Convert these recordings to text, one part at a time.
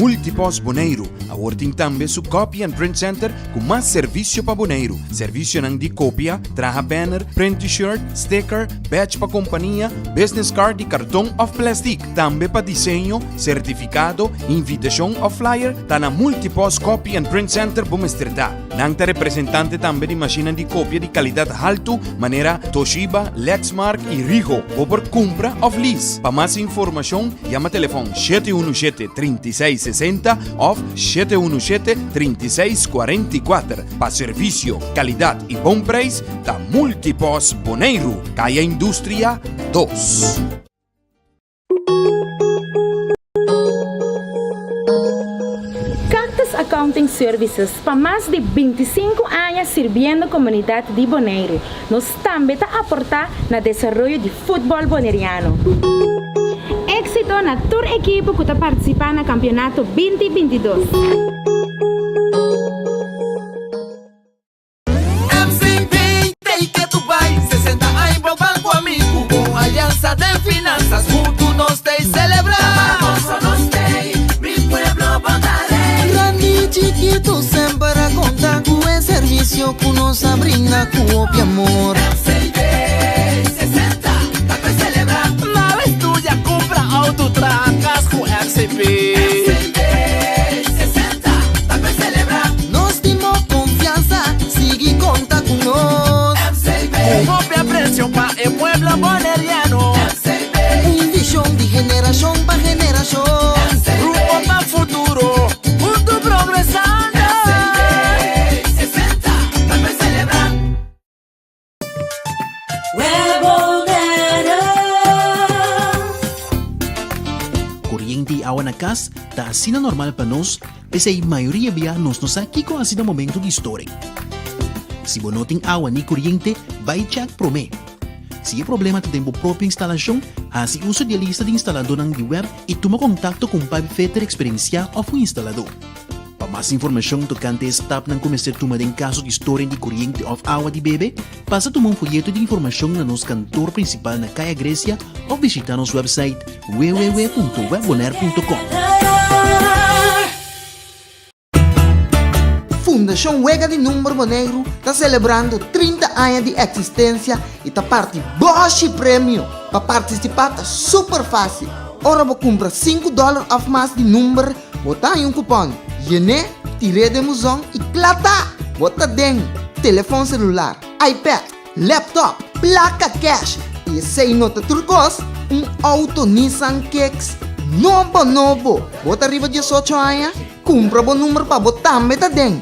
Multipost Boneiru awor tin tambe su Copy and Print Center ku mas servisio pa Boneiru. Servisionan di kopia, traha banner, print T-shirt, sticker, badge pa kompania, business card di karton òf plèstik. Tambe pa diseño, sertifikado, invitashon òf flyer ta na Multipost Copy and Print Center bo mester ta. Nan ta representante tambe di mashinnan di kopia di kalidat haltu manera Toshiba, Lexmark i Ricoh. Bo por kumpra òf lease. Pa mas informashon yama telefòn 717 36 60 òf 717 36 44. Pa servisio, kalidat i bon preis ta Multipost Boneiru, Kaya Industria dos. Cactus Accounting Services pa mas di 25 aña sirbiendo komunidat di Boneiru. Nos tambe ta aportá na desaroyo di futbòl boneriano. Éksito na tur ekipo ku ta partisipá na kampionato binti 22. MCB, Take it to bai, 60 aña bo ban ku amigu, un aliansa den finansas, huntu nos tei selebrá. Nos nos tei, mi pueblo bo ta rei. Grandi chikitu semper a konta ku e servisio ku nos a brinda ku hopi amor. MCB, 60, ta pa selebrá. Nada estudia, kumpra outo, traha kas ku MCB. MCB, 60, ta pa selebrá. Nos tin bo konfiansa, sigui konta ku nos. MCB. Ku hopi apresio pa e pueblo boneriano. MCB. Un vishon di generashon pa generashon. MCB. Rumbo pa futuro, huntu progresando. MCB, 60, ta pa selebrá. Koriente i awa na kas ta asina normal pa nos, p'esei mayoria bia nos no sa kiko hasi na momento di storing. Si bo no tin awa ni koriente, bai chèk promé. Si e problema ta den bo propio instalashon, hasi uso di e lista di instaladónan di web i tuma kontakto ku un pipefitter eksperensiá òf un instaladó. Pa mas informashon tokante e stapnan ku mester tuma den kaso di storing di koriente òf awa di bebe, pasa tuma un foyeto di informashon na nos kantor prinsipal na Kaya Grecia òf bishitá nos wèpsait www.webbonaire.com. Fundashon Wega di Number Boneiru ta selebrando 30 aña di eksistensia i ta parti bòshi premio! Pa partisipá ta super fásil! Ora bo kumpra sinku dòler òf mas di number, Bo ta haña un kupòn, yen'é, tir'é den buzon i kla ta! Bo ta den telefòn selular, iPad, laptop, plaka kèsh i esei no ta tur kos, un outo Nissan Kicks nobo nobo! Bo ta riba diesocho aña? Kumpra bo number pa bo tambe ta den!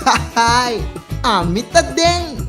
Hahaai! Ami ta den!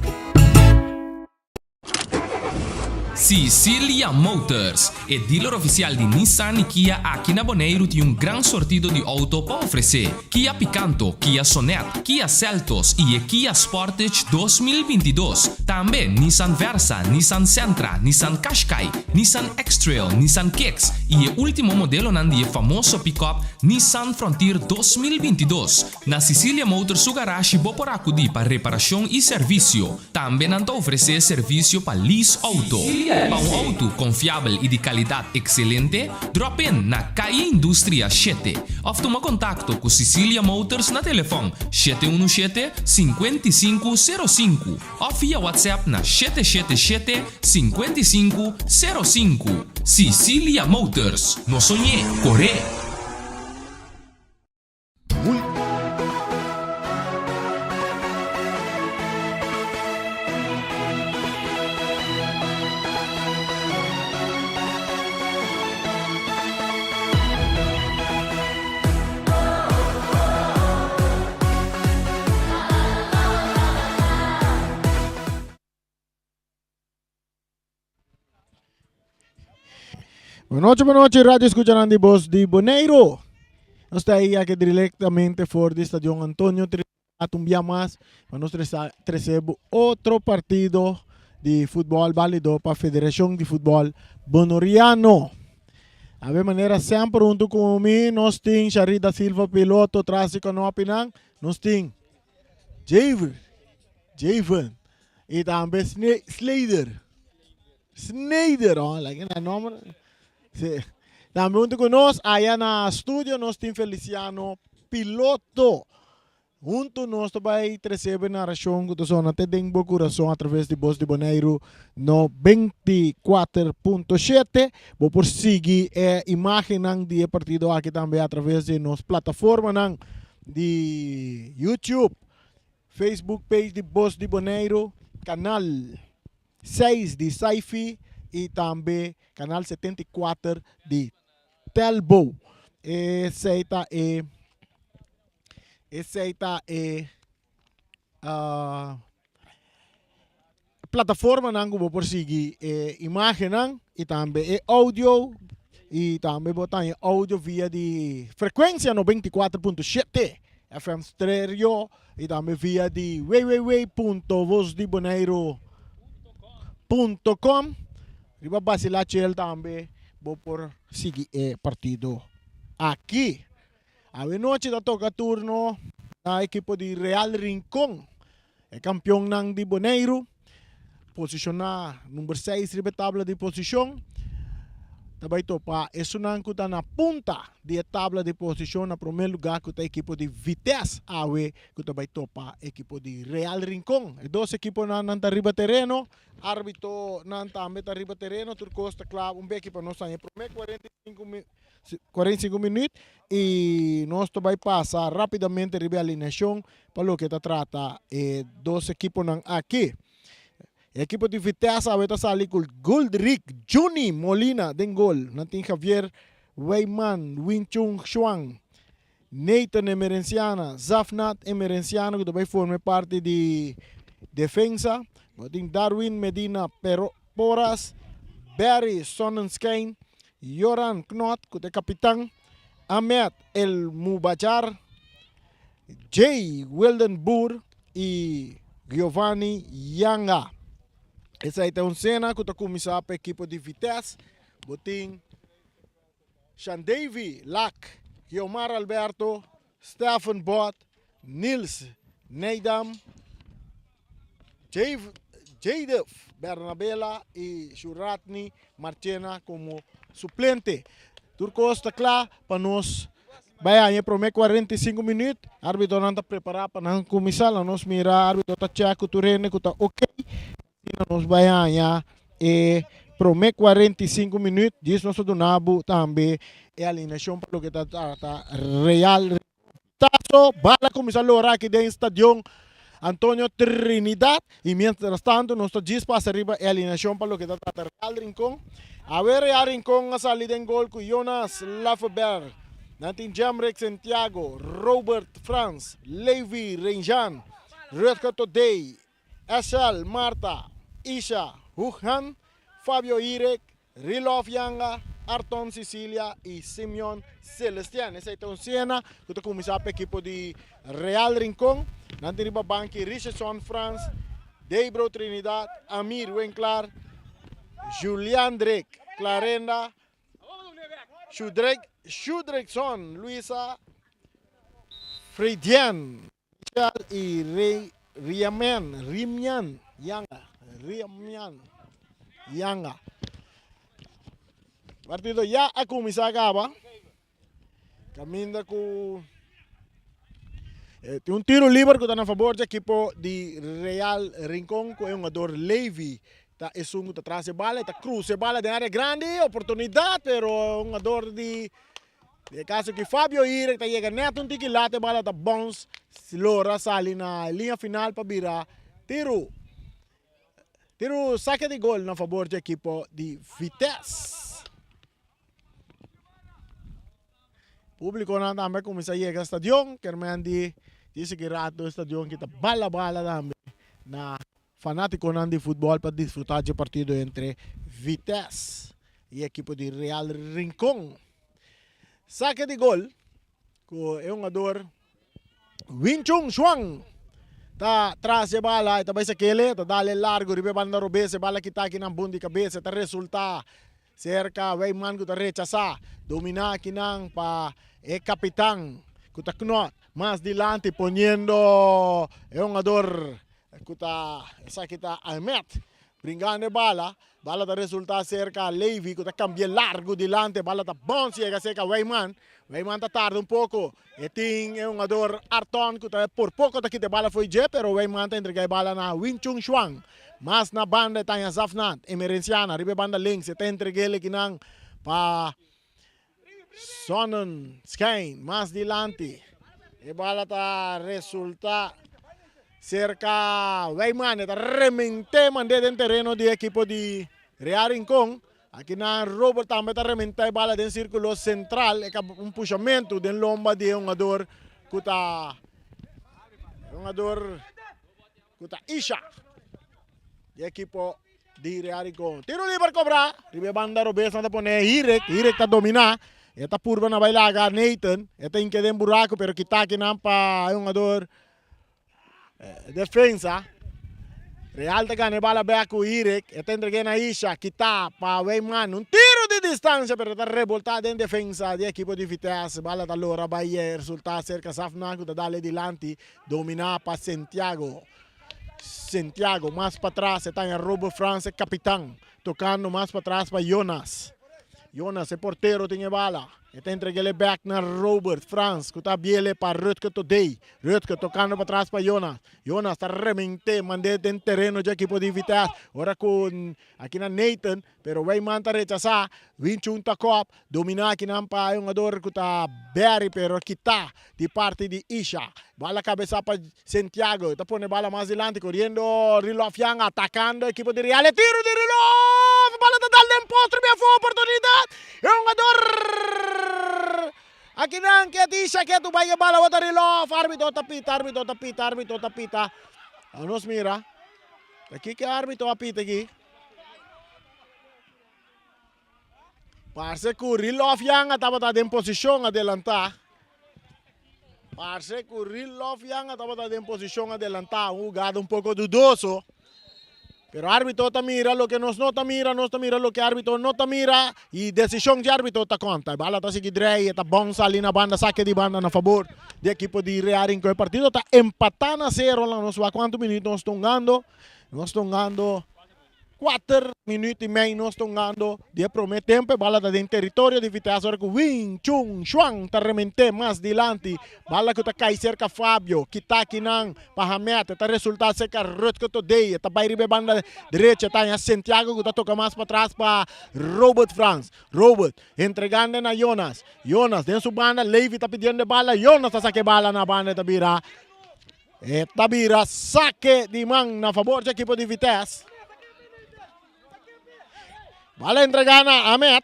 Sicilia Motors, e dealer oficial di Nissan y Kia aki na Boneiru tin un gran sortido di auto pa ofrece. Kia Picanto, Kia Sonet, Kia Seltos y e Kia Sportage 2022. Tambe Nissan Versa, Nissan Sentra, Nissan Qashqai, Nissan X-Trail, Nissan Kicks y e ultimo modelonan di e famoso pick-up Nissan Frontier 2022. Na Sicilia Motors su garashi bo por acudi pa reparacion y servicio. Tambe nan ta ofresé servisio pa lease outo. Pa un outo konfiabel i di kalidat ekselente, drop in na Calle Industria shete òf tuma kontakto ku Sicilia Motors na telefòn 717 55 05 òf via WhatsApp na 777 55 05. Sicilia Motors, no soñ'é, kor'é! Buenas noches, buenas noches, Radio Escuchanan di Voz di Boneiro. Nos ta ahí aquí directamente for di Stadion Antonio Trinidad un día más. Pa nos trece otro partido di fútbol válido pa Federación di Fútbol Bonoriano. A ver manera sempre junto con mi, nos tin Sharida Silva piloto tras di kanopinan, nos tin Javer, Javen Y tambe Slater. Snyder, oh, like na nomber. Sí. Tambe huntu ku nos aya na studio nos tin Feliciano Piloto. Huntu nos ta bai trese bo e narashon ku ta sona te den bo kurason atraves di Bos di Boneiru 94.7. Bo por sigui e imágennan di e partido aki tambe atraves di nos plataformanan di YouTube, Facebook page di Bos di Boneiru, kanal 6 di Saifi i tambe kanal 74 di Telbo. Esei ta e Esei ta e plataformanan ku bo por sigui e imágennan i tambe e audio i tambe bo ta haña audio via di frekuensia 94.7 FM Stereo i tambe via di www.vosdiboneiru.com. Riba Basila Chel tambe bo por sigui e partido aki. Awe nochi ta toka turno na ekipo di Real Rincon, e kampionnan di Boneiru, posishoná number seis riba e tabla di posishon, ta bai topa esunnan ku ta na punta di e tabla di posishon na promé lugá ku ta ekipo di Vitesse awe ku ta bai topa ekipo di Real Rincon. E dos ekiponan nan ta riba tereno, árbitonan tambe ta riba tereno, tur kos ta kla un beki pa nos haña e promé 45 45 minuut y nos ta bay pasa rapidamente riba e alineacion pa loke ta trata e dos ekiponan aki. E ekipo di Vitesse awe ta sali cu Guldrick Juni Molina den gol. Nan tin Javier Wijman, Win Chung Xuan, Nathan Emerenciana, Zafnat Emerenciano cu ta bay forma e parti di defensa. Bo tin Darwin Medina Porras, Barry Sonnenschein, Joran Knot ku ta e kapitan, Ahmed El Mubachar, Jay Wildenboer i Giovanni Yanga. Esei ta un sena ku ta kuminsá pa ekipo di Vitesse. Bo tin Shandavy Lak, Giomar Alberto, Stephen Bot, Nils Neidam, Jadef Bernabela y Shuratni Marchena como suplente. Tur cos ta cla pa nos bay haña e prome 45 minuut. Arbitonan ta prepara pa nan cuminsa. Laga nos mira arbito ta check cu tur hende cu ta ok. Asina nos bai haña e promé 45 minuut. Djis nos ta duna bo tambe e alineashon pa loke ta trata Real Tazo. Bala kuminsá lora aki den stadion Antonio Trinidad. I mientras tanto nos ta djis pasa riba e alineashon pa loke ta trata Real Rincon. Awe Real Rincon a sali den gol ku Jonas Lafeber. Nan tin Jemrick Santiago, Robert Frans, Levi Reinjan, Rutger Todey, Eshel Marta, Isha Hooghan, Fabio Irek, Rilof Yanga, Arton Cecilia y Simeon Celestian. Esey ta un cena cu ta cuminsa pa ekipo di Real Rincon. Nan tin riba banki Richardson Frans, Debro Trinidad, Amir Winklar, Juliandrick Clarenda, Shudrickson Luisa, Fredian. Michel y Rey Riamen, Rimian, Yanga, Riamian, Yanga. Partido ya a cuminsa caba. Caminda cu eh, tin un tiro liber cu ta na favor di equipo di Real Rincon cu e jugador Levy ta esun cu ta tras e bala, ta cruza e bala den area grandi, oportunidad pero un jugador di Den e kaso ki Fabio Irek ta yega nèt un tiki lat e bala ta bounce lora sali na e liña final pa bira tiru. Tiru sake di gol na fabor dje ekipo di Vitesse. Publikonan tambe a kuminsá yega stadion, kermen di di sigui rato e stadion ki ta bala bala tambe na Fanátikonan di futbòl pa disfrutá dje partido entre Vitesse i ekipo di Real Rincon. Sake di gol ku e hungador Winchun Shuang ta tras dje bala, e ta bai sakele, ta dale largu riba e banda robes, e bala kita akinan bun di kabes, e ta resultá serka Wijman ku ta rechasá, dominá akinan pa e kapitan ku ta Knot mas dilanti poniendo e hungador Ku ta esaki ta Ahmed. Bringando e bala, bala ta resulta cerca Levy cu ta cambia largo dilante, bala ta bounce yega cerca Wijman, Wijman ta tarda un poco, e tin e hungador Arton cu ta por poco ta kita e bala fo'i dje, pero Wijman ta entrega e bala na Win Chung Shuang, mas na banda e taña Zafnat, Emerenciana riba e banda links e ta entreg'el ekinan pa Sonnenschijn mas dilanti. E bala ta resulta cerca Wijman. E ta remente mande den tereno di ekipo di Real Rincon. Aki nan Robert tambe ta rementa e bala den circulo central. E un pushamento den lomba di e hungador cu ta hungador cu ta Isha di ekipo di Real Rincon. Tiro liber cobra. Riba e banda robes nan ta pone Hirek. Hirek ta domina. E ta purba na bai laga Nathan. E ta hinke den buraco pero kita akinan pa e hungador defensa. Real ta gana e bala bek cu Hirek. E ta entrega na Isha. Kita pa Wijman. Un tiro di distancia pero ta rebolta den defensa di ekipo di Vitesse. Bala ta lora bai e resulta cerca Safna cu ta dale dilanti. Domina pa Santiago. Santiago mas patras e ta en Robert Frans e kapitan tokando mas patras pa Jonas. Jonas e portero tin e bala. E ta entreg'el bek na Robert Frans ku ta biele pa Rutger Todey. Rutger tokando patras pa Jonas. Jonas ta remente mand'é den tereno dje ekipo di Vitesse. Ora ku aki na Nathan Pero Wijman ta rechasá. Winchun ta kòp. Dominá akinan pa e hungador ku ta Barry pero kitá di parti di Isha. Bala kabesá pa Santiago. E ta pone bala mas dilanti koriendo Rilof Yang atakando ekipo di Real. E tiro di Rilof! Bala ta dal den post riba e afó oportunidat. E hungador akinan ke ta Isha ke tu bai e bala wota Rilof. Arbitro ta pita, arbitro ta pita, arbitro ta pita. Nos mira. Ta kiko e arbitro a pita aki? Parse ku Rilof Yanga tabata den posishon adelantá. Parse ku Rilof Yanga tabata den posishon adelantá. Un hugada un poko dudoso. Pero árbitro ta mira loke nos no ta mira, nos ta mira loke árbitro no ta mira i desishon di árbitro ta konta. E bala ta sigui drei, e ta bon sali na banda, sake di banda na fabor di ekipo di Real Rincon. E partido ta empatá na sero, laga nos wak kuantu minuut nos ta hungando. Nos ta hungando Kuater minuut i mei nos ta hungando di e prome tempo. E bala ta den teritorio di Vitesse ora ku Win Chun Shuang ta remente mas dilanti. Bala ku ta kai serka Fabio. Kita kinan pa Hamed. E ta resulta serka Rutger Todey. E ta bai riba e banda derecha. E ta haña Santiago ku ta toka mas patras pa Robert Frans. Robert entregando na Jonas. Jonas den su banda. Levy ta pidiendo e bala. Jonas ta saka e bala na banda. E ta bira. E ta bira sake di man na fabor di ekipo di Vitesse. Bala entrega na Ahmed.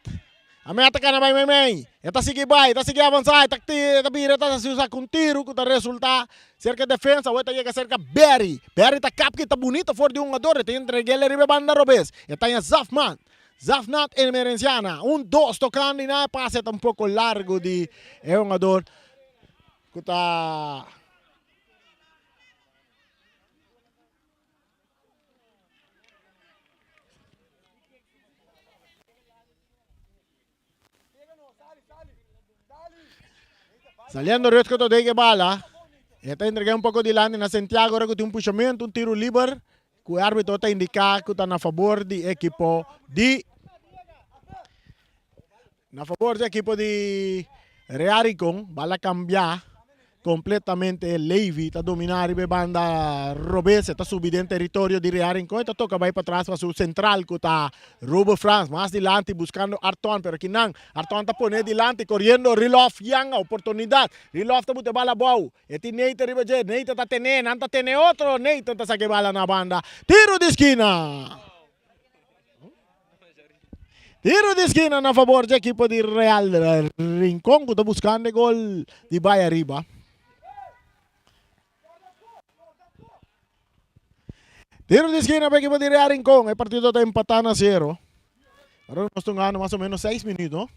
Ahmed ta kana bai meimei. E ta sigui bai, ta sigui avansa, e ta ta bira, ta usa ku un tiru ku ta resulta serka defensa. Awor e ta yega serka Berry. Berry ta kap kita bunito for di un hungador. E ta entreg'el riba e banda robes. E ta haña Zafman. Zafnat Emerenciana. Un dos tokando i na e pase ta un poko largu di e hungador ku ta. Saliendo Rutger Todey ke bala. E ta entrega un poko dilanti na Santiago ora ku tin un pushamentu, un tiru liber ku e arbitro ta indiká ku ta na fabor di ekipo di Na fabor di ekipo di Real Rincon, bal a cambia completamente. Levy ta domina riba e banda robes, e ta subi den territorio di Real Rincon, e ta toca bay patras pa su central cu ta Robert Frans, mas dilanti buscando Arton, pero kinan Arton ta pone dilanti coriendo Rilof Yanga, oportunidad, Rilof ta buta e bal abou, e tin Nathan riba dje, Nathan ta tene, nan ta tene otro, Nathan ta saca e bala na banda, tiro di skina. Tiro di skina na fabor dje ekipo di Real Rincon ku ta buskando e gol di bai ariba. Tiro di skina pa ekipo di Real Rincon. E partido ta empatá na sero. Ahora nos ta hungando mas o menos seis minuut, no?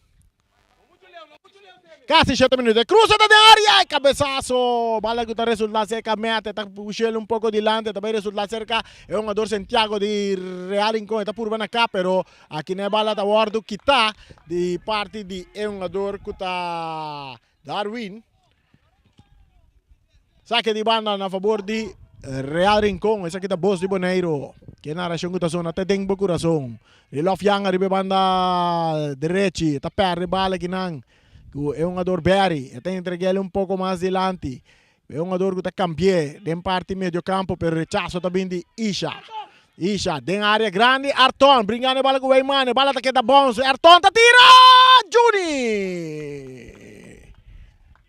Casi shete minuut. E cruza ta den area. E cabezazo. Bala cu ta resulta cerca meta. E ta pushel un poco dilanti. Ta bay resulta cerca e hungador Santiago di Real Rincon. E ta purba na cap pero aki na e bala ta wordo kita di parti di e hungador cu ta Darwin. Saque di banda na favor di. Real Rincon. Esaki ta Bos di Boneiru. Ke narashon ku ta sona te den bo kurason. Rilof Yanga riba e banda derechi. E ta pèrdè bala kinan ku e hungador Berry. E ta entreg'el un poko mas dilanti. E hungador ku ta kambi'é den parti medio kampo pero rechaso ta bin di Isha. Isha den área grandi. Arton bringando e bala ku Weyman. E bala ta keda bounce. Arton ta tira! Juni!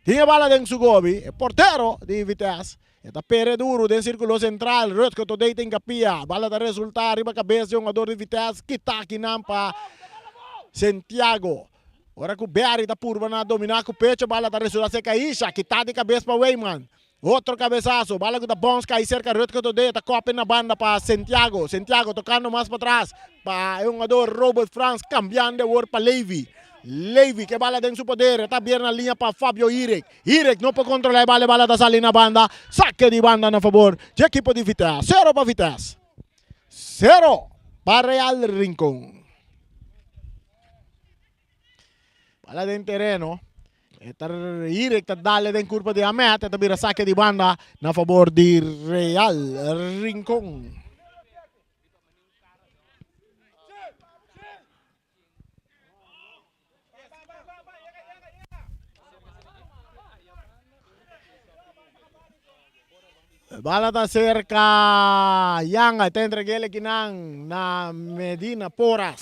Tin e bala den su gobi. E portero di Vitesse. E ta pere duru den sirkulo sentral. Rutger Todey ta inkapia. Bala ta resulta riba kabes di hungador di Vitesse. Kita akinan pa Santiago. Ora ku Berry ta purba na domina ku pecho, bala ta resulta serka Isha. Kita di kabes pa Weyman. Otro kabesaso. Bala ku ta bons kai serka Rutger Todey. Ta kopi na banda pa Santiago. Santiago tokando mas patras pa e hungador Robert Frans kambiando awor pa Levy. Levy ke bala den su poder. E ta bier na liña pa Fabio Hirek. Hirek no por kontrola e bala. E bala ta sali na banda. Sake di banda na fabor dje ekipo di Vitesse. Sero pa Vitesse. Sero pa Real Rincon. Bala den tereno. E ta Hirek ta dale den kurpa di Ahmed. E ta bira sake di banda na fabor di Real Rincon. Bala ta cerca Yanga, ta entreg'el ekinan na Medina Porras.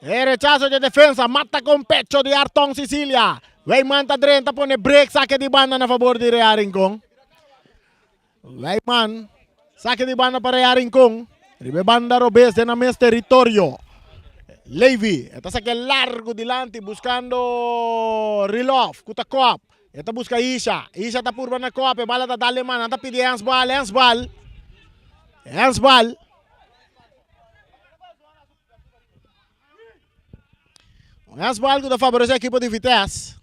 E rechazo de defensa, mata con pecho di Arton Sicilia. Weyman ta drenta pone break, saque di banda na favor di Real Rincon. Weyman, saque di banda pa Real Rincon. Riba e banda robes den nan mes territorio. Levy, e ta saque largo dilanti buscando Rilov, cu ta kop. E ta busca Isha, Isha ta purba na kop, e bala ta dal e man, nan ta pidi handsbal, handsbal, handsbal. Un handsbal ku ta favorece ekipo di Vitesse.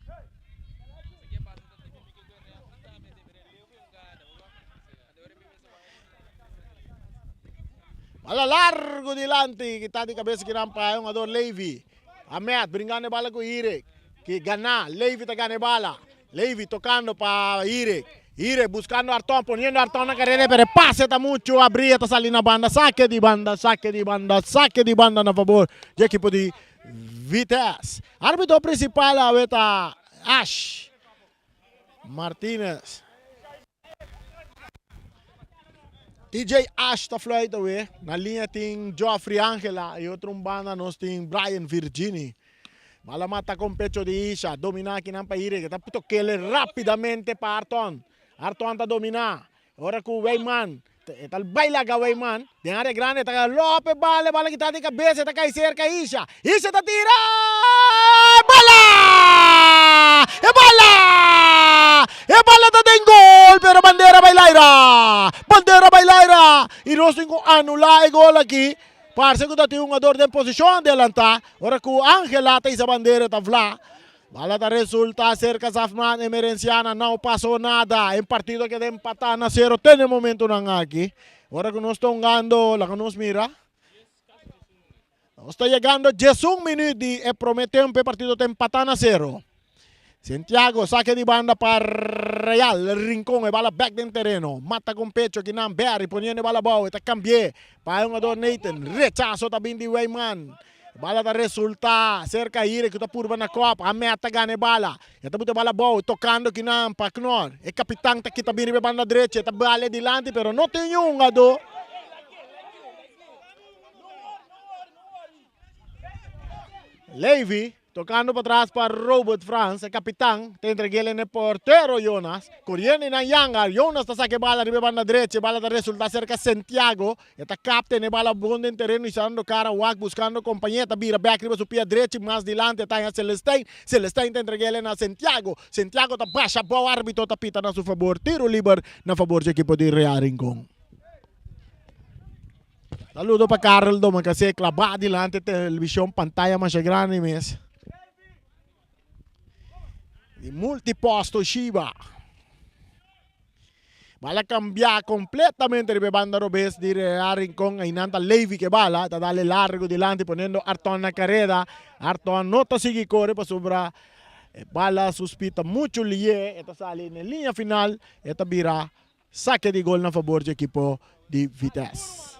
Bala largo dilanti, kita di cabeza kinan pa e hungador Levy. Ahmed bringando e bala ku Hirek. Ki gana, Levy ta gana e bala. Levy tocando pa Hirek. Hirek buscando Arton, poniendo Arton na carrera, pero e pase ta mucho abri, e ta sali na banda. Sake di banda, sake di banda, sake di banda na favor di ekipo di Vitesse. Arbitro principal awe ta Ash Martinez. TJ Ash ta fluit awe. Na liña tin Geoffrey Angela y otro un banda nos tin Brian Virgini. Bala mata con pecho di Isha. Domina akinan pa Ire. Ta tokele rapidamente pa Arton. Arton ta domina. Ora cu Weyman. E ta bay laga Weyman. Den area grande ta Lope bala. Bala kita di cabeza. Ta cay cerca Isha. Isha ta tira! Bala! E bala! E bala ta den gol, pero bandera bai laira! Bandera bai laira! Y nos tin cu anula e gol aki. Parce cu ta tin un hungador den posicion adelanta. Ora cu Angela ta hisa bandera ta vla. Bala ta resulta cerca Zafman Emerenciana. No paso nada. E partido a keda empata na cero te na e momentonan aki. Ora cu nos ta hungando, laga nos mira. Nos ta yegando 11 minuut di e prome tempo, e partido ta empata na cero. Santiago sake di banda pa Real Rincon, e bala bek den tereno. Mata con pecho kinan Berry poniendo e bala abou, e ta cambie pa e hungador Nathan. Rechazo ta bin di Weyman. E bala ta resulta cerca Hire cu ta purba na kop. Ahmed ta gana e bala. E ta buta e bala abou, tocando kinan pa Knorr. E capitan ta kita bin riba e banda drecha, e ta bale dilanti pero no tin hungador. Levy tocando patras pa Robert Frans, e capitan, ta entreg'el en e portero Jonas. Coriendo nan yanga, Jonas ta saca e bala riba e banda drecha, e bala ta resulta cerca Santiago. E ta capta en e bala bon den tereno isando cara wak buscando compañía, ta bira bek riba su pia drecha y mas dilanti e ta haña Celestijn. Celestijn ta entreg'el na Santiago. Santiago ta basha abao, arbitro ta pita na su fabor. Tiro liber na fabor dje ekipo di Real Rincon. Saludo pa Karel Domacassé klabá dilanti televishon pantaya masha grandi mes. Di multipost Toshiba. Bala kambia kompletamente riba e banda robes di Real Rincon. Einan ta Levy ke bala ta dale largo dilanti poniendo Arton na kareda. Arton no ta sigui kore pasobra e bala su speed ta muchu lié. E ta sali na e liña final. E ta bira sake di gol na fabor dje ekipo di Vitesse.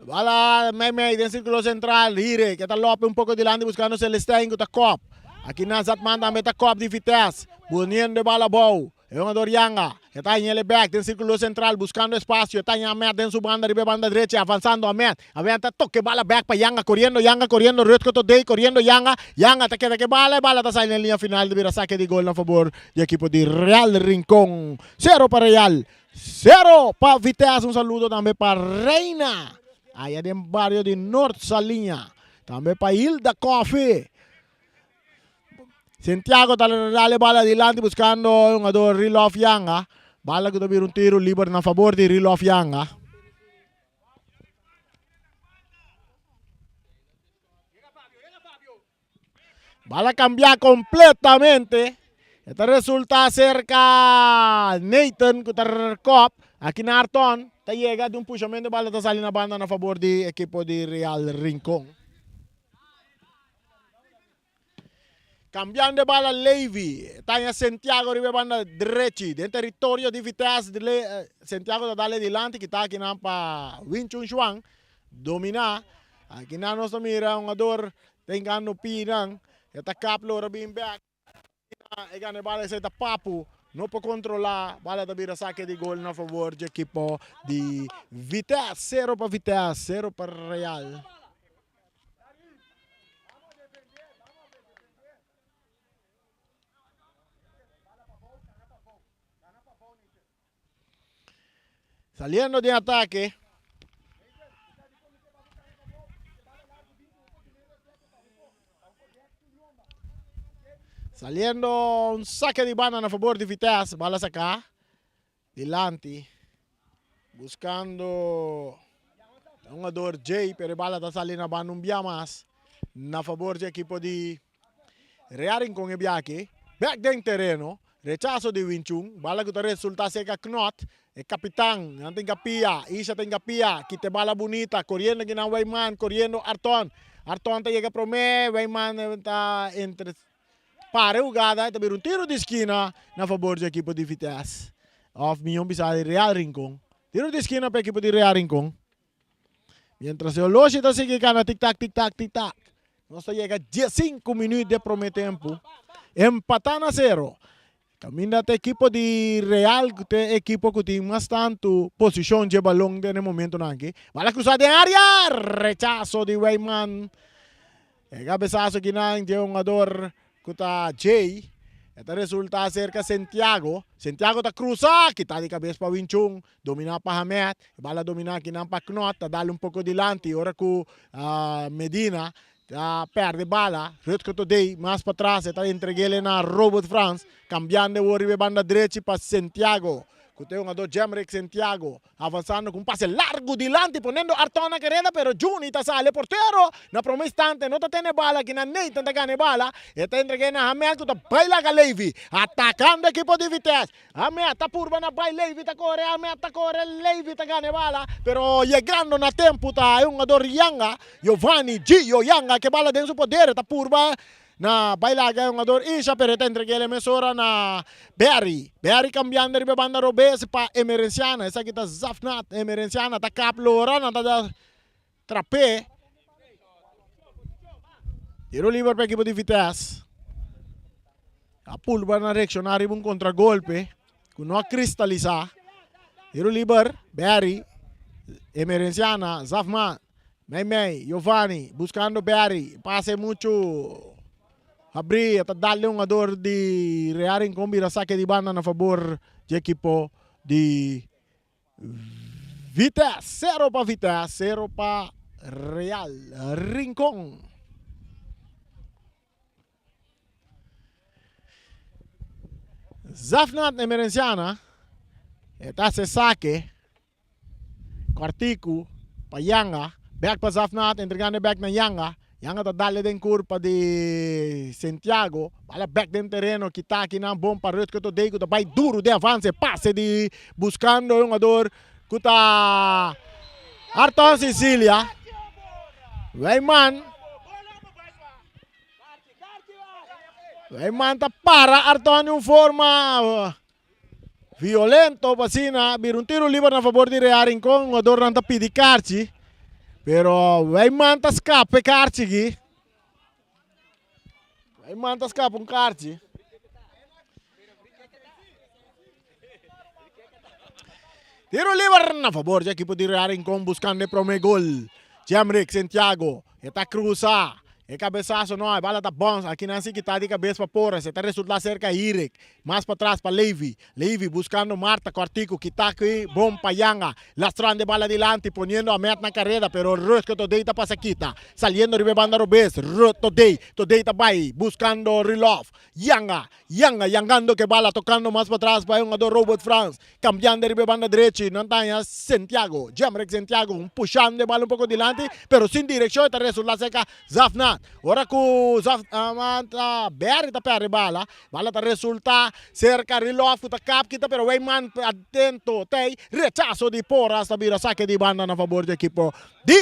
Bala mei mei den sirkulo sentral. Hire ke ta lope un poko dilanti buskando Celestijn ku ta kop. Aki nan Zatman tambe ta kop di Vitesse. Poniendo e bala abou. E hungador Yanga e ta haña el bek den sirkulo sentral buskando espasio. E ta haña Ahmed den su banda riba e banda drechi avansando Ahmed. Ahmed ta toka e bala bek pa Yanga koriendo Yanga koriendo Rutger Todey koriendo Yanga. Yanga ta keda ku e bala. E bala ta sali na e liña final ta bira sake di gol na fabor di ekipo di Real Rincon. Sero pa Real. Sero pa Vitesse un saludo tambe pa Reina aya den bario di Noord Saliña tambe pa Hilda Coffee Santiago ta dale bala dilanti buscando e hungador Rilof Yanga bala cu ta bira un tiro liber na fabor di Rilof Yanga. Bala cambia completamente. E ta resulta cerca Nathan cu ta kop. Aki na Arton ta yega di un pushamento bala ta sali na banda na fabor di ekipo di Real Rincon. Cambiando e bala Levy. Ta haña Santiago riba e banda drechi. Den territorio di Vitesse Santiago ta dale dilanti kita akinan pa Win Chun Shuang. Domina. Akinan nos ta mira un hungador Ta hingando pinan. E ta kap lora bin bek. E gana e bala esei ta Papu. No por kontrolá. Bala ta bira sake di gol na favor dje ekipo di Vitesse. Sero pa Vitesse, sero pa Real. Saliendo den atake. Saliendo un saque di banda na favor di Vitesse. Bala saca. Dilanti. Buscando un jugador Jay, pero e bala ta sali na banda un bia mas. Na favor di equipo di Real Rincon e bia aki. Bek den tereno. Rechaso di Winchun. Bala ku ta resulta serka Knot. E kapitan. Nan tin kapia. Isha tin kapia. Kita e bala bunita. Koriendo kinan Weyman. Koriendo Arton. Arton ta yega prome. Weyman ta entre para e hugada. E ta bira un tiro di skina na fabor di ekipo di Vitesse. Of mion bisa di Real Rincon. Tiro di skina pa ekipo di Real Rincon. Mientras e oloshi ta sigui cana tik tak, tik tak, tik tak. Nos ta yega diesinku minuut di e prome tempu. Empatá na sero. Kaminda ta ekipo di Real ku ta e ekipo ku tin mas tantu posishon dje balon den e momentunan aki. Bala krusá den área! Rechaso di Weyman. E kabesaso kinan dje hungador ku ta Jay. E ta resultá serka Santiago. Santiago ta krusa, kita di kabes pa Winchun. Dominá pa Hamed. E bala dominá kinan pa Knot. Ta dal un poko dilanti ora ku Medina ta pèrdè bala. Rutger Todey mas patras e ta entreg'é na Robert Frans. Kambiando awor riba e banda drechi pa Santiago. Ku ta e hungadó Jemrick Santiago. Avansando cu un pase largo dilanti poniendo Arton na careda pero Juni ta sali portero na prome instante no ta tene bala aki na Nathan ta gana e bala e ta entrega na Hamed cu ta bay laga Levy atacando ekipo di Vitesse Hamed ta purba na bay Levy ta core Hamed ta core Levy ta gana e bala pero yegando na tempo ta e hungador Yanga Giovanni Gio Yanga ke bala den su poder ta purba Na bai laga e hungador Isha pero e ta entreg'el e mesora na Berry. Berry cambiando riba e banda robes pa Emerenciana. Esaki ta Zafnat. Emerenciana ta kap lora nan ta da trap'é. Tiro liber pa ekipo di Vitesse. A pulba na reacciona riba un contragolpe cu no a cristalisa. Tiro liber, Berry, Emerenciana, Zafman, Meimei, Giovanni, buscando Berry, pase mucho habri, ta dal un hungador di Real Rincon bira saque di banda na favor di ekipo di Vitesse. Cero pa Vitesse, cero pa Real Rincon. Zafnat Emerenciana e ta haci sake Kòrtiku pa Yanga, bèk pa Zafnat, entregando e bèk na Yanga. Yanga ta dale den kurpa di Santiago. Bala bek den tereno. Kita akinan bon pa Rutger Todey ku ta bai duru den avanse. Pase di buskando e hungador ku ta Arton Cecilia. Wijman. Wijman ta para Arton di un forma violento pa asina bira un tiro liber na fabor di Real Rincon. Hungadornan ta pidi karchi, pero Wijman ta skapa e karchi aki. Wijman ta skapa un karchi. Tiro liber na fabor di ekipo di Real Rincon buscando e prome gol. Jemrick Santiago e ta cruza. E cabezazo no, e bala ta bons. Aki nan si kita di cabeza pa Porras. E ta resulta cerca Hirik. Mas patras pa Levy. Levy buscando Marta Cortico. Kita aki bon pa Yanga. Lastrando e bala dilanti poniendo Ahmed na careda pero Rutger Todey ta pasa kita. Saliendo riba e banda robes. Rut Todey. Todey ta bay buscando Rilov. Yanga. Yanga yangando ke bala tocando mas patras pa e hungador Robert Frans. Cambiando riba e banda drechi nan ta haña Santiago. Jemrick Santiago un pushando e bala un poco dilanti pero sin direccion e ta resulta cerca Zafnat. Ora cu Zafnat ta Berry ta perde bala. Bala ta resulta cerca Rilov cu ta kap kita pero Weyman atento tey rechazo di Porras ta bira sake di banda na fabor di ekipo di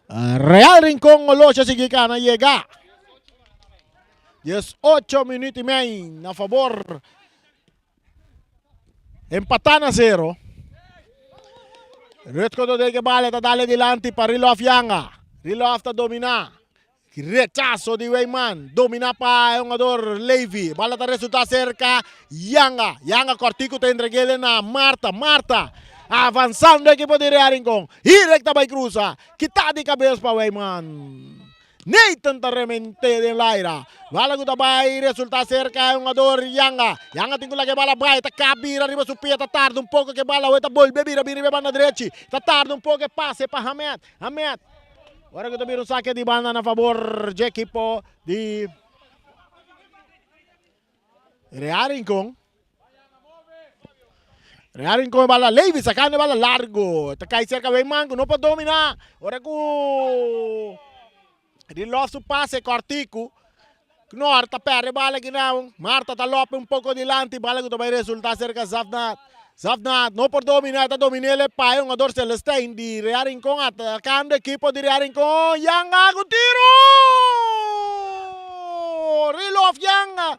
Real Rincon Olocha sigui kana yega. 18 minuut y mei na fabor. Empatá na zero. Rutger Dodeke bala ta dale dilanti pa Rilof Yanga. Rilof ta dominá. Rechazo di Weyman. Dominá pa e hungador Levy. Bala ta resultá serka Yanga. Yanga kòrtiku ta entreg'é na Marta. Marta avansando ekipo di Real Rincon. Hirek ta bai krusa. Kitá di kabes pa Weyman. Nathan ta rement'é den laira. Bala ku ta bai resultá serka e hungador Yanga. Yanga tin ku laga e bala bai. Ta kap bira riba su pia. Ta tarda un poko ku e bala. Awor ta bolbe bira bin riba e banda drechi. Ta tarda un poko e pase pa Hamed. Hamed. Ora ku ta bira un sake di banda na fabor dje ekipo di Real Rincon. Real Rincon bala Levi sakando bala largo. Ta kai serka Weyman ku no por domina. Ora ku Rilof su pase kortiku. Knor ta perde bala kinan. Marta ta lope un poko dilanti. Bala ku ta bai resulta serka Zafnat. Zafnat no por domina. E ta domin'el e pae hungador Celestijn di Real Rincon atakando ekipo di Real Rincon. Yanga ku tiro! Rilof Yanga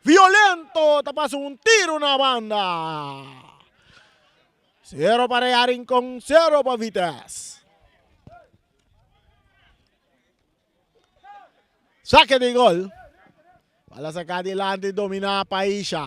violento ta pasa un tiro na banda. Sero pa Real Rincon, sero pa Vitesse. Saque di gol. Bala saca dilanti domina pa Isha.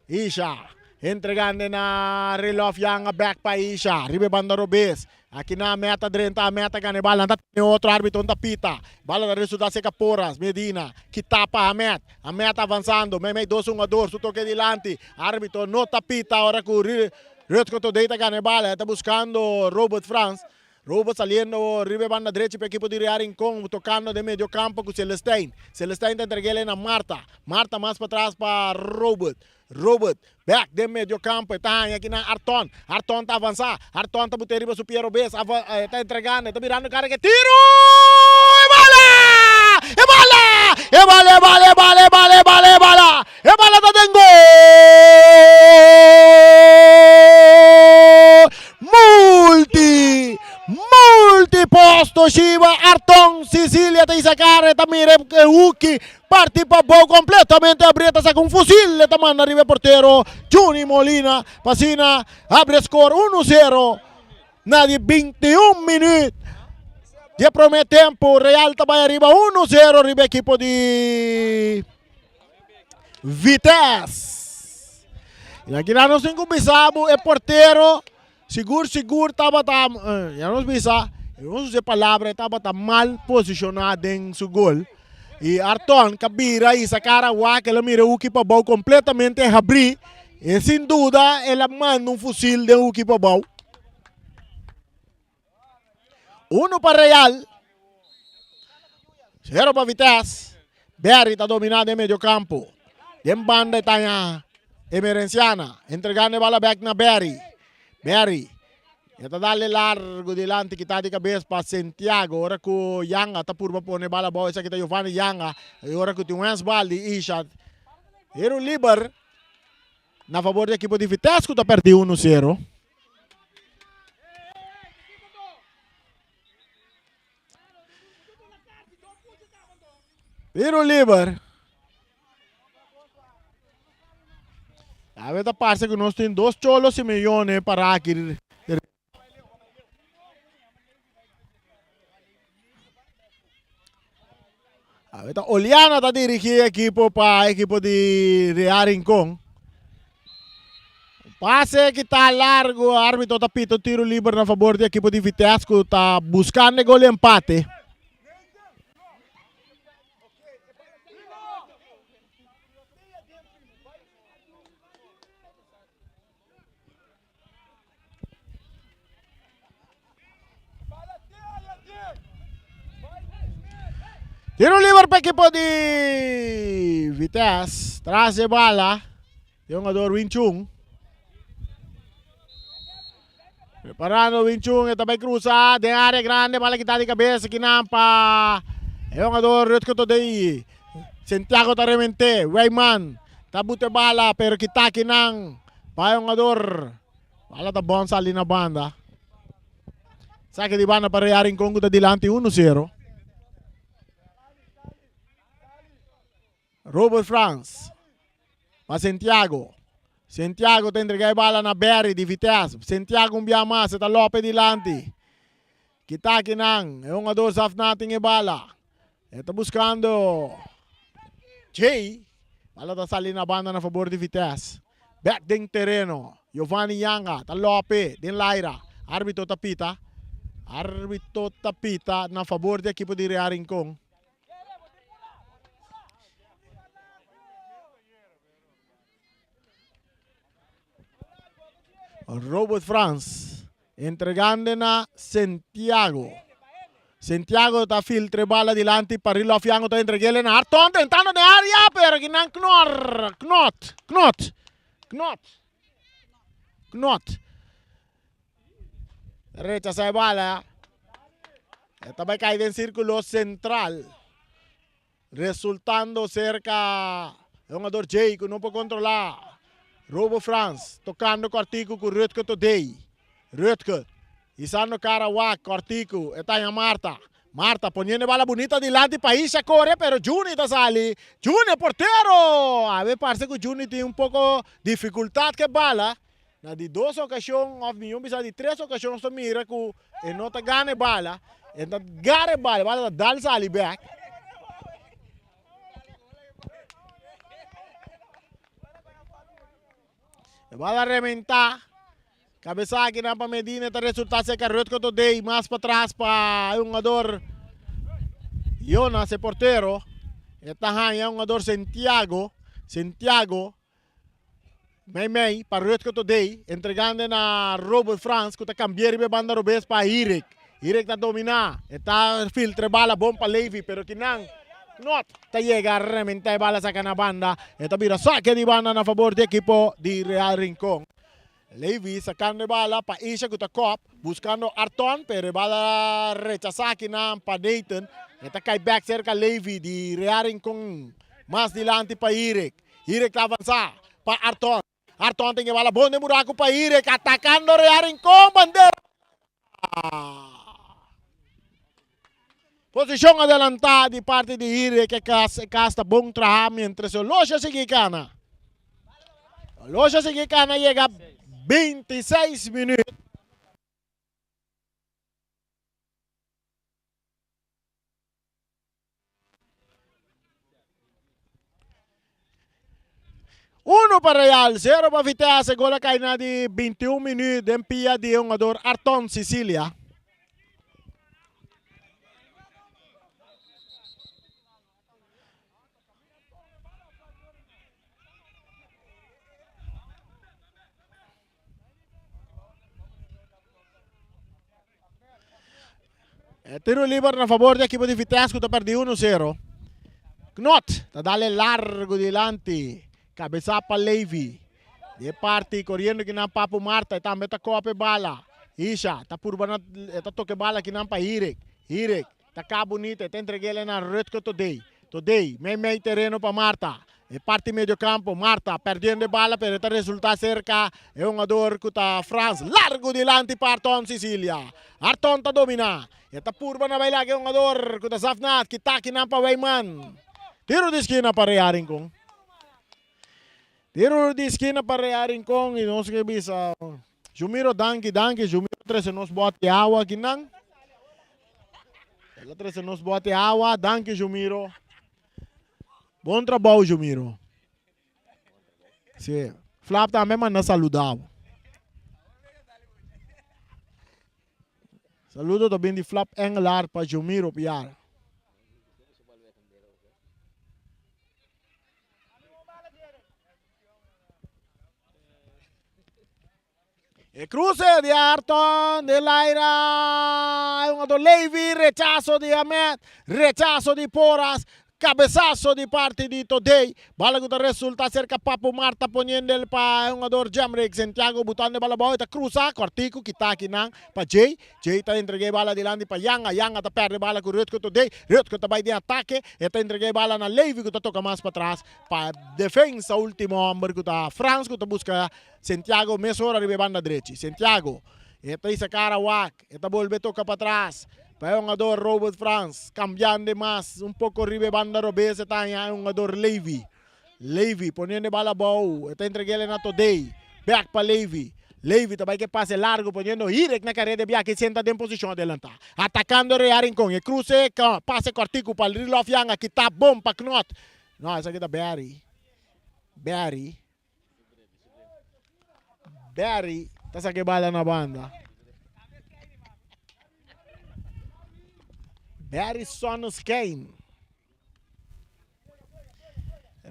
Isha entregando na Rilof Yanga back pa Isha. Riba e banda robes. Aki na meta drenta meta gana e bala. Nan ta tene otro arbitro nan ta pita. Bala ta resulta seca Porras. Medina kita pa Ahmed. Ahmed avanzando. Meimei dos hungador. Su toke dilanti. Arbitro no ta pita ora cu Rutger Todey ta gana e bala. E ta buscando Robert Frans. Robert saliendo riba e banda drechi pa ekipo di Real Rincon, tocando den medio campo cu Celestijn. Celestijn ta entreg'el na Marta. Marta mas patras pa Robert. Robert back den medio campo, e ta haña akinan Arton. Arton ta avansa. Arton ta bute riba su pie robes. E ta entregando, e ta mirando cara ke tiro! E bala! E bala! E bala, e bala, e bala, e bala, e bala, e bala! E bala ta den gol! Multi! Multi posto Shiba Arton Sicilia ta isacar e ta mira e huki parti pa bou completamente abri e ta saca un fusil e ta manda riba e portero Juni Molina pa asina abri e score uno zero na di 21 minuut di e prome tempo Real ta bai ariba uno zero riba ekipo di Vitesse. Y aki na nos tin cu bisa bo e portero sigur sigur tabata ya nos bisa nos usa e palabra e tabata mal posiciona den su gol y Arton ka bira y saca arawak el a mira e huki pabou completamente habri y sin duda el a manda un fusil den huki pabou. Uno pa Real, cero pa Vitesse. Berry ta domina den medio campo. Den banda e taña Emerenciana, entregando e bala bek na Berry. Berry. E ta dale largo dilanti kita di kabes pa Santiago. Ora ku Yanga ta purba pone bala abou esaki ta Giovanni Yanga. I ora ku tin un hensbal di Isha. Tiro liber na fabor di ekipo di Vitesse ku ta perdi uno sero. Tiro liber. A ta parse ku nos tin dos Cholo Simeone para aki. A ta Oliana ta dirigí ekipo pa ekipo di Real Rincon. Pase ki ta largo, arbitro ta pita un tiro liber na fabor di ekipo di Vitesse ku ta buskando e gol di empate. Tiro liber pa ekipo di Vitesse. Tras e bala. E hungador Wing Chun. Preparando Wing Chun. E ta bai cruza den area grande. Bala kita di cabeza kinan pa e hungador Rutger Todei. Santiago ta remente. Weyman ta bute bala pero kita kinan pa e hungador. Bala ta bon sali na banda. Saque di banda pa Real Rincon ku ta dilanti 1-0. Robert Frans pa Santiago. Santiago ta entrega e bala na Berry di Vitesse. Santiago un bia mas, e ta lope dilanti. Kita akinan, e hungador Zafna tin e bala. E ta buscando Jay. Bala ta sali na banda na fabor di Vitesse. Bek den tereno. Giovanni Yanga ta lope den laira. Arbitro ta pita. Arbitro ta pita na fabor di ekipo di Real Rincon. Robert Frans entregando na Santiago. Santiago ta filtre bala dilanti pa Rilo Afiango ta entregele na Arton tentando den área pero kinan Knor Knot Knot Knot Knot Rechasa e bala. E ta bai kai den sirkulo sentral. Resultando serka e hungador Jay ku no por kontrolá. Robo Frans tokando kòrtiku ku Rutger Todey. Rutger hisando kara wak kòrtiku e ta haña Marta. Marta poniendo e bala bunita dilanti pa Isha kore pero Juni ta sali. Juni e portero! Awe parse ku Juni tin un poko difikultat ku e bala. Na di dos okashon òf mihó bisa di tres okashon nos ta mira ku e no ta gana e bala, e ta gara e bala, e bala ta dal sali bèk. E bala rementá, kabesa akinan pa Medina ta resultá serka Rutger Todey, mas patras pa e hungador Jonas e portero, e ta haña e hungador Santiago, Santiago. Mei mei pa Rutger Todey, entregando na Robert Frans ku ta kambia riba e banda robes pa Hirik. Hirik ta dominá, e ta filtra e bala bon pa Levy, pero kinan Knot ta yega a rementá e bala saka na banda. E ta bira sake di banda na fabor di ekipo di Real Rincon. Levy sakando e bala pa Isha ku ta kòp, buskando Arton, pero e bala rechasá kinan pa Nathan. E ta kai bèk serka Levy di Real Rincon, mas dilanti pa Hirik. Hirek ta avansa pa Arton. Arton tin e bala bon den buraku pa Hirek atakando Real Rincon. Bandera. Posishon adelantá di parti di Hirek e kas e kas ta bon traha mientras e olosha sigui kana. Olosha sigui kana yega 26 minuut. Uno pa Real, zero pa Vitesse. Gol a kai na di 21 minuut den pia di hungador Arton Sicilia. E tiro liber na favor di ekipo di Vitesse ku ta perdi 1-0. Knot ta dale largo dilanti. Kabesa pa Levy. Di e parti koriendo kinan Papu Marta e tambe ta kope bala. Isha ta purba na e ta toke bala akinan pa Hirik. Hirik ta ka bunita e ta entreg'el na Rutger Todey. Todey mei mei tereno pa Marta. E parti medio campo Marta perdiendo e bala pero e ta resulta cerca e hungador cu ta Frans largo dilanti pa Arton Cicilia. Arton ta domina. E ta purba na baila cu e hungador cu ta Zafnat kita akinan pa Weyman. Tiro di skina pa Real Rincon. Tiro di skina pa Real Rincon y nos ke bisa Jumiro danki danki Jumiro trece nos bote awa akinan. El a trece nos bote awa danki Jumiro. Bon trabou Jumiro. Si. Flap tambe manda saluda bo. Saludo ta bin di Flap Engelaar pa Jumiro Piar. E cruce di Arton de Laira. E hungador Levy. Rechazo di Ahmed. Rechazo di Porras. Cabezazo di parti di Todey. Bala cu ta resulta cerca Papu Marta poniendo el pa e hungador Jemrick. Santiago butando e bala abao. E ta cruza. Cortico kita akinan pa Jay. Jay ta entrega e bala dilanti pa Yanga. Yanga ta perde bala cu Rutger Todey. Rutger ta bay den atake. E ta entrega e bala na Levy cu ta toca mas patras pa defensa ultimo homber cu ta Frans cu ta busca Santiago mesora riba e banda drechi. Santiago e ta hisa cara wak, e ta bolbe toca patras pa e hungador Robert Frans, cambiando e mas un poco riba e banda robes e ta haña e hungador Levy. Levy poniendo e bala abou, e ta entreg'el na Todey, bek pa Levy. Levy ta bai ke pase largo poniendo Hirek na careda e biaha senta den posicion adelanta. Atacando Rea Rincon, e cruce pase cortico pa Rilof Yanga kita bon pa Knot. No, esaki ta Barry. Barry. Barry ta saka e bala na banda. Barry Sonneskein.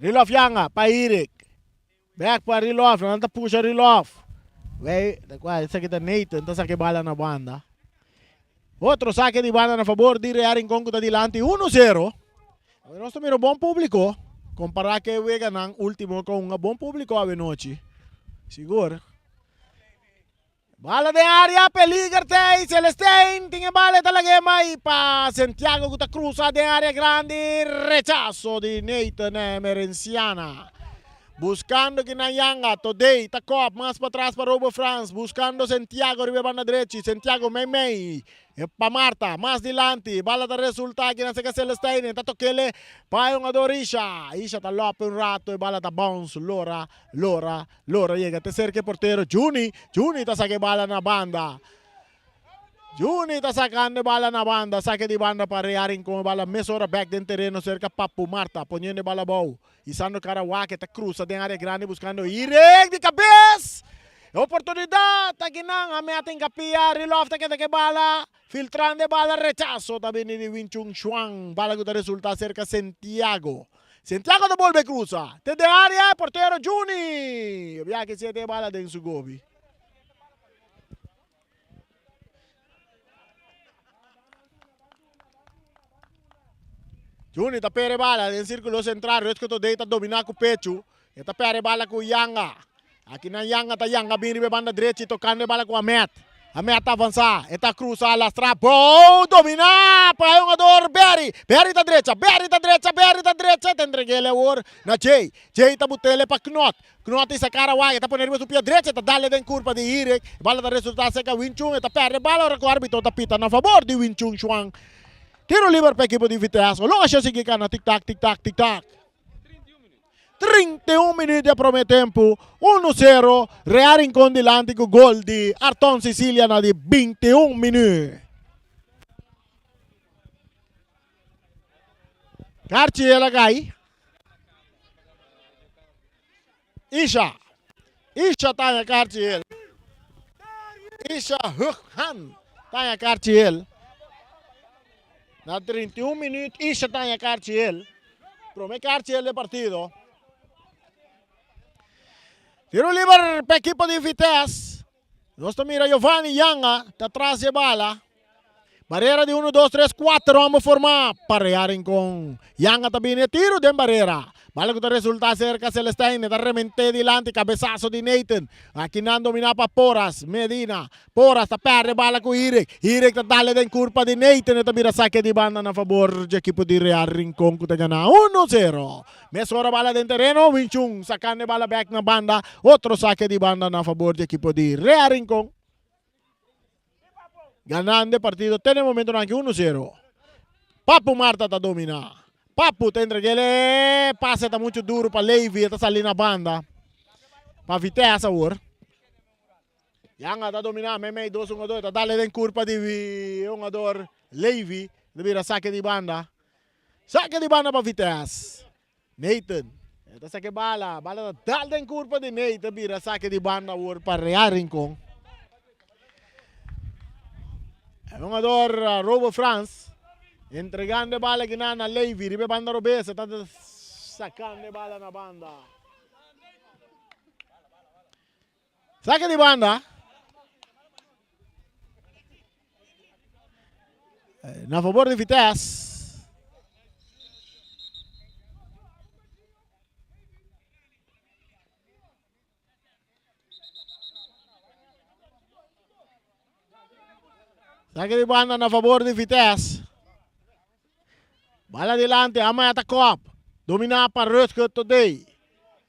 Rilof Yanga pa Erik. Back pa Rilof. Nan ta pusha Rilof. Wey, esaki ta Nathan ta saka e bala na banda. Otro sake di banda na fabor di Real Rincon ku ta dilanti 1-0. Nos ta mira bon publico compara cu e weganan ultimo cu un bon publico awe nochi. Sigur. Bala den area, peliger tey, Celestijn tin e bala e ta lag'e mai pa Santiago cu ta cruza den area grandi, rechazo di Nathan Emerenciana. Buscando kinan yanga, Todey ta kop mas patras pa Robo Frans, buscando Santiago riba e banda drechi, Santiago mei mei pa Marta, mas dilanti, bala ta resulta kinan seka Celestine, ta tokele pa e hungador Isha, Isha ta lope un rato e bala ta bounce, lora, lora, lora yega te serka e portero Juni, Juni ta saka e bala na banda. Juni ta sacando e bala na banda, sake di banda pa Rea Rincon, e bala mesora bek den tereno cerca Papu Marta, poniendo e bala abou. Isando Karawaque ta cruza den area grandi buscando Irek di cabes! E oportunidad ta kinan, a meta in capia, Rilof ta keda ke bala, filtrando e bala, rechazo ta bini di Win Chung Chuang, bala cu ta resulta cerca Santiago. Santiago ta bolbe cruza, te den area e portero Juni! E biaha siete e bala den su gobi. Juni ta pere bala den sirkulo sentral. Rutger Todey ta dominá ku pechu. E ta pere bala ku Yanga. Aki nan Yanga ta yanga bin riba e banda drechi tokando e bala ku Ahmed. Ahmed ta avansá. E ta krusa lastra. Bou dominá pa e hungador Berry. Berry ta drecha. Berry ta drecha. Berry ta drecha. E ta entreg'el awor na Jay. Jay ta but'el pa Knot. Knot ta kara wak, e ta pone riba su pia drecha, e ta dale den kurpa di Hirik. E bala ta resultá serka Win Chun, e ta pèrdè e bala ora ku árbitro ta pita na fabor di Win Chun Shuang. Tiro liber pa ekipo di Vitesse. Olo a sigui kana tik tak, tik tak, tik tak. 31 minüt di e promé tempu, unu sero, Real Rincon dilanti ku gol di Arton Cicilia na di 21 minüt. Karchi el a kai. Isha. Isha ta haña karchi el. Isha Hughan ta haña karchi el. Na 31 minuut Isha ta haña karchi el. Prome karchi el de partido. Tiro liber pa ekipo di Vitesse. Nos ta mira Giovanni Yanga ta tras di e bala. Barera di uno, dos, tres, kuater homber formá pa Rea Rincon. Yanga ta bini e tiro den barera. Bala ku ta resultá serka Celestijn. E ta rement'é dilanti. Kabesaso di Nathan. Akinan dominá pa Porras. Medina. Porras ta pèrdè bala ku Hirik. Hirik ta dale den kurpa di Nathan. E ta bira sake di banda na fabor dje ekipo di Real Rincon ku ta gana uno zero. Mesora bala den tereno. Winchun sakando e bala bèk na banda. Otro sake di banda na fabor dje ekipo di Real Rincon. Ganando e partido te na e momentonan aki uno zero. Papu Marta ta domina. Papu ta entreg'el e pase ta mucho duro pa Levy e ta sali na banda pa Vitesse awor. Yanga ta domina meimei dos hungador ta dale den curpa di e hungador Levy ta bira sake di banda. Sake di banda pa Vitesse. Nathan e ta sake bala, bala ta dal den curpa di Nathan bira sake di banda awor pa Real Rincon. E hungador Robo Frans entregando e bala kinan na Levy riba e banda robes e ta sacando e bala na banda. Sake di banda. Na favor di Vitesse. Sake di banda na favor di Vitesse. Bala dilanti, Amaya ta kop. Domina pa Rutger Todey.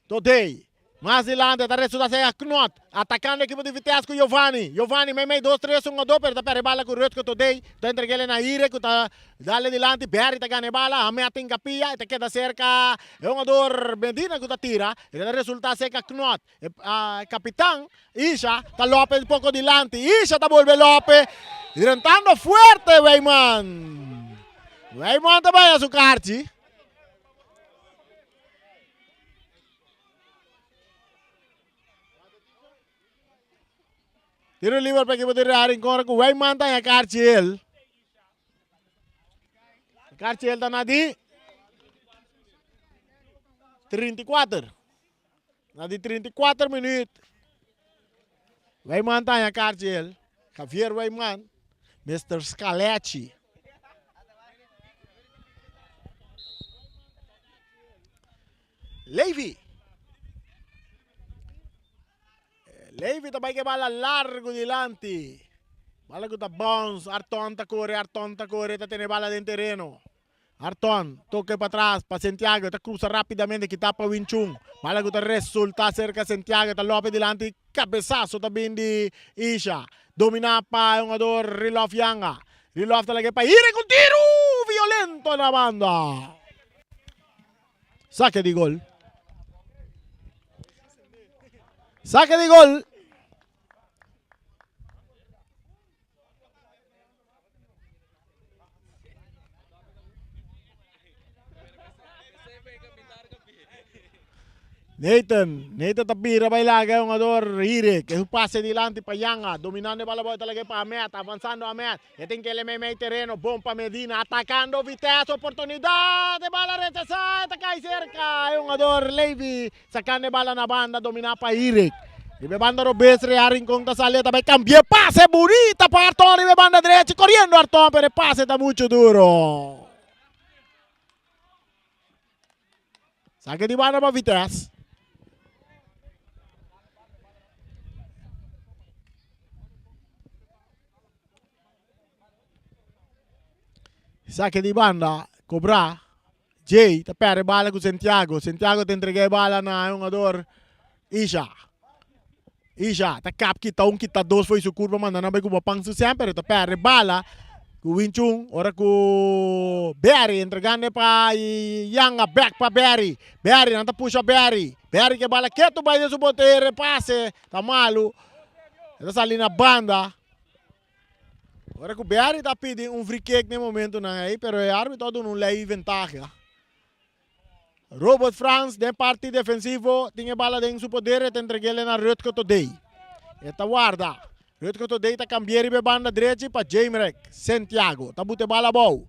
Todey. Mas dilanti ta resulta ser Knot. Atacando equipo di Vitesse cu Giovanni. Giovanni meimei dos tres hungador pero ta perde bala cu Rutger Todey. Ta entreg'ele na Ire cu ta dale dilanti. Barry ta gana e bala. Amaya tin capia. E ta keda cerca e hungador Medina cu ta tira. E ta resulta cerca Knot. E capitan Isha ta lope poco dilanti. Isha ta bolbe lope. Drentando fuerte Weyman. Weyman ta baya su karchi. Tiro liber pa equipo di Real Rincon ku Weyman ta haña karchi el. Karchi el ta na di 34. Na di 34 minuut. Weyman ta haña karchi el. Javier Weyman. Mister Scalechi. Levy. Levy ta bai ke bala largo dilanti. Bala ku ta bounce. Arton ta kore, Arton ta kore, ta tene bala den tereno. Arton toke pa tras pa Santiago, ta cruza rapidamente kita pa Winchun. Bala ku ta resulta cerca Santiago, ta lope dilanti, cabezazo ta bin di Isha. Domina pa e hungador Rilof Yanga. Rilof ta lage pa Ire ku tiru violento na banda. Sake di gol. Sake di gol. Nathan, Nathan ta bira bai laga e hungador Hirik. E su pase dilanti pa Yanga. Dominando e bala boy ta laga pa Ahmed. Avanzando Ahmed. E tin kele meimei tereno. Bon pa Medina. Atacando Vitesse. Oportunidad. E bala rechasa. E ta kai cerca. E hungador Levy. Sacando e bala na banda. Domina pa Hirik. Riba e banda robes Real Rincon ta sali. E ta bai cambia e pase. Bunita pa Arton riba e banda drechi. Coriendo Arton pero e pase ta mucho duro. Sake di banda pa Vitesse. Sake di banda, cobra. Jay ta perde bala cu Santiago. Santiago ta entrega e bala na e hungador Isha. Isha ta kap kita un kita dos fo'i su kurpa manda nan bai ku bo pan su semper e ta perde bala ku Win Chun ora ku Berry entregando pa Yanga bek pa Berry Berry nan ta pusha Berry Berry ke bala ketu bai den su boter e pase ta malu e ta sali na banda ora ku Berry ta pidi un free kick den momentonan ei pero e arbitro a duna un lei ventaha. Robert Frans den parti defensivo tin e bala den su poder e ta entreg'el na Rutger Todey. E ta warda. Rutger Todey ta kambia riba e banda drechi pa Jamerek Santiago. Ta buta e bala abou.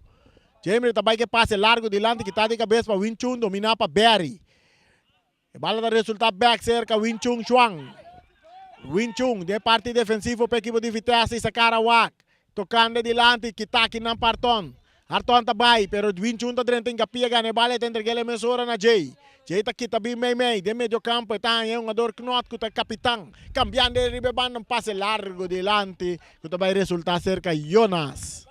Jamerek ta bai ku e pase largo dilanti kita di kabes pa Win Chun domina pa Barry. E bala ta resulta bek serka Win Chun Chuang. Win Chun den parti defensivo pa ekipo di Vitesse i Sakara wak. Tokando dilanti kitaki nan parton. Arton ta bai, pero Winchun ta drenta hinkapia gana e bala e ta entreg'el e mesora na Jay. Jay ta kita bin meimei den medio kampo e ta haña e hungador Knot ku ta e kapitan. Kambiando e riba e banda un pase largo dilanti ku ta bai resulta serka Jonas.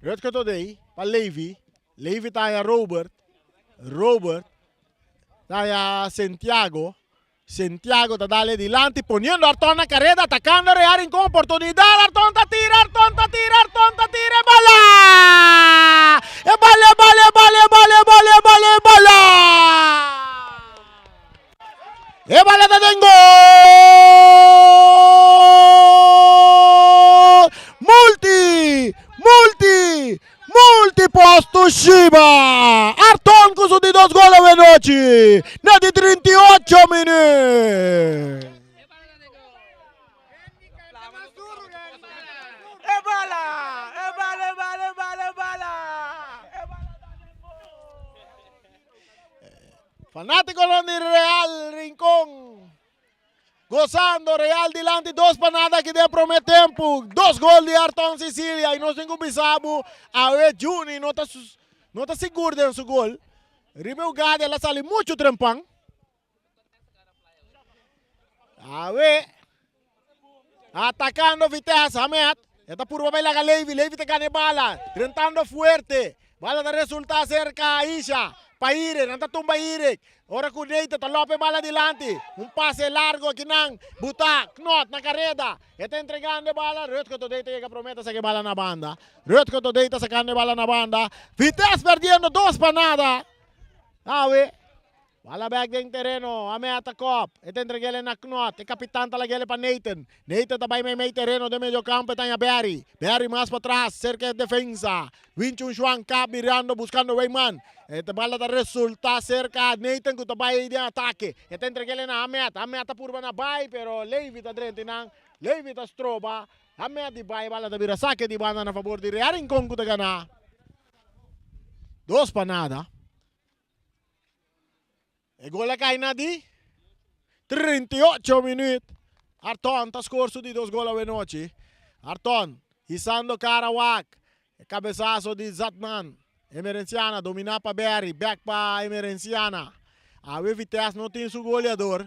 Rutger Todey pa Levi. Levi ta haña Robert. Robert ta haña Santiago. Santiago ta dale dilanti poniendo Arton na careda atacando Real Rincon oportunidad Arton ta tira Arton ta tira Arton ta tira e bala e bala e bala e bala e bala e bala e bala e bala e bala ta den gol multi multi Multiposto Shiba! Arton ku su di dos gol awe nochi na di 38 minuut. Fanátikonan di Real Rincon Gozando Real dilanti dos pa nada aki den prome tempu. Dos gol di Arton Cicilia y nos tin cu bisa bo awe Juni no ta no ta sigur den su gol. Riba e hugada el a sali mucho trempan. Awe atacando Vitesse Hamed. E ta purba bay laga Levi. Levi ta gana e bala. Drentando fuerte. Bala ta resulta cerca Aisha. Pa Irek. Nan ta tumba Irek. Ora ku Neita ta lopa e bala dilanti, un pase largo akinan, buta Knot na kareda, e ta entregando e bala, Rutger Todey ta yega prome ta saka e bala na banda, Rutger Todey ta sakando e bala na banda, Vitesse perdiendo dos pa nada, awe, bala bek den tereno, a meta kop, e ta entreg'el na Knot, e kapitan ta lag'el pa Nathan, Nathan ta bai meimei tereno den medio kampo e ta haña Barry, Barry mas patras serka e defensa, Winchun Juan ka birando buscando Weyman. E bala ta resulta cerca Nathan cu ta bay den atake. E ta entreg'el na Ahmed. Ahmed ta purba na bay pero Levy ta drenta nan. Levy ta stroba Ahmed di bay. Bala ta bira sake di banda na fabor di Real Rincon cu ta gana dos pa nada. E gol a kai na di 38 minuut. Arton ta score su di dos gol awenochi. Arton hisando cara wak. E cabesazo di Zatman. Emerenciana domina pa Berry. Back pa Emerenciana. Awe Vitesse no tin su goleador.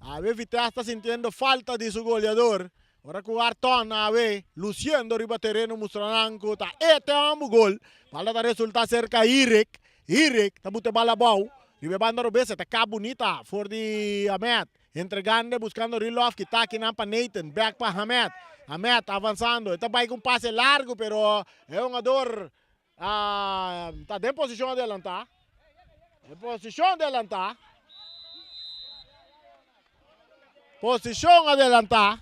Awe Vitesse ta sintiendo falta di su goleador. Ora cu Arton awe luciendo riba tereno mustra nan cu ta e te homber gol. Bala ta resulta cerca Irik. Irik ta buta e bala abou. Riba e banda robes e ta ka bunita for di Ahmed. Entregando buscando Rilof ki ta akinan pa Nathan. Back pa Ahmed. Ahmed avansando. E ta bai cu un pase largo pero e hungador ta den posicion adelanta. Den posicion adelanta. Posicion adelanta.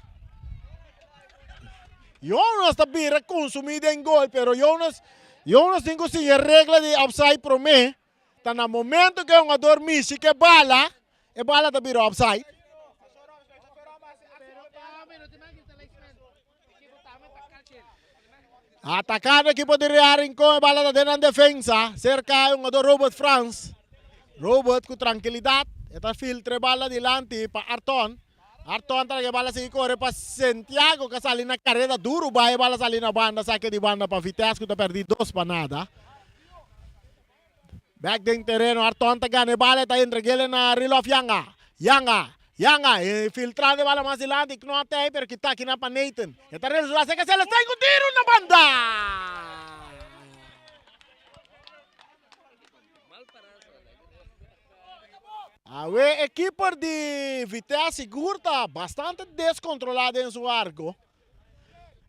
Jonas ta bira consumi den gol, pero Jonas, Jonas tin cu sigui e regla di offside prome. Ta na momento cu e hungador mishi cu e bala, e bala ta bira offside. Atacando equipo di Real Rincon, e bala ta den nan defensa. Cerca e hungador Robert Frans. Robert cu tranquilidad, e ta filtra e bala dilanti pa Arton. Arton ta laga e bala sigui core pa Santiago cu a sali na careda duro bai e bala sali na banda, saque di banda pa Vitesse cu ta perdi dos pa nada. Bek den tereno, Arton ta gana e bala, e ta entreg'el na Rilof Yanga. Yanga, Yanga, e filtrando e bala mas dilanti, Knot ta ei, pero kita akinan pa Nathan. E ta resulta ser ke Celestijn ku tiro na banda! Awe e keeper di Vitesse sigur ta bastante descontrola den su arco.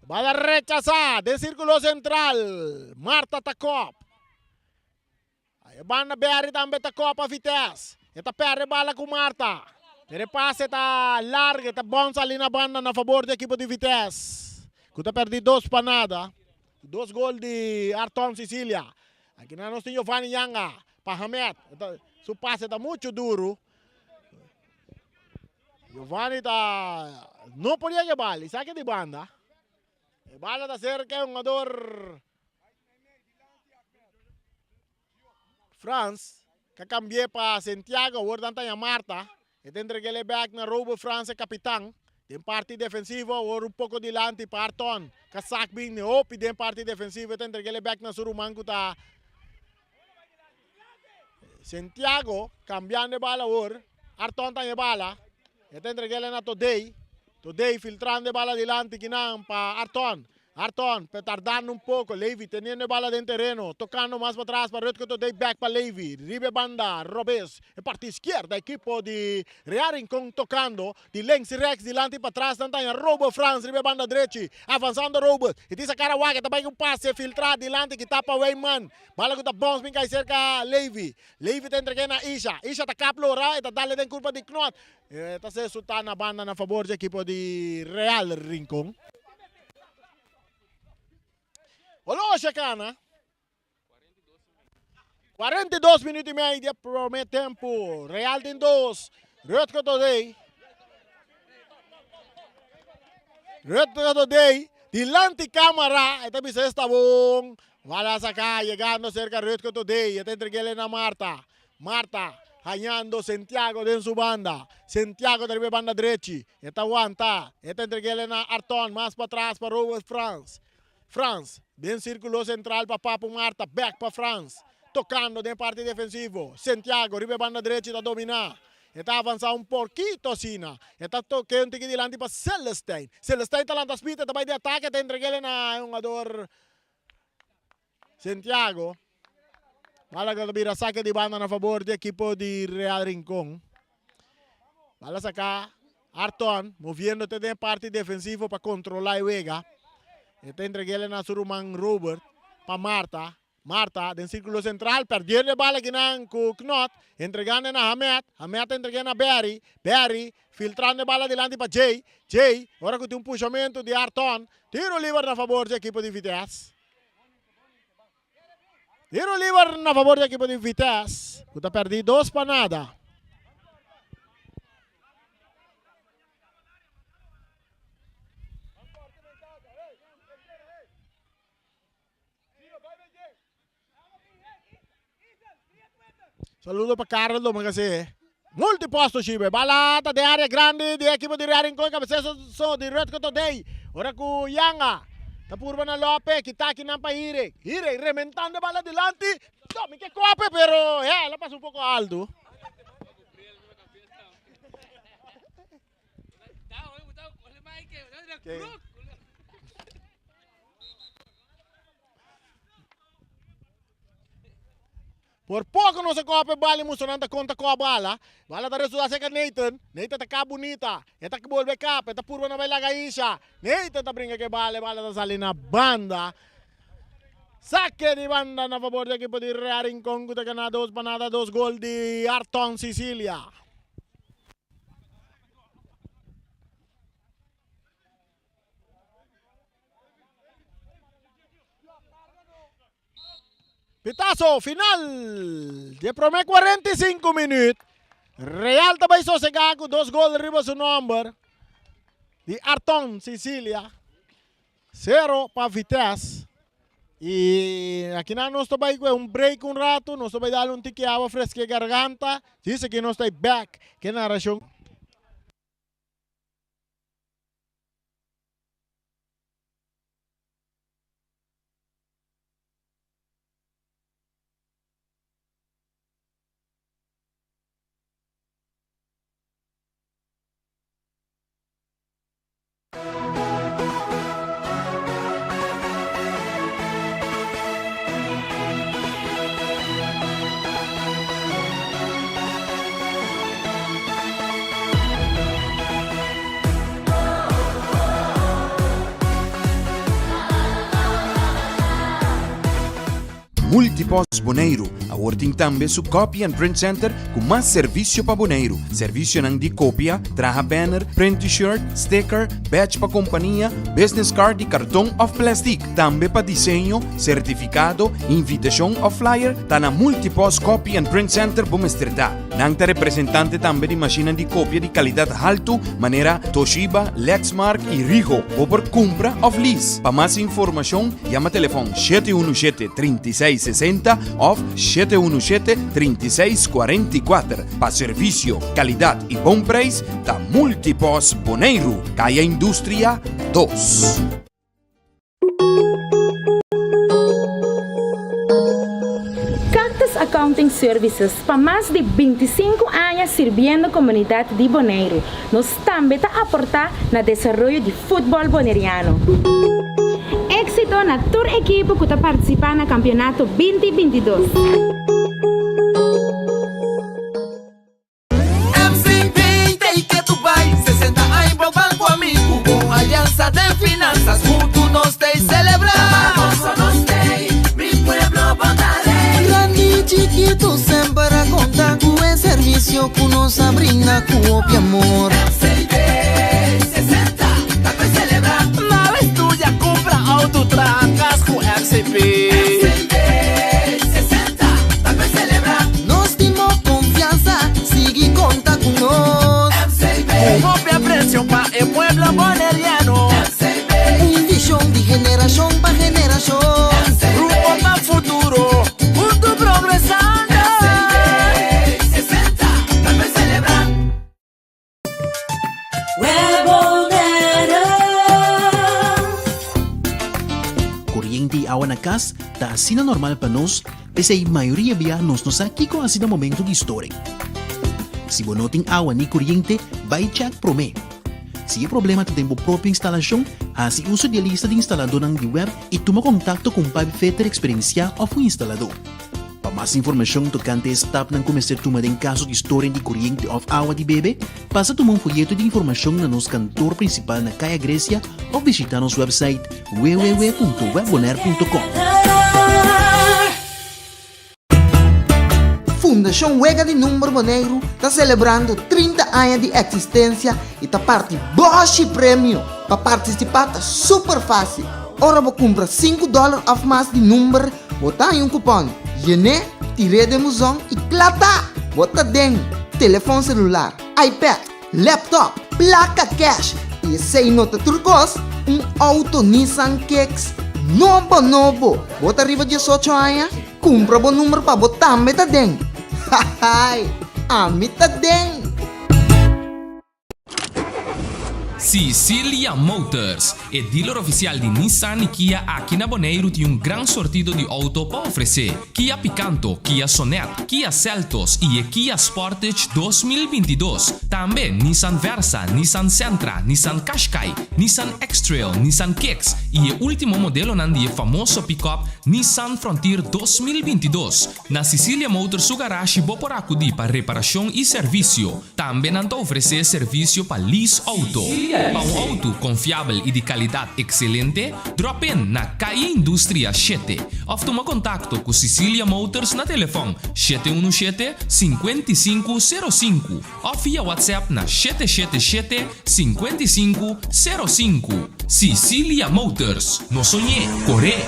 Bala rechasa den circulo central. Marta ta kop. E banda Berry tambe ta kopa Vitesse. E ta perde bala ku Marta. Pero e pase ta larga, e ta bounce ali na banda na fabor di ekipo di Vitesse. Ku ta perdi dos pa nada. Dos gol di Arton Cicilia. Aki nan nos tin Giovanni Yanga pa Hamed. Su pase ta muchu duru. Giovanni ta no por yega e bala. Esaki di banda. E bala ta cerca e hungador Frans ka cambi'é pa Santiago. Awor nan ta haña Marta. E ta entreg'é bek na Robert Frans e capitan. Den parti defensivo awor un poko dilanti pa Arton. Kasak bin hopi den parti defensivo e ta entreg'el e bek na su ruman ku ta Santiago kambiando e bala awor. Arton ta e bala. E ta entreg'el na Todey. Todey filtrando e bala dilanti kinan pa Arton. Arton pe tardando un poko. Levy teniendo e bala den tereno. Tokando mas patras pa Rutger Todey bek pa Levy. Riba e banda robes e parti izquierda ekipo di Real Rincon tokando. Di links y rechts, dilanti y patras nan ta haña Robert Frans riba e banda drechi. Avansando Robert. E tin sa cara wak, e ta bai cu un pase filtra dilanti kita pa Weyman. Bala cu ta bounce bin cay cerca Levy. Levy ta entrega na Isha. Isha ta kap lora, e ta dale den curpa di Knot. E ta ser suta na banda na fabor dje ekipo di Real Rincon. Oloshi a cana. 42 minuut y media prome tempo. Real tin dos. Rutger Todey. Rutger Todey. Dilanti cámara. Esta bisa está bon. Bala saca llegando cerca Rutger Todey. Esta entreguele na Marta. Marta hallando Santiago den su banda. Santiago ta banda derechi. Esta aguanta. Esta entreguele na Arton. Mas para atrás para Robert Frans. Frans, den sirkulo sentral pa Papu Marta, bèk pa Frans, tokando den parti defensivo. Santiago riba e banda drechi ta dominá. E ta avansá un porkito asina. E ta tok'é un tiki dilanti pa Celestijn. Celestijn ta lanta spit, e ta bai di atake, e ta entreg'é na e hungador Santiago. Bala ta bira sake di banda na fabor di ekipo di Real Rincon. Bala saka Arton moviendo te den parti defensivo pa kontrolá e wega. E ta entreg'é na su ruman Robert pa Marta. Marta den sirkulo sentral perdiendo e bala kinan ku Knot. Entregando na Hamed. Hamed ta entreg'é na Berry. Berry filtrando e bala dilanti pa Jay. Jay ora ku tin un pushamentu di Arton. Tiro liber na fabor di ekipo di Vitesse. Tiro liber na favor di ekipo di Vitesse, ku ta pèrdí dos pa nada. Saludo pa Carlos Domagase. Multiposto Shibe. Bala ta den área grandi di ekipo di Real Rincon. Kabesé so di Rutger Todey. Ora ku Yanga ta purba na Lope. Kita akinan pa Hirek. Hirek rementando e bala dilanti. Mi ke kope pero el a pasa un poko altu. Por poko nos a kope e bala i mustra nan ta kon ta koba bala. Bala ta resulta serka Nathan. Nathan ta kap bunita. E ta bolbe kap. E ta purba na bai laga Isha. Nathan ta brinka ku e bala. E bala ta sali na banda. Sake di banda na fabor di ekipo di Real Rincon ku ta gana dos pa nada dos gol di Arton Sicilia. Pitazo final di e prome 45 minuut. Real ta bay sosega cu dos gol riba su nomber di Arton Sicilia. Cero pa Vitesse. Y aki nan nos ta bay cu un break un rato. Nos ta bay dal un tiki awa fresca garganta. Dice que nos ta back ke narracion. Multipost Boneiru awor tin tambe su Copy and Print Center ku mas servisio pa Boneiru. Servisionan di kopia, traha banner, print t-shirt, sticker, badge pa kompania, business card di karton òf plèstik. Tambe pa diseño, sertifikado, invitashon òf flyer ta na Multipost Copy and Print Center bo mester ta. Nan ta representante tambe di mashinnan di kopia di kalidat haltu manera Toshiba, Lexmark i Ricoh. Bo por kumpra òf lease. Pa mas informashon yama telefòn 717 36. 36 60 òf 717 36 44. Pa servisio, kalidat i bon preis ta Multipos Boneiru, Kaya Industria dos. Cactus Accounting Services pa mas di 25 aña sirbiendo komunidat di Boneiru. Nos tambe ta aportá na desaroyo di futbòl boneriano. Éksito na tur ekipo ku ta partisipá na kampionato binti 22. MCB ta i ke tu bai 60 aña bo banco amigo Ku aliansa den finansas huntu nos ta i selebrá Barbosa nos t'ei, mi pueblo bo ta rei. Grandi i chikitu semper a konta ku e servisio ku nos a brinda ku hopi amor. MCB 60 ta pa selebrá. Nada estudia, kumpra outo, traha kas ku MCB. MCB 60 ta pa selebrá. Nos tin bo konfiansa, sigui konta ku nos. MCB. Ku hopi apresio pa e pueblo boneriano. MCB. Un vishon di generashon pa generashon. MCB. Rumbo pa futuro, huntu progresando. MCB 60 ta pa selebrá. Koriente i awa na kas ta asina normal pa nos, p'esei mayoria bia nos no sa kiko hasi na momento di storing. Si bo no tin awa ni koriente, bai chèk promé. Si e problema ta den bo propio instalashon, hasi uso di e lista di instaladónan di web i tuma kontakto ku un pipefitter eksperensiá òf un instaladó. Pa mas informashon tokante e stapnan ku mester tuma den kaso di storing di koriente òf awa di bebe, pasa tuma un foyeto di informashon na nos kantor prinsipal na Kaya Grecia òf bishitá nos wèpsait www.webbonaire.com. Fundashon Wega di Number Boneiru ta selebrando 30 aña di eksistensia i ta parti bòshi premio! Pa partisipá ta super fásil. Ora bo kumpra sinku dòler òf mas di number, bo ta haña un kupòn. Yen'é, tir'é den buzon i kla ta! Bo ta den telefòn selular, iPad, laptop, plaka kèsh i esei no ta tur kos, un outo Nissan Kicks nobo nobo! Bo ta riba diesocho aña? Kumpra bo number pa bo tambe ta den! Hahaai! Ami ta den! Sicilia Motors, e dealer ofisial di Nissan i Kia aki na Boneiru tin un gran sortido di outo pa ofresé, Kia Picanto, Kia Sonet, Kia Seltos i e Kia Sportage 2022. Tambe Nissan Versa, Nissan Sentra, Nissan Qashqai, Nissan X-Trail, Nissan Kicks i e último modelonan di e famoso pick-up Nissan Frontier 2022. Na Sicilia Motors su garashi bo por akudí pa reparashon i servisio. Tambe nan ta ofresé servisio pa lease outo. Pa un outo konfiabel i di kalidat ekselente, drop in na Calle Industria shete òf tuma kontakto ku Sicilia Motors na telefòn 717 55 05 òf via WhatsApp na 777 55 05. Sicilia Motors, no soñ'é, kor'é!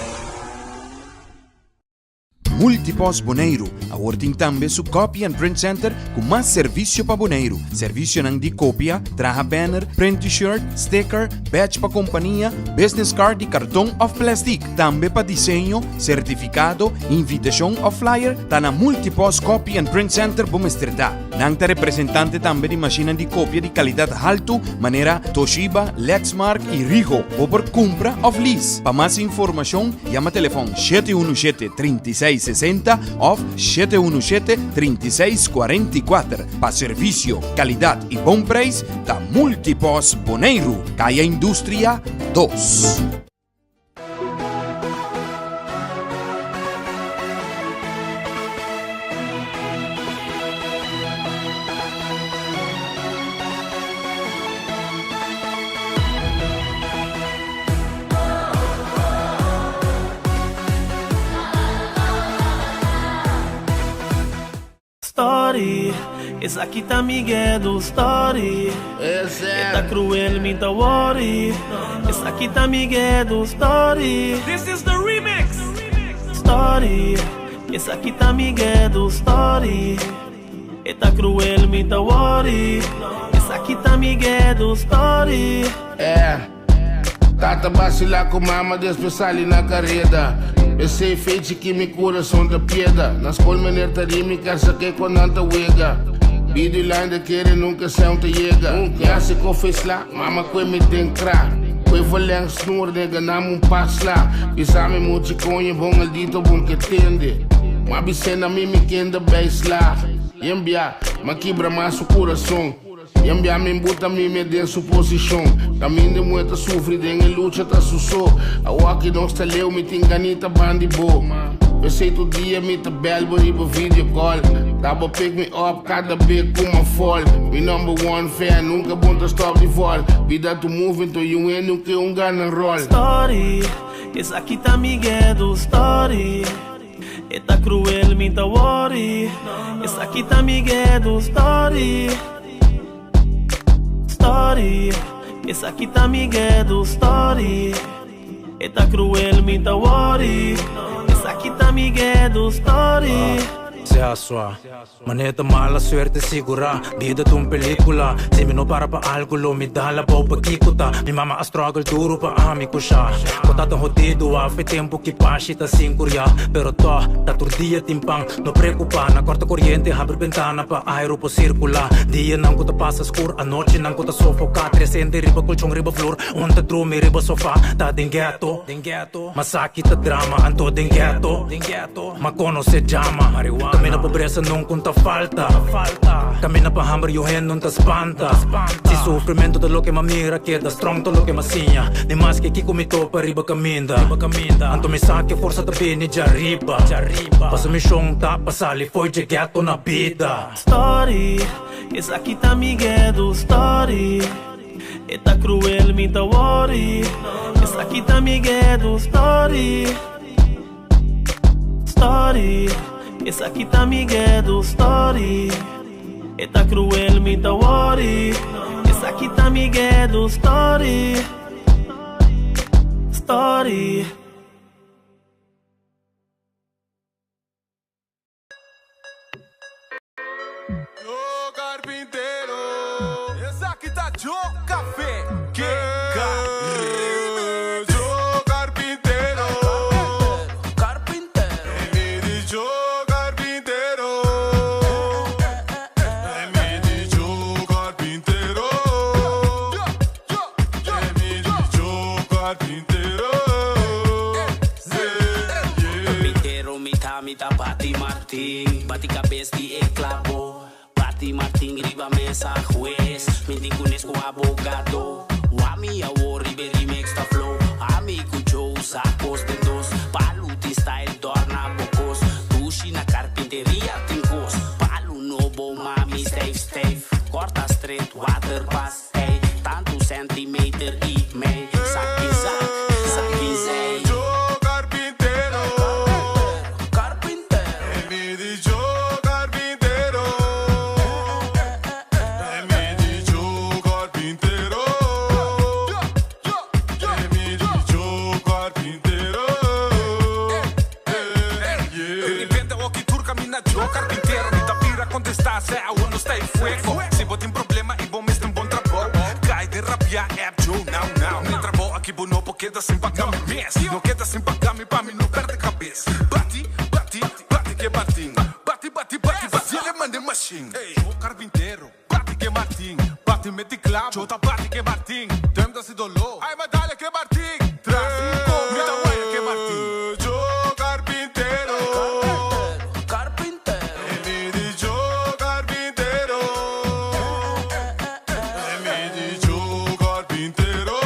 Multipost Boneiru awor tin tambe su Copy and Print Center ku mas servisio pa Boneiru. Servisionan di kopia, traha banner, print T-shirt, sticker, badge pa kompania, business card di karton òf plèstik. Tambe pa diseño, sertifikado, invitashon òf flyer, ta na Multipost Copy and Print Center bo mester ta. Nan ta representante tambe di mashinnan di kopia di kalidat haltu manera Toshiba, Lexmark i Ricoh. Bo por kumpra òf lease. Pa mas informashon yama telefòn 717 36 60 òf 717 36 44. Pa servisio, kalidat i bon preis ta Multipost Boneiru, Kaya Industria 2. Story, esaki ta mi ghetto story. E ta cruel, mi ta worry. Esaki ta mi ghetto story. This is the remix. Story, esaki ta mi ghetto story. E ta cruel, mi ta worry. Esaki ta mi ghetto story. Eh. Tata basila ku mama, despues sali na kareda. P'esei fechi ki mi kurason ta pieda. Na skol meneer ta ri mi kar sa ke kon nan ta wega. Bidu i line ta kere nunka sèun ta yega. Ya si kofe sla, mama kue mi den kra. Kue verleng snoer nega nam un par sla. Bisa mi muchi koño bon aldito bon ke tende. Ma bis'é na mi mi kende bij sla. Yen bia, m'a kibra mas su kurason. Yen bia mi buta mi me den su posishon. Kaminda muhe ta sufri den e lucha ta su so. Awaki nos ta leu mi tin ganita bandi bo. P'esei tur dia mi ta bel bo riba video call. Ta bo pick me up kada be ku m'a fall. Mi number one fan nunka bon ta stop di fall. Bida ta move nto yu hende ke un gana rol. Story, esaki ta mi ghetto story. E ta cruel mi ta worry. Esaki ta mi ghetto story. Story, esaki ta mi ghetto story. E ta cruel mi ta worry. Esaki ta mi ghetto story. Sea sua. Manera ta mala suerte sigurá. Bida ta un pelíkula. Si mi no para pa algu lo mi dal abou pa kiko ta. Mi mama a struggle duru pa ami kushá. Ku ta tan hodidu af e tempu ki pashi ta sin kuriá. Pero tòg ta tur dia tin pan. No preokupá, na kòrta koriente habri bentana pa airu por sirkulá. Dianan ku ta pasa skur, anochinan ku ta sofoká. Tresente riba kolchon riba flur, un ta drumi riba sofá. Ta den ghetto, masaki ta drama anto den ghetto. Ma conoce jama. Camina pobreza nunca un ta falta. Camina pa hamber yu hende un ta spanta. Si sufrimento ta loke m'a mira keda strong ta loke m'a siña. Ni maske kiko mi topa riba caminda. Anto mi sa ke forsa ta bini djariba. Paso mishon ta pa sali fo'i dje ghetto na bida. Story, esaki ta mi ghetto story. E ta cruel mi ta worry. Esaki ta mi ghetto story. Story, esaki ta mi ghetto story. E ta cruel mi ta worry. Esaki ta mi ghetto story. Story. Yo carpintero. Esaki ta Joe Café. Ke Caribe. Joe carpintero. Carpintero. Mi di Joe carpintero. Mi di Joe carpintero. Mi di Joe carpintero. Carpintero mi ta mi ta bati martin Bati cabes di e clabo Bati martin riba mesa hues Mi tin cunes cu abogado Wami awor riba e remix ta flow Ami cu Joe sa cos den dos Palu tin style dorna bo cos Dushi na carpinteria tin cos Palu nobo mami stijf stijf Corta straight water pas Ey, tantu centimeter y mei. Saki zak, saki zei. Joe carpintero. Carpintero. Mi di Joe carpintero. Mi di Joe carpintero. Mi di Joe carpintero. Di repente oki tur camina Joe carpintero. Mi ta bira contesta, se awor no sta e fuego. Si bo tin problema y bo mester un bon trabou, cay den rabia app Joe now now. Mi trabou aki bo no por keda sin paga mi mes. No keda sin paga mi pa mi no perde cabes. Bati, bati, bati ke batin. Bati, bati, bati, bati el e mande machine. Joe carpintero, bati ke martin. Bati meti clavo, Joe ta bati ke martin. Tem ta si dolor, ay ma dale ke martin. Trafico, mi ta waya ke martin. Joe carpintero. Carpintero. Mi di Joe carpintero. Mi di Joe carpintero.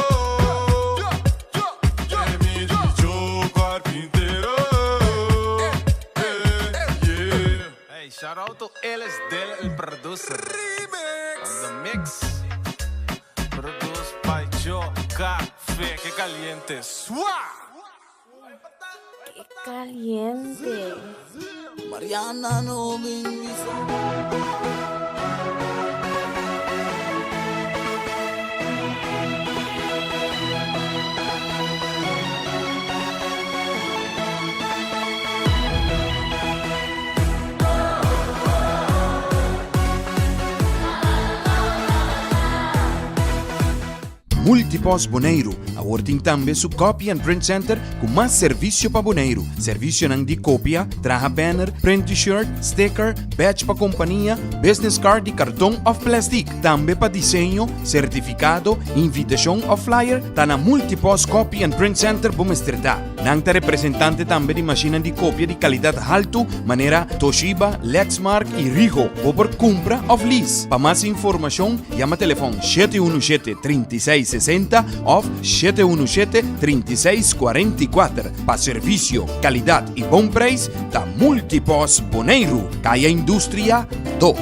Mi di Joe carpintero. Hey, shout out to Ellis Del, el producer. Remix. On the mix. Produced by Joe Café. Que caliente. Swa! Qué caliente. Mariana no bin bisa. Multipost Boneiru. Awor tin tambe su Copy and Print Center ku mas servisio pa Boneiru. Servisionan di kopia, traha banner, print t-shirt, sticker, badge pa kompania, business card di karton òf plèstik. Tambe pa diseño, sertifikado, invitashon òf flyer, ta na Multipost Copy and Print Center bo mester ta. Nan ta representante tambe di mashinnan di kopia di kalidat haltu manera Toshiba, Lexmark i Ricoh. Bo por kumpra òf lease. Pa mas informashon yama telefòn 717 36 60 òf 717 36 44. Pa servisio, kalidat i bon preis ta Multipost Boneiru, Kaya Industria 2.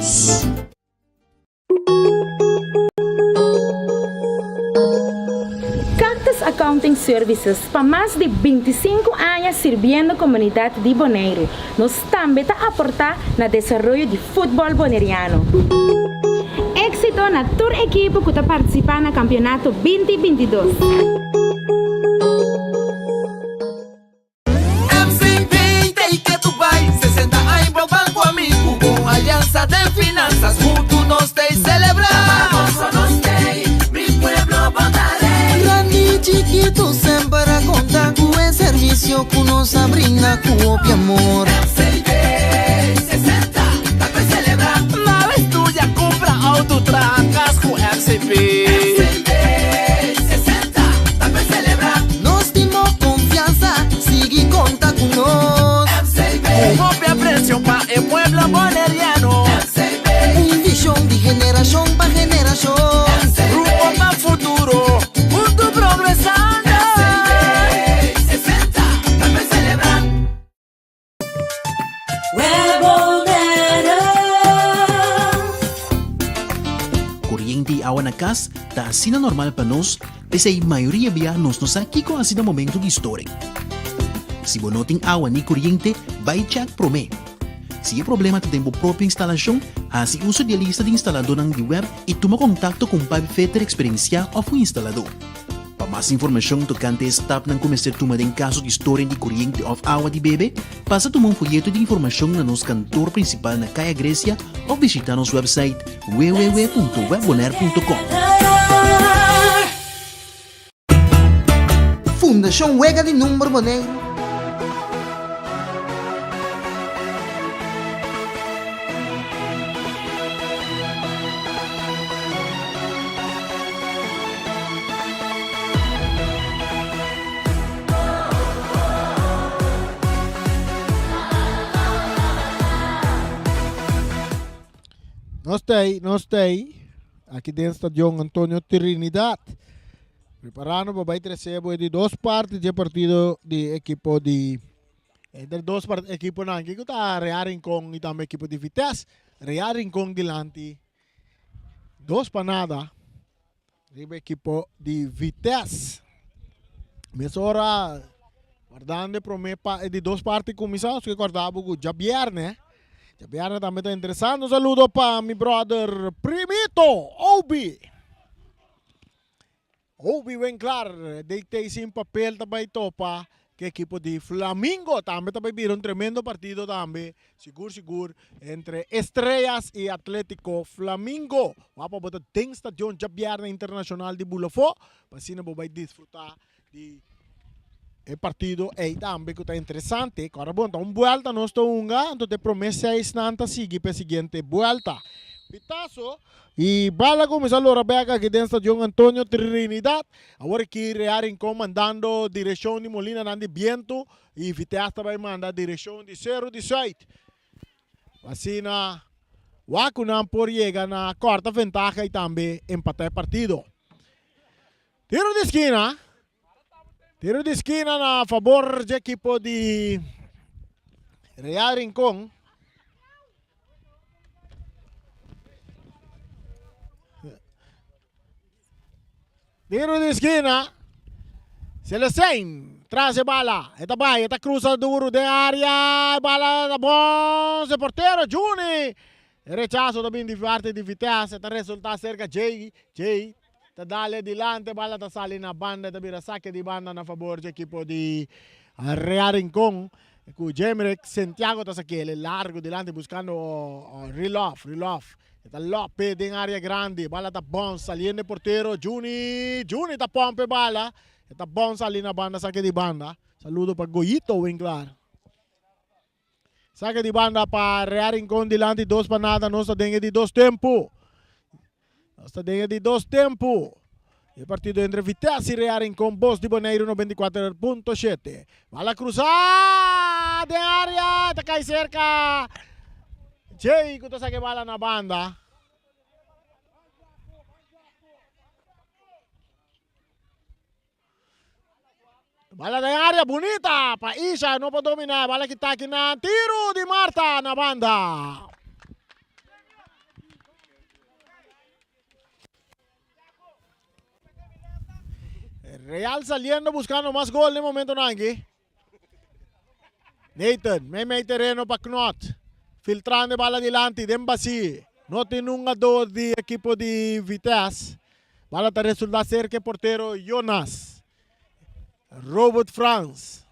Cactus Accounting Services pa mas di 25 aña sirbiendo komunidat di Boneiru. Nos tambe ta aportá na desaroyo di futbòl boneriano. Éksito na tur ekipo ku ta partisipá na kampionato 20 22. MCB ta y ke tu bai 60 aña bo banco amigo Con alianza den finanzas Junto nos ta y celebra Barbosa nos tey, mi pueblo bo ta rey. Grandi y chikitu semper a konta ku e servisio ku nos a brinda ku hopi amor. MCB 60 ta pa celebra. Nada estudia, kumpra auto, traha kas ku MCB. MCB 60 ta pa celebra. Nos tin bo konfiansa, sigui konta ku nos. MCB. Ku hopi apresio pa e pueblo boneriano. MCB. Un vishon di generashon pa generashon. MCB. Rumbo pa futuro, huntu progresando. MCB 60 ta pa celebra. Koriente i awa na kas ta asina normal pa nos, p'esei mayoria bia nos no sa kiko hasi na momento di storing. Si bo no tin awa ni koriente, bai chèk promé. Si e problema ta den bo propio instalashon, hasi uso di e lista di instaladónan di web i tuma kontakto ku un pipefitter eksperensiá òf un instaladó. Pa mas informashon tokante e stapnan ku mester tuma den kaso di storing di koriente òf awa di bebe, pasa tuma un foyeto di informashon na nos kantor prinsipal na Kaya Grecia òf bishitá nos wèpsait www.webbonaire.com. Fundashon Wega di Number Boneiru. Nos ta ei, nos ta ei, aki den Stadion Antonio Trinidad. Preparando pa bai trece bo e di dos parti dje partido di ekipo di entre dos part ekiponan aki ku ta Real Rincon i tambe ekipo di Vitesse. Real Rincon dilanti dos pa nada riba ekipo di Vitesse. Mesora wardando e prome pa e di dos parti kuminsá nos ke kòrda bo ku djabièrnè djabièrnè tambe ta interesante. Un saludo pa mi brother Primito Obi. Obi Winklaar DT sin papel ta bai topa ku ekipo di Flamingo. Tambe ta bai bira un tremendo partido tambe, sigur sigur, entre Estrellas i Atletico Flamingo. Wak pa bo ta den stadion djabièrnè internashonal di Bulofó, pa asina bo bai disfrutá di e partido ei tambe ku ta interesante. Kòrda bon, ta un buèlta nos ta hunga, anto ta e promé seisnan ta sigui pa e siguiente buèlta. Pitazo y bala cuminsa lora bek aki den Stadion Antonio Trinidad. Awor aki Real Rincon mandando direccion di Molinanan di Biento y Vitesse ta bay manda direccion di Cerro di Zuid. Asina wak cu nan por yega na corta ventaha y tambe empata e partido. Tiro di esquina. Tiro di esquina na favor dje equipo di Real Rincon. Tiro di esquina. Celestijn tras e bala. E ta bai, e ta cruza duro den area. E bala ta bon. Se portero Juni. E rechazo ta bin di parte di Vitesse. Ta resulta cerca Jay. Jay ta dale dilanti. Bala ta sali na banda. Ta bira saque di banda na favor di equipo di Real Rincon. Ku Jemrick Santiago ta sakele largo dilanti buscando Rilof. Rilof ta lope den area grandi. Bala ta bon saliendo e portero Juni. Juni ta pompe bala. E ta bon sali na banda sake di banda. Saludo pa Goyito Winklaar. Sake di banda pa Real Rincon dilanti dos pa nada. Nos ta den e di dos tempu. Nos ta den e di dos tempu. E partido entre Vitesse y Real Rincon, Bos di Boneiru 94.7. Bala cruza den area, ta cai cerca. Jay cu ta saca e bala na banda. Bala den area bunita pa Isha, no por domina. Bala kita aki na tiro di Marta na banda. Real saliendo buscando mas gol den momento nanki. Nathan, mei mei tereno pa Knot. Filtrando e bala dilanti den basi. No tin un hungador di ekipo di Vitesse. Bala ta resulta cerca e portero Jonas. Robert Frans.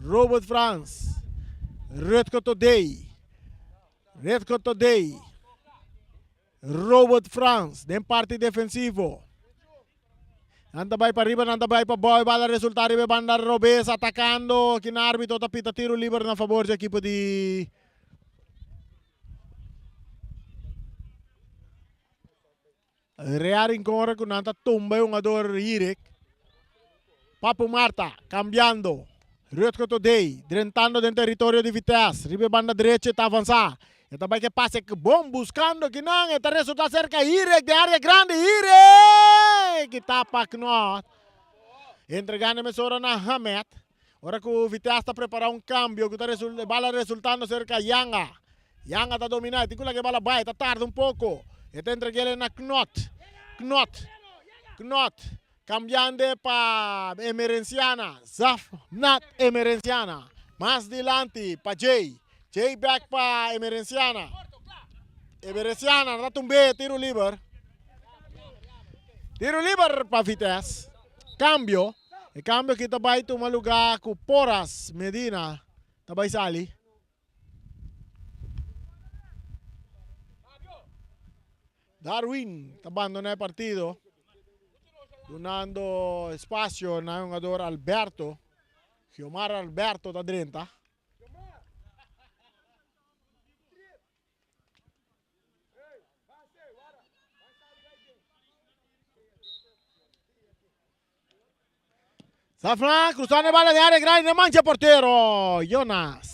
Robert Frans. Rutger Todey. Rutger Todey. Robert Frans den parti defensivo. Nan ta bai pa riba, nan ta bai pa bou. E bala resulta riba e banda robes atakando. Kina arbitro ta pita tiro liber na fabor di ekipo di Real Rincon ora ku nan ta tumba e hungador Hirik. Papu Marta cambiando. Rutger Todey drentando den territorio di Vitesse. Riba e banda drechi e ta avansa. E ta bai ke pase bon buscando kinan. E ta resulta cerca Hirik den area grandi. Hirik! Ki tapa Knot. Entregando mesora na Hamed. Ora ku Vitesse ta prepara un cambio ku ta e bala resultando cerca Yanga. Yanga ta domina, e tin ku laga e bala bai, ta tarda un poko. E ta entreg'el na Knot. Knot. Knot. Cambiando pa Emerenciana. Zafnat Emerenciana. Mas dilanti pa Jay. Jay back pa Emerenciana. Emerenciana ta tumbe tiro liber. Tiro liber pa Vitesse. Cambio. E cambio aki ta bai tuma lugar cu Porras Medina ta bai sali. Darwin ta bandona e partido dunando espacio na e hungador Alberto. Giomar Alberto ta drenta. Safran cruzando e bala den área grande na mancha portero Jonas.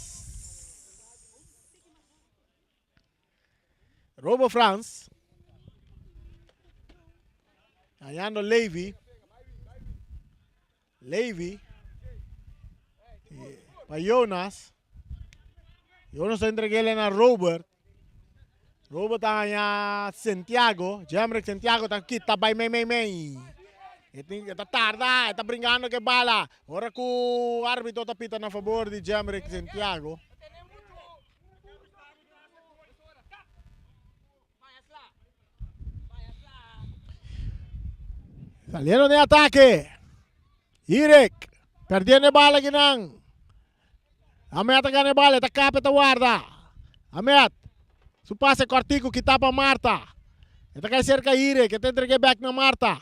Robo Frans. Ganhando Levy. Levy. Pa Jonas. Jonas ta entreguele na Robert. Robert ta haña Santiago. Jemrick Santiago ta kita bai mei mei mei. E tin e ta tarda, e ta bringando ke bala. Ora ku arbitro ta pita na fabor di Jemrick Santiago. Saliendo den atake. Irek perdiendo e bala kinan. Ahmed ta gana e bala, e ta kap, e ta warda. Ahmed, su pase kòrtiku kitá pa Marta. E ta kai serka Irek, e ta entreg'é bèk na Marta.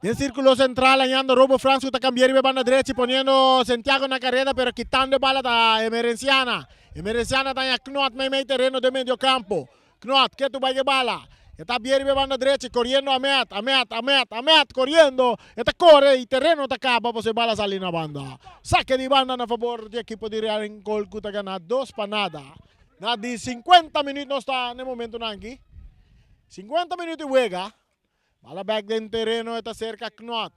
Den sirkulo sentral hañando Robo Frans ku ta kambia riba e banda drechi poniendo Santiago na kareda pero kitando e bala ta Emerenciana. Emerenciana ta haña Knot meimei tereno den medio kampo. Knot, ke tu bai ke bala. E ta bia riba e banda drechi koriendo Ahmed, Ahmed, Ahmed, Ahmed koriendo. E ta kore i tereno ta kaba pasobra e bala sali na banda. Sake di banda na fabor di ekipo di Real Rincon ku ta gana dos pa nada. Na di 50 minuut nos ta na e momentonan aki. 50 minuut di wega. Bala bek den tereno e ta serka Knot.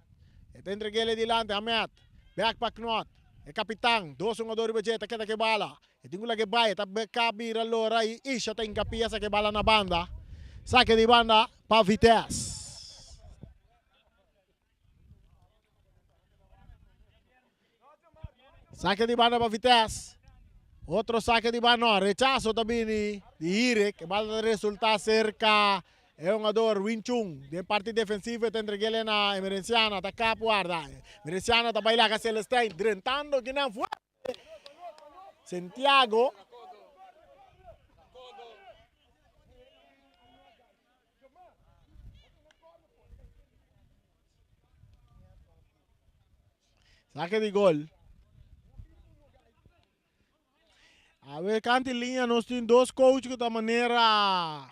E ta entreg'el e dilanti Ahmed. Bek pa Knot. E kapitan, dos hungador riba dje, ta keda ku e bala. E tin ku laga e bai, e ta beka bira lora i Isha ta inkapia saka e bala na banda. Sake di banda pa Vitesse. Sake di banda pa Vitesse. Otro sake di banda, no, rechazo ta bini di Hirik. E bala ta resulta cerca e hungador Win Chung. Den parti defensivo e ta entreg'el na Emerenciana. Ta kap guarda. Emerenciana ta bai laga Celestijn drentando kinan fuerte. Santiago. Sake di gol. Awe kanti liña nos tin dos coach ku ta manera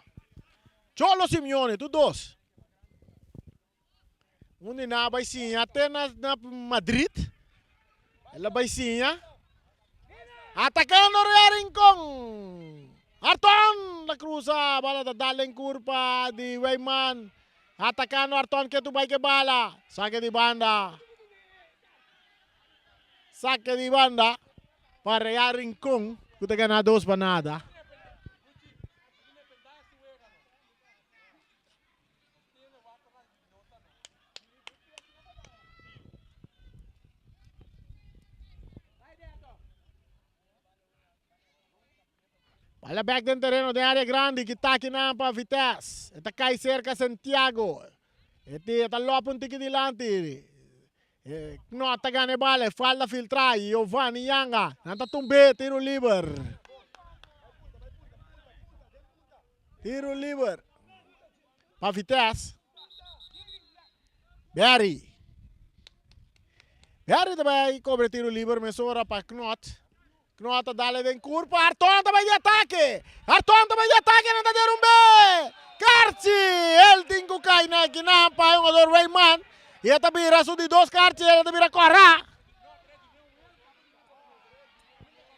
Cholo Simeone, tur dos. Un di nan a bai siña te na na Madrid. El a bai siña. Atacando Real Rincon. Arton la cruza. Bala ta dal den curpa di Weyman. Atacando Arton ke tu bai ke bala. Saque di banda. Saque di banda pa Real Rincon ku ta gana 2 pa nada. Bala bek den tereno den área grandi ki taki nan pa Vitesse. E ta kai serka Santiago. E ti e ta lop un tiki dilanti. E Knot ta gana e bala, e falta filtra Giovanni Yanga. Nan ta tumbe tiro liber. Tiro liber pa Vitesse. Barry. Barry ta bai kobre tiro liber mesora pa Knot. Knot ta dale den kurpa. Arton ta bai di atake. Arton ta bai di atake. Nan ta derumbe. Karchi. El tin ku kai na kinan pa e hungador Rayman. I e ta bira su di dos karchi. El ta bira kora.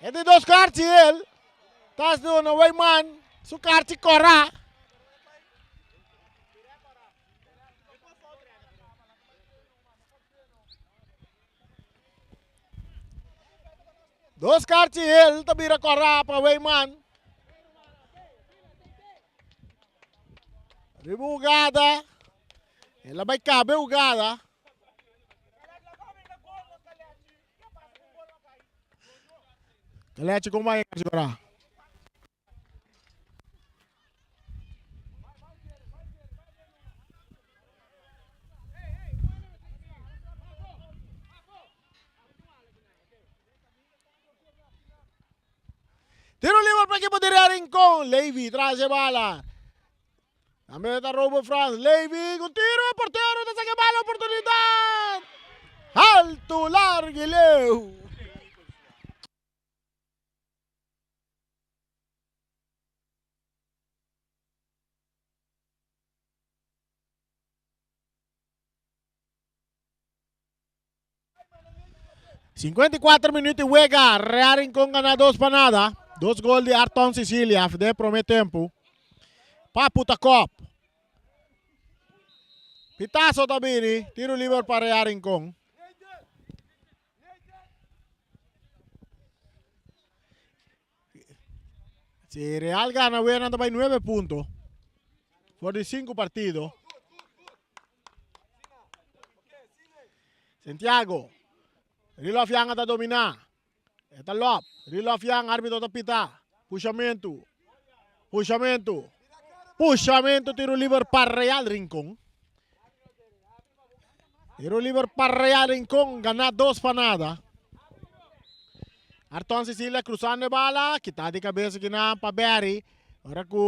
E di dos karchi el ta duna Rayman su karchi kora. Dos karchi el ta bira kòrá pa Weyman. Riba hugada. El a bai kabe hugada. Kalechi kon bai e karchi kòrá? Tiro libre pa equipo di Real Rincon. Levy tras e bala. Tambe ta Robo Frans. Levy con tiro. Portero ta saca bala. Oportunidad. Alto, largo y leu. 54 minuut di wega. Real Rincon gana 2 pa nada. Dos gol di Arton Sicilia den prome tempo. Papu ta kop. Pitazo ta bini. Tiro liber pa Real Rincon. Si Real gana wea nan ta bai 9 punto. For di 5 partido. Santiago. Rilof Yanga ta domina. E ta lop. Rilof Yang arbitro ta pita. Pushamento. Pushamento. Pushamento tiro liber pa Real Rincon. Tiro liber pa Real Rincon, gana 2 pa nada. Arton Cecilia cruzando e bala, kita di cabeza kinan pa Barry. Ora ku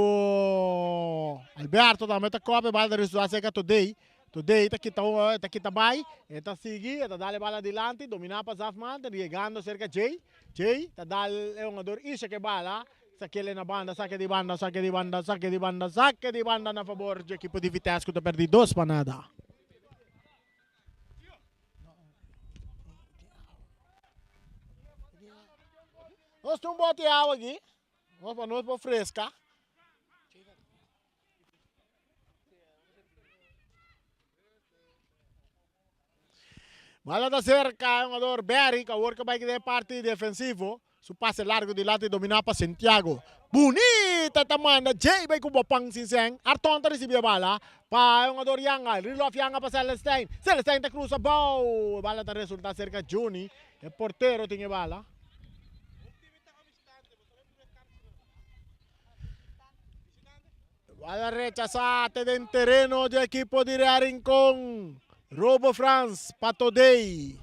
Alberto tambe ta kope bala ta resulta cerca Today. Today ta kita ta kita bai, e ta sigui, e ta dal e bala dilanti, domina pa Zafman, ta llegando cerca Jay. Jay ta dal e hungador Ishak e bala, Sakele na banda, sake di banda, sake di banda, sake di banda, sake di banda na fabor dje ekipo di Vitesse ku ta perdi dos pa nada. Nos tin un bote di awa aki, nos pa nos por freska. Bala ta cerca e hungador Barry cu awor cu bay den e parti defensivo. Su pase largo dilanti domina pa Santiago. Bunita ta manda Jay bay cu bopan sin sen. Arton ta ricibi e bala pa e hungador Yanga. Rilof Yanga pa Celestijn. Celestijn ta cruza bou. E bala ta resulta cerca Juni. E portero tin e bala. Bala rechasá te den tereno di ekipo di Real Rincon. Robo Frans pa Todey.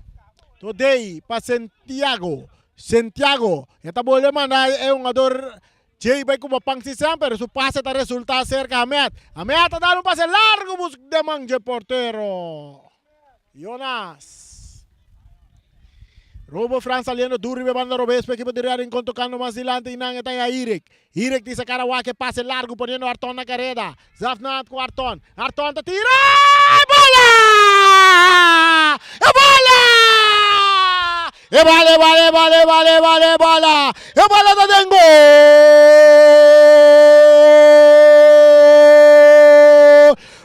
Todey pa Santiago. Santiago e ta bolbe manda e hungador Jay bai kuma pan si sem pero su pase ta resulta cerca Ahmed. Ahmed ta dal un pase largo bus de man dje portero. Jonas. Robo Frans saliendo duro riba e banda robes pa ekipo di Real Rincon tocando mas dilanti y nan e ta ya Irek. Irek tin sa cara wak e pase largo poniendo Arton na careda. Zafnat cu Arton. Arton ta tira! E bola! E bola! E bola, e bola, e bola, e bola, e bola, e bola! E bola ta den gol!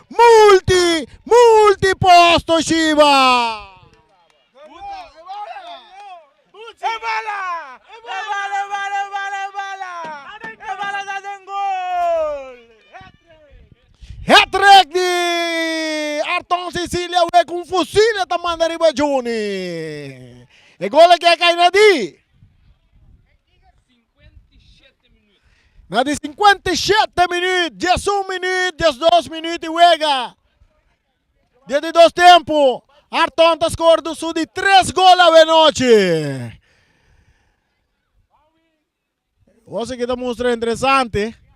Multi, multi posto Shiba! Hat-trick di Arton Cecilia we ku un fusil e ta manda riba Juni. E gol aki a kai na di na di 57 minuut, 11 minuut, 12 minuut di wega. Dia di dos tempu, Arton ta skordu su di tres gol awe nochi. Cosa que ta mustra interesante.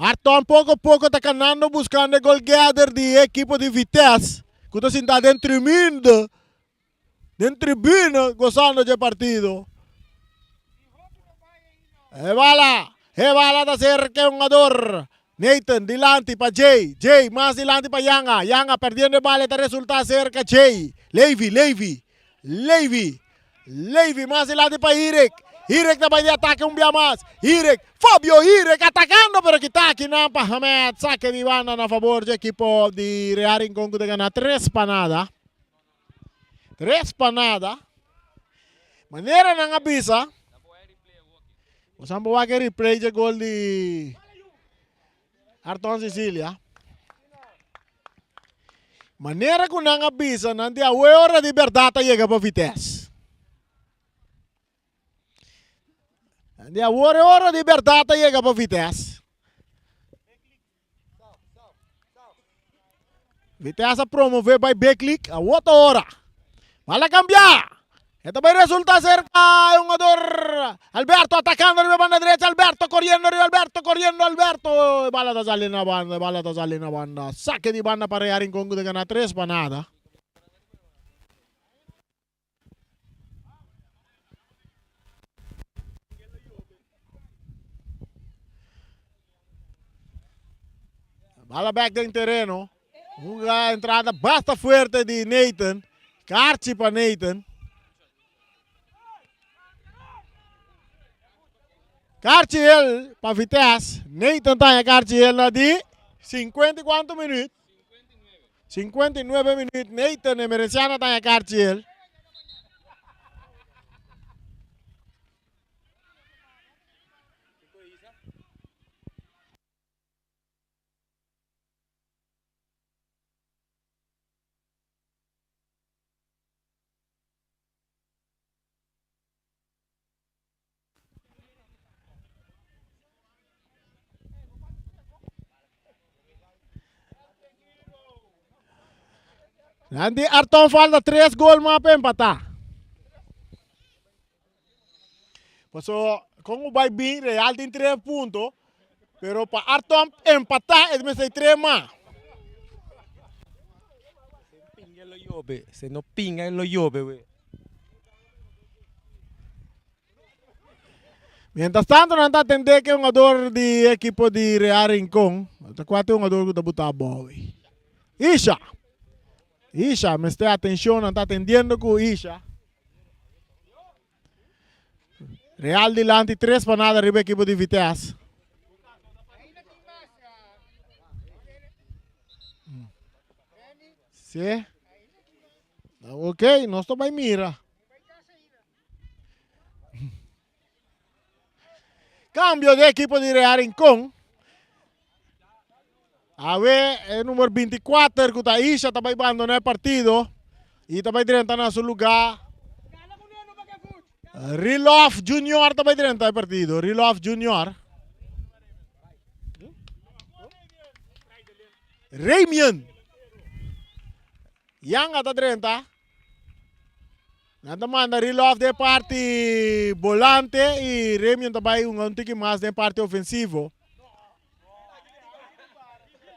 Arton poco poco ta canando buscando e gol getter di equipo di Vitesse. Cu ta sinta den tribune, den tribune gozando dje partido. E bala, e bala ta cerca e hungador. Nathan dilanti pa Jay, Jay mas dilanti pa Yanga, Yanga perdiendo e bala e ta resulta cerca Jay, Levi, Levi, Levi, Levi mas dilanti pa Irek, Irek ta bai di atake un bia mas, Irek, Fabio Irek atakando pero kita akinan pa Hamed, sake di banda na fabor dje ekipo di Real Rincon ku ta gana tres pa nada. Tres pa nada. Manera nan a bisa. Nos a wak e replay dje gol di Arton Cecilia. Manera ku nan a bisa nan di awe ora di bèrdat a yega pa Vitesse. Nan di awor e ora di bèrdat a yega pa Vitesse. Vitesse a promove bai Big League a otro ora. Bala cambia. E ta bai resulta cerca e jugador Alberto atacando riba banda derecha. Alberto corriendo riba Alberto corriendo Alberto. E bala ta sali na banda. E bala ta sali na banda. Saque di banda pa Real Rincon ku ta gana 3 pa nada. Bala back den tereno. Una entrada basta fuerte di Nathan. Kaartje pa Nathan. Kaartje hel pa Vitesse. Nathan ta kaartje hel na di 50 y cuanto minuut? 59 minuut Nathan Emerenciana ta haña kaarchi el. Randy Arton falta tres gol mas pa empatá. Paso con u bai bin Real tin tres punto, pero pa Arton empatá e mester tres mas. Pinga lo yobe, se no pinga lo yobe we. Mientras tanto nan ta atende ke hungador di ekipo di Real Rincon. Ta kua ta e hungador ku ta buta abou ei? Isha. Isha mester atencion nan ta atendiendo ku Isha. Real dilanti 3 pa nada riba ekipo di Vitesse. Sí. Ok, nos ta bai mira. Cambio de equipo di Real Rincón. Awe e numero 24 ku ta Isha ta bai abandoná e partido i ta bai drenta na su lugá. Rilof Junior ta bai drenta e partido. Rilof Junior. Ramian. Yanga ta drenta. Nan ta manda Rilof den parti bolante i Remion ta bai un tiki mas den parti ofensivo.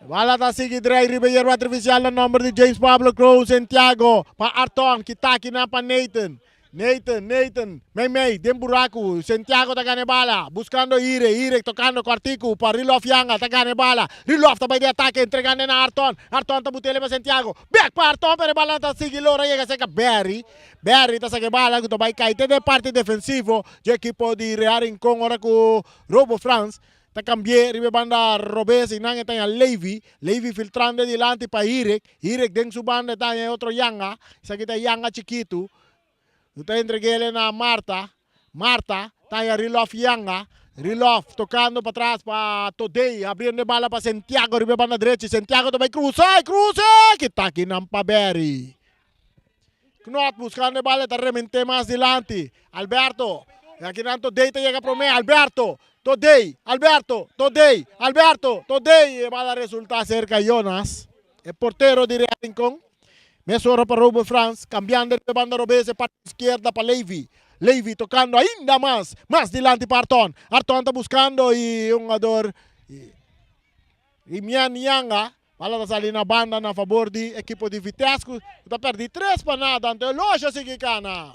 Bala ta sigui drai riba yerba artificial na nomber di James Pablo Cruz Santiago pa Arton kita kinan pa Nathan. Nathan, Nathan, mei mei, den buraku, Santiago ta gana e bala, buskando Ire, Ire tokando kòrtiku pa Rilof Yanga ta gana e bala, Rilof ta bai den atake entregando na Arton, Arton ta but'e pa Santiago, bèk pa Arton pero e bala ta sigui lora yega serka Berry, Berry ta saka e bala ku ta bai kai te den parti defensivo dje ekipo di Real Rincon ora ku Robo Frans ta kambi'é riba e banda robes i nan e ta haña Levy, Levy filtrando e dilanti pa Hirek, Hirek den su banda e ta haña e otro Yanga, esaki ta e Yanga chikitu, ku ta entreg'é na Marta, Marta ta haña Rilof Yanga, Rilof tokando patras pa Todey, habriendo e bala pa Santiago riba e banda drechi, Santiago ta bai krusa, e krusa, kita kinan pa Berry. Knot buskando e bala e ta rement'é mas dilanti, Alberto, e akinan Todey ta yega promé, Alberto, Todey, Alberto, Todey, Alberto, Todey, e bala resultá serka Jonas, e portero di Real Rincon. Mesora pa Robert Frans, cambiando riba e banda robes e parti izquierda pa Levy. Levy tocando ainda mas, mas dilanti pa Arton. Arton ta buscando y un jugador Rimian Yanga. Bala ta sali na banda na favor di ekipo di Vitesse cu ta perdi 3 pa nada. Anto e loja sigui cana.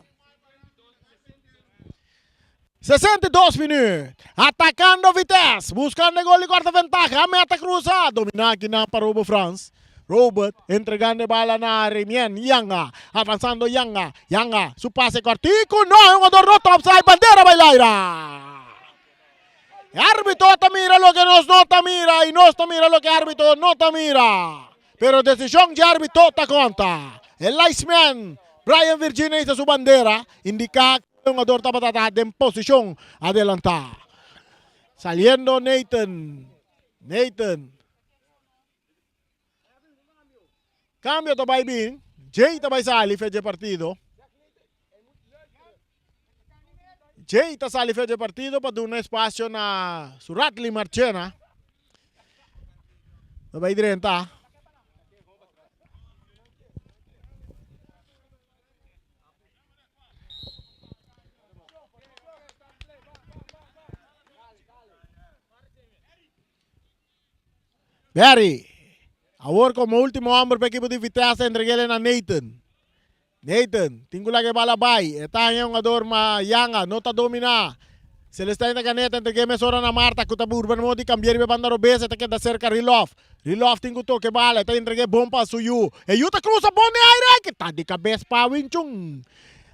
62 minuut. Atacando Vitesse. Buscando e gol di corta ventaja. A meta cruza. Domina akinan pa Robert Frans. Robert entregando e bala na Remien Yanga. Avanzando Yanga. Yanga su pase cortico. No, e jugador no ta offside. Bandera bay laira. E arbitro ta mira loke nos no ta mira y nos ta mira loke arbitro no ta mira. Pero decision dje arbitro ta conta. E linesman Brian Virginia hisa su bandera indica cu e hungador tabata ta den posicion adelanta. Saliendo Nathan. Nathan. Cambio ta bay bin. Jay ta bay sali fe dje partido. Jay ta sali fe dje partido pa duna espacio na Suratli Marchena. Ta bay drenta. Barry, awor como ultimo homber pa ekipo di Vitesse ta entreg'el na Nathan. Nathan, tin ku laga e bala bai. E ta haña hungador ma Yanga no ta dominá. Celestijn ta gan'é, ta entreg'é mesora na Marta ku ta burba modo di kambi'é riba e banda robes. E ta keda serka Rilof. Rilof tin ku toka e bala, e ta entreg'é bon pa su yu. E yu ta krusa bon den aire, ke ta di kabes pa Winchun.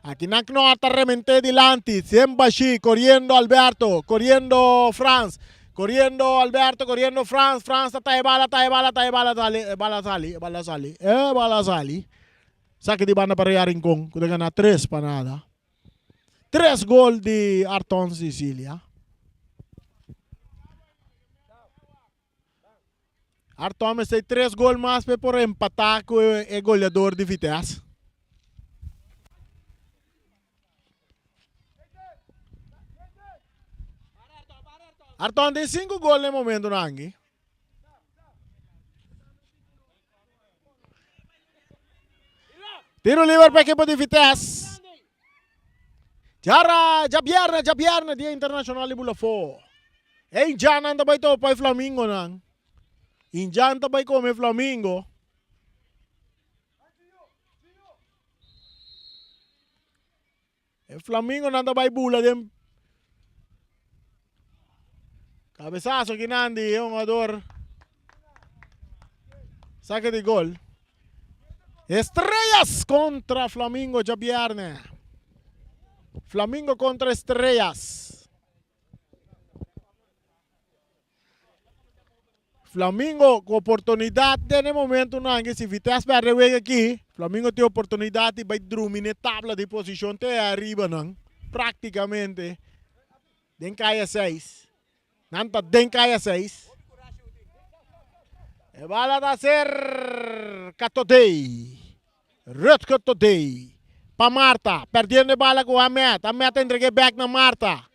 Akinan Knor ta rement'é dilanti, Sien Bashí, koriendo Alberto, koriendo Frans. Coriendo Alberto, coriendo Frans, Frans ta taha e bala, taha e bala, taha e bala, sali, e bala sali, e bala sali, e bala sali. Saki di banda pa Real Rincon ku ta gana tres pa nada. Tres gol di Arton Cicilia. Arton mester tres gol mas pa e por empatá ku e goleador di Vitesse. Arton tin sinku gol na e momentunan aki. Tiro liber pa ekipo di Vitesse. Djara, djabièrnè, djabièrnè, Dia Internashonal di Bulafó. E indjannan ta bai topa e flamingonan. Indjan ta bai kome flamingo. E flamingonan ta bai bula den cabezazo kinan di e hungador. Saque di gol. Estrellas contra Flamingo djabierne. Flamingo contra Estrellas. Flamingo ku oportunidat den e momentunan aki si Vitesse berde wega aki, Flamingo tin oportunidat di bai drumi na e tabla di posishon te ariba nan praktikamente den kaya seis. Nan ta den kaya seis. E bala ta ser Katodey. Rutger Todey pa Marta, perdiendo e bala ku Ahmed. Ahmed ta entreg'é bek na Marta.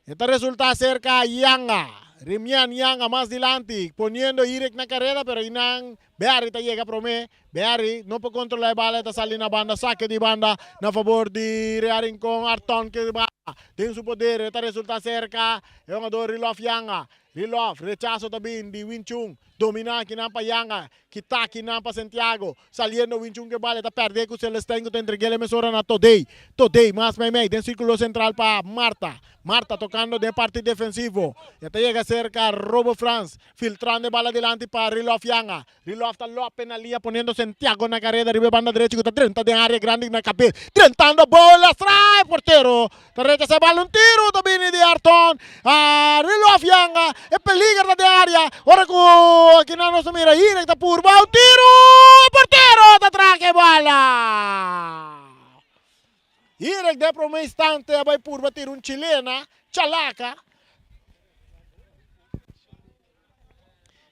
E ta resulta serka Yanga. Remian Yanga mas dilanti, poniendo Irek na kareda, pero einan Berry ta yega prome. Berry no por kontrola e bala, e ta sali na banda, sake di banda na fabor di Real Rincon. Arton ke bala den su poder, e ta resulta serka e hungador Rilof Yanga. Rilof, rechaso ta bin di Win Chun, domina akinan pa Yanga, kita akinan pa Santiago, saliendo Win Chun ke bala, e ta perde ku Celestijn ku ta entreg'el e mesora na Todey, Todey mas meimei den sirkulo sentral pa Marta, Marta tokando den parti defensivo, e ta yega serka Robo Frans, filtrando e bala dilanti pa Rilof Yanga, Rilof ta lope na liña poniendo Santiago na kareda riba e banda derechi ku ta drenta den área grandi na kabes drentando bola stra e portero ta rechasa e bala un tiru ta bini di Arton a Rilof yanga e peliger ta den área ora ku akinan nos ta mira Hirek ta purba un tiru e portero ta traha e bala Hirek den prome instante a bai purba tira un chilena chalaka.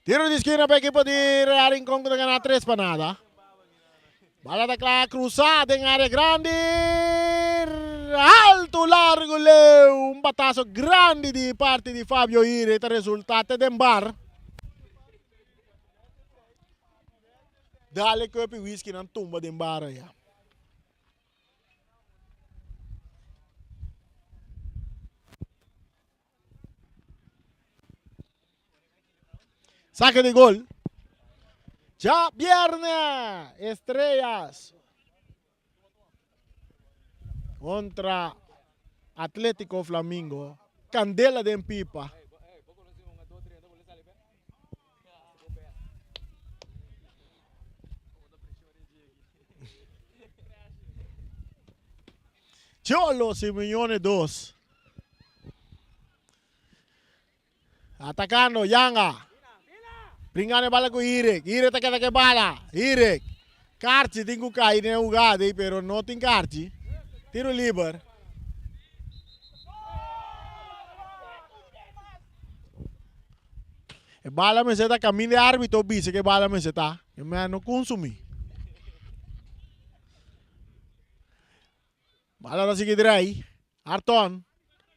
Tiro di skina pa ekipo di Real Rincon ku ta gana 3 pa nada. Bala ta kla krusa den área grandi. Alto largo leu. Un bataso grandi di parti di Fabio Ire ta resulta te den bar. Dale cup y whisky nan tumba den bar allá. Saque de gol. Ya viernes, Estrellas contra Atlético Flamingo. Candela den pipa. Cholo Simeone 2. Atacando Yanga. Bringando e bala ku Irek. Irek ta keda ku e bala. Irek. Karchi tin ku kai den e hugada ei pero no tin karchi. Tiro liber. E bala mester ta kaminda e arbitro bisa ku e bala mester ta. E mester no kunsumí. Bala ta sigui drai. Arton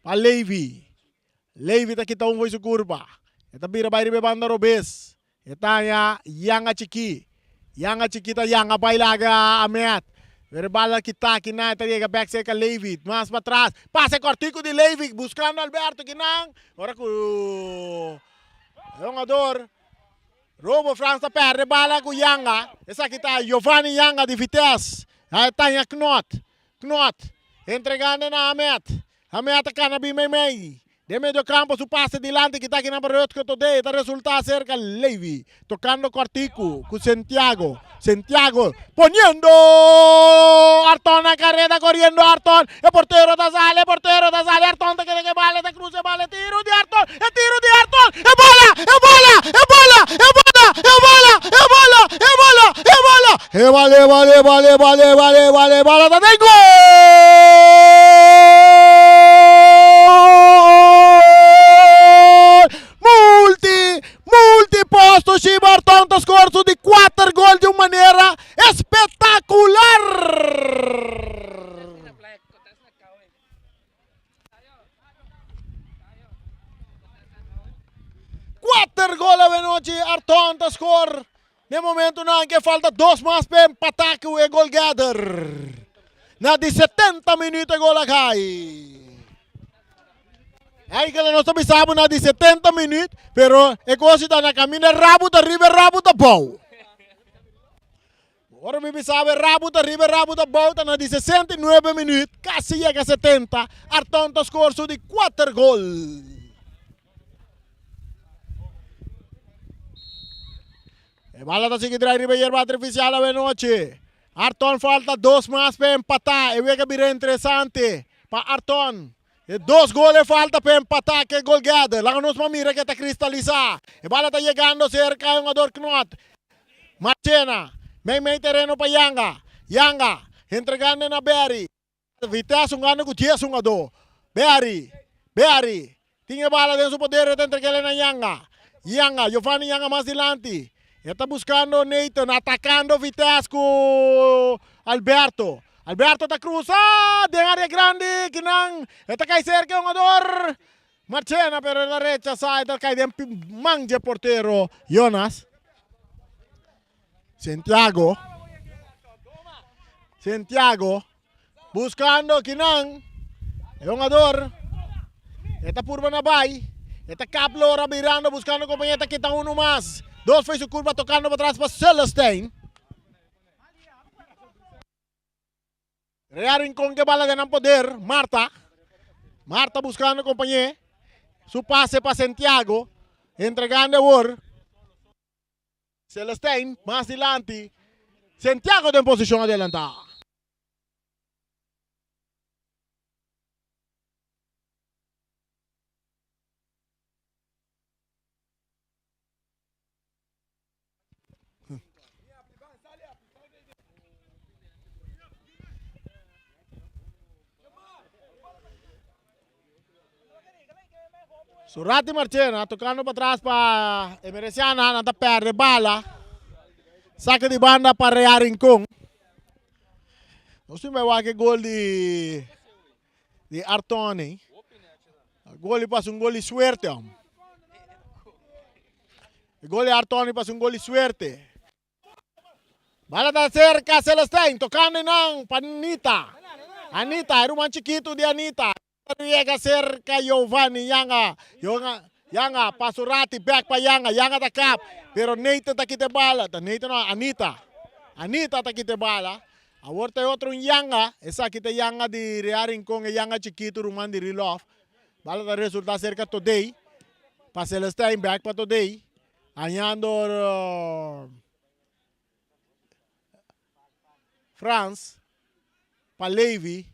pa Levi. Levi ta kita un fo'i su kurpa. E ta bira bai riba e banda robes. E ta haña Yanga Chikí. Yanga Chikí ta yanga bai laga Ahmed. Pero e bala kita kinan e ta yega bek serka Levi. Mas patras. Pase kòrtiku di Levi buskando Alberto kinan. Ora ku e hungador Robo Frans ta perde bala ku Yanga. Esaki ta Giovanni Yanga di Vitesse. A e taña Knot. Knot entregando na Ahmed. Ahmed ta kana bin meimei. Den medio campo su pase dilanti kita kinan pa Rutger Todé ta resulta cerca Levy tocando cortico cu Santiago. Santiago poniendo Arton na carrera corriendo Arton e portero ta sali e portero ta sali Arton ta keda ke bala ta cruza e bala e tiro di Arton e tiro di Arton e bala e bala e bala e bala e bala e bala e bala e bala e bala e bala e bala e bala e bala e bala e bala ta den gol Multi multi posto Shiba Arton ta score su di kuater gol di un manera espectacular. Kuater gol avenochi Arton ta score. Den momentonan ke falta dos mas pa empatá ku e gol gather. Na di 70 minuut e gol a kai. Eigenlijk nos ta bisa bo na di 70 minuut, pero e kos ta na kaminda rabu ta riba e rabu ta bou. Ora mi bisa bo e rabu ta riba e rabu ta bou ta na di 69 minuut, kasi yega 70, Arton ta score su di kuater gol. E bala ta sigui drai riba e yerba artificial awenochi. Arton falta dos mas pa empatá. E wega bira interesante pa Arton. E dos gol e falta pa empatá ke gol gather. Laga nos pa mira ke ta kristalisá. E bala ta yegando serka e hungador Knot. Marchena, mei mei tereno pa Yanga. Yanga, entregando na Berry. Vitesse un gana ku dies hungadó. Berry, Berry, tin e bala den su poder e ta entreg'el na Yanga. Yanga, Giovanni Yanga mas dilanti. E ta buskando Nathan, atakando Vitesse ku Alberto. Alberto ta krusa den área grandi, kinan e ta kai serka e hungador Marchena, pero e ta rechasá, e ta kai den man dje portero Jonas. Santiago. Santiago buscando kinan. E hungador. E ta purba na bai. E ta kap lora birando buscando compañero ta kita uno mas. Dos foi su curva tocando pa tras pa Celestijn. Real Rincon ke bala den nan poder. Marta. Marta buscando compañero. Su pase pa Santiago. Entregando awor. Celestijn mas dilanti. Santiago den posicion adelanta. Surati Marchena tocando para atrás pa Emereciana, nan ta perde bala. Saque di banda pa Real Rincón. Nos tin bai wak e gol di di Artoni. Gol di pasa un gol di suerte om. E gol di Artoni pasa un gol di suerte. Bala ta cerca Celestijn tocando nan pa Anita. Anita, e ruman chikitu di Anita. Llega cerca Giovanni Yanga. Yanga pa Surati back pa Yanga. Yanga ta kap. Pero Nathan ta kita e bala. Ta Nathan no, Anita. Anita ta kita e bala. Awor ta e otro un Yanga. Esaki ta e Yanga di Rea Rincon, e Yanga chikitu ruman di Rilof. Bala ta resulta cerca Todey. Pa Celestijn back pa Todey. Hañando Frans pa Levy.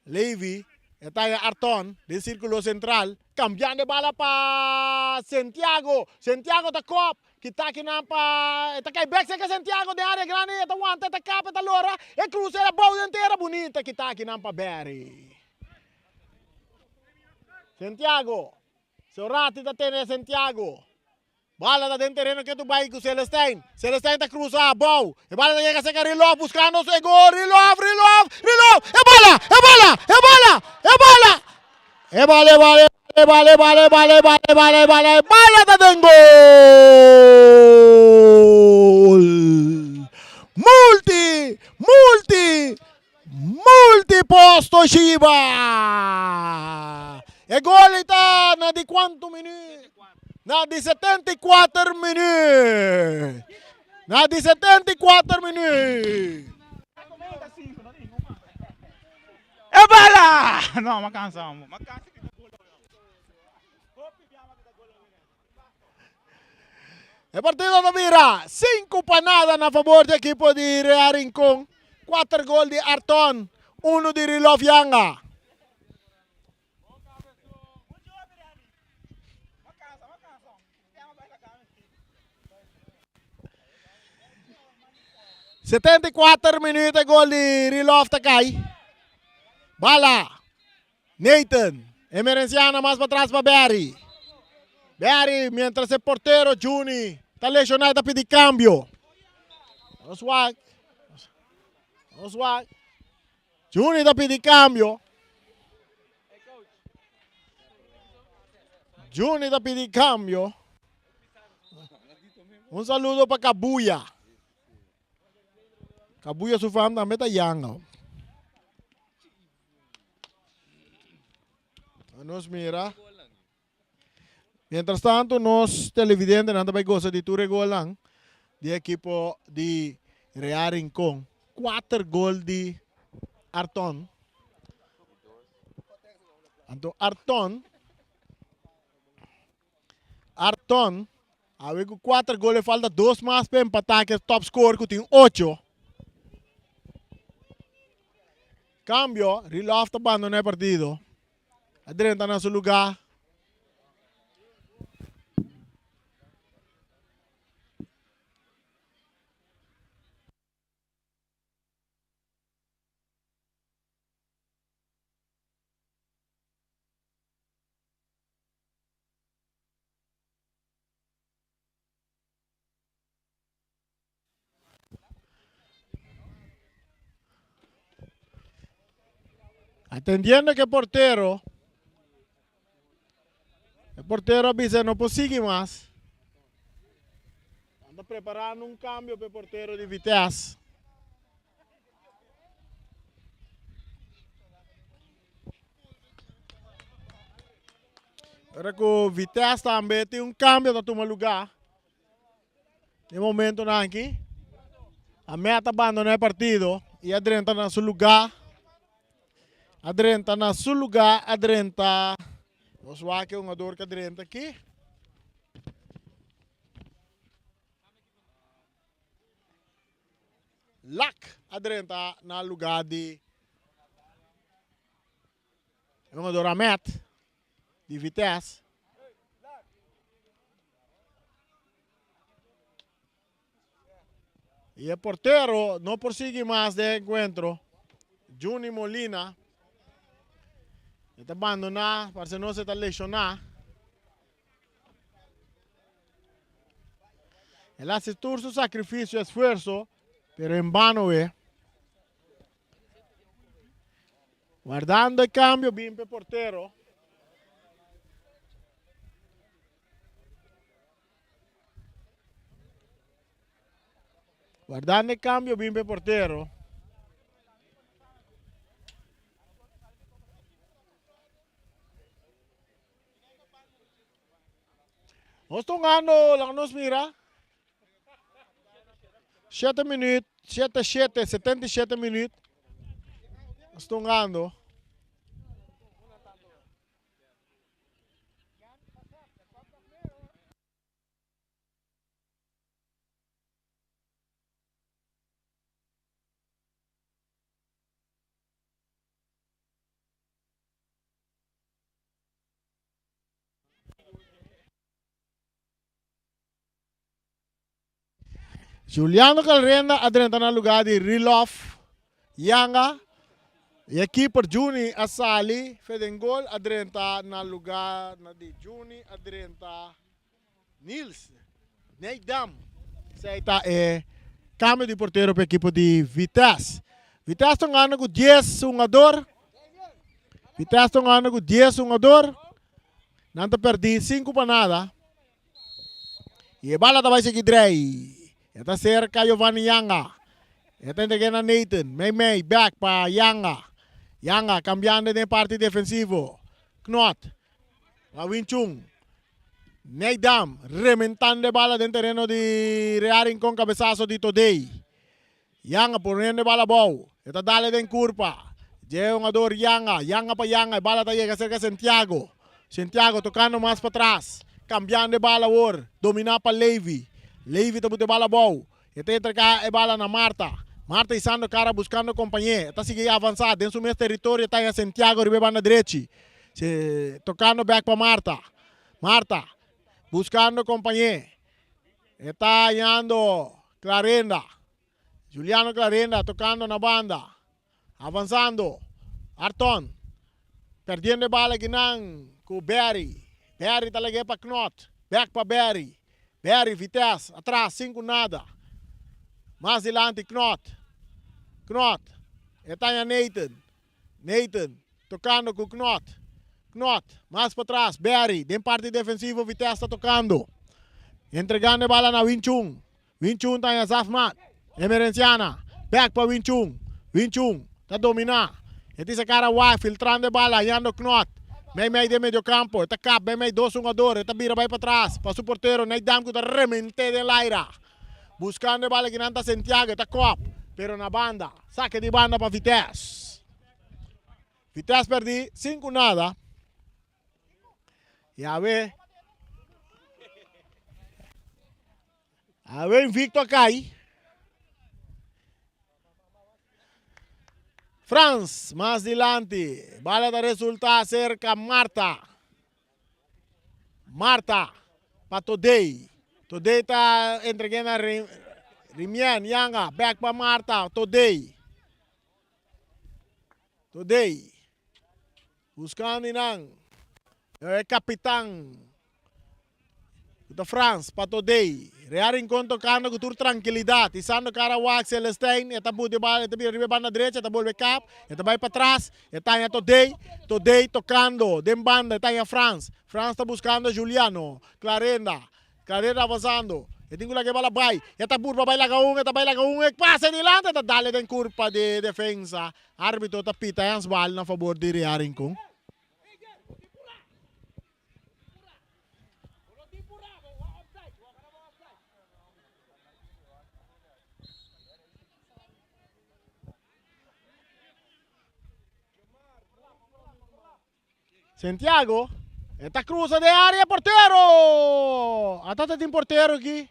Levy e ta haña Arton den sirkulo sentral. Kambiando e bala pa Santiago. Santiago ta kòp. Kita kinan pa e ta kai bèk serka Santiago den área grandi. E ta wanta, e ta kap, e ta lora. E krusa e bou den tera. Bunita kita kinan pa Barry. Santiago. Sorati ta tene Santiago. Bala ta den tereno ke tu bai ku Celestijn. Celestijn ta krusa abou. E bala ta yega serka Rilov buskando su e gol. Rilov, Rilov, Rilov! E bala! E bala! E bala! E bala! E bala, e bala, e bala, e bala, e bala, e bala, e bala, e bala, e bala ta den gol! Multi, multi, multi posto Shiba! E gol ta na di kuantu minuut? Na di 74 minuut. Na di 74 minuut. E bala! No, ma cansa, ma cansa. E partido ta bira 5 pa nada na favor di ekipo di Real Rincon. 4 gol di Arton, 1 di Rilof Yanga. 74 minuut e gol di Rilof ta kai. Bala. Nathan. Emerenciana mas patras pa Barry. Barry mientras e portero Juni ta lesioná ta pidi cambio. Nos wak. Nos wak. Juni ta pidi cambio. Juni ta pidi cambio. Un saludo pa Cabuya. Cabuya su fam tambe ta yanga. Nos mira. Mientras tanto nos televidentenan ta bai gosa di tur e golnan di ekipo di Real Rincon. Kuater gol di Arton. Anto Arton Arton awe ku kuater gol e falta dos mas pa empatá ku e top scorer ku tin ocho. Kambio, Rilof ta bandoná e partido. A drenta na su lugá. Atendiendo que portero, e portero a bisa no por sigui mas. Anda preparando un cambio pa e portero di Vitesse. Ora ku Vitesse tambe tin un kambio ta tuma lugá. Den e momentonan aki, Ahmed a bandoná e partido i a drenta na su lugá. A drenta na su lugá, a drenta. Nos wak e hungador ku a drenta aki. Lak a drenta na lugá di e hungador Ahmed di Vitesse. Y e portero no por sigui mas den e encuentro. Juni Molina. E ta bandona, parece no se ta lesiona. El hace tur su sacrificio, esfuerzo, pero en vano we. Guardando e cambio, bin pe portero. Guardando e cambio bin pe portero. Nos ta hungando, laga nos mira. Shete minuut, shete shete, 77 minuut. Nos ta hungando. Juliano Calrenda a drenta na lugar di Rilof Yanga y e keeper Juni a sali fe den gol a drenta na lugar di Juni a drenta Niels Neidam. Esey ta e cambio di portero pa ekipo di Vitesse. Vitesse ta hungando cu dies hungador. Vitesse ta hungando cu dies hungador. Nan ta perdi sinku pa nada. Y e bala ta bai sigui drei. E ta cerca Giovanni Yanga. E ta entrega na Nathan. Mei mei back pa Yanga. Yanga cambiando den parti defensivo. Knot. Pa Win Chung. Neidam rementando e bala den tereno di Real Rincon cabesazo di Todey. Yanga poniendo e bala abou. E ta dale den curpa. Dje hungador Yanga. Yanga pa Yanga. E bala ta yega cerca Santiago. Santiago tocando mas patras. Cambiando e bala awor. Domina pa Levy. Levy ta buta e bala abou. E ta entrega e bala na Marta. Marta isando cara buscando compañe. E ta sigui avansa den su mes territorio. Ta haya Santiago riba e banda drechi. Tocando back pa Marta. Marta buscando compañe. E ta hañando Clarenda. Juliano Clarenda tocando na banda. Avanzando. Arton. Perdiendo e bala akinan cu Berry. Berry ta lag'é pa Knot. Back pa Berry. Berry, Vitesse, atras, sin cu nada. Mas dilanti Knot. Knot. E ta haña Nathan. Nathan tocando cu Knot. Knot, mas patras, Berry, den parti defensivo Vitesse ta tocando. Entregando e bala na Win Chung. Win Chung ta haña Zafmat. Emerenciana, back pa Win Chung. Win Chung ta domina. E tin sa cara wak, filtrando e bala, hañando Knot. Mei mei den medio campo, e ta kap mei mei dos hungador, e ta bira bai patras pa su portero Nate cu ta remente den laira. Buscando e bala kinan ta Santiago, e ta kop, pero na banda. Sake di banda pa Vitesse. Vitesse perdi 5 nada. Y awe awe invicto a cai. Frans mas dilanti. Bala ta resulta cerca Marta. Marta pa Todey. Todey ta entrega na Rimien. Yanga back pa Marta. Todey. Todey. Buscando nan. E capitan. Ta Frans pa Todey. Real Rincon tocando cu tur tranquilidad. Isando cara wak Celestijn. E ta buti bala. E ta bira riba e banda derecha. E ta bolbe kap. E ta bay patras. E ta haña Todey. Todey tocando den banda. E ta haña Frans. Frans ta buscando Juliano. Clarenda. Clarenda avanzando. E tin cu laga e bala bay. E ta purba bay laga un. E ta bay laga un. E pasa dilanti. E ta dale den curpa di defensa. Arbitro ta pita handsbal na fabor di Real Rincon. Santiago. E ta cruza den area portero! Ata ta tin portero aki.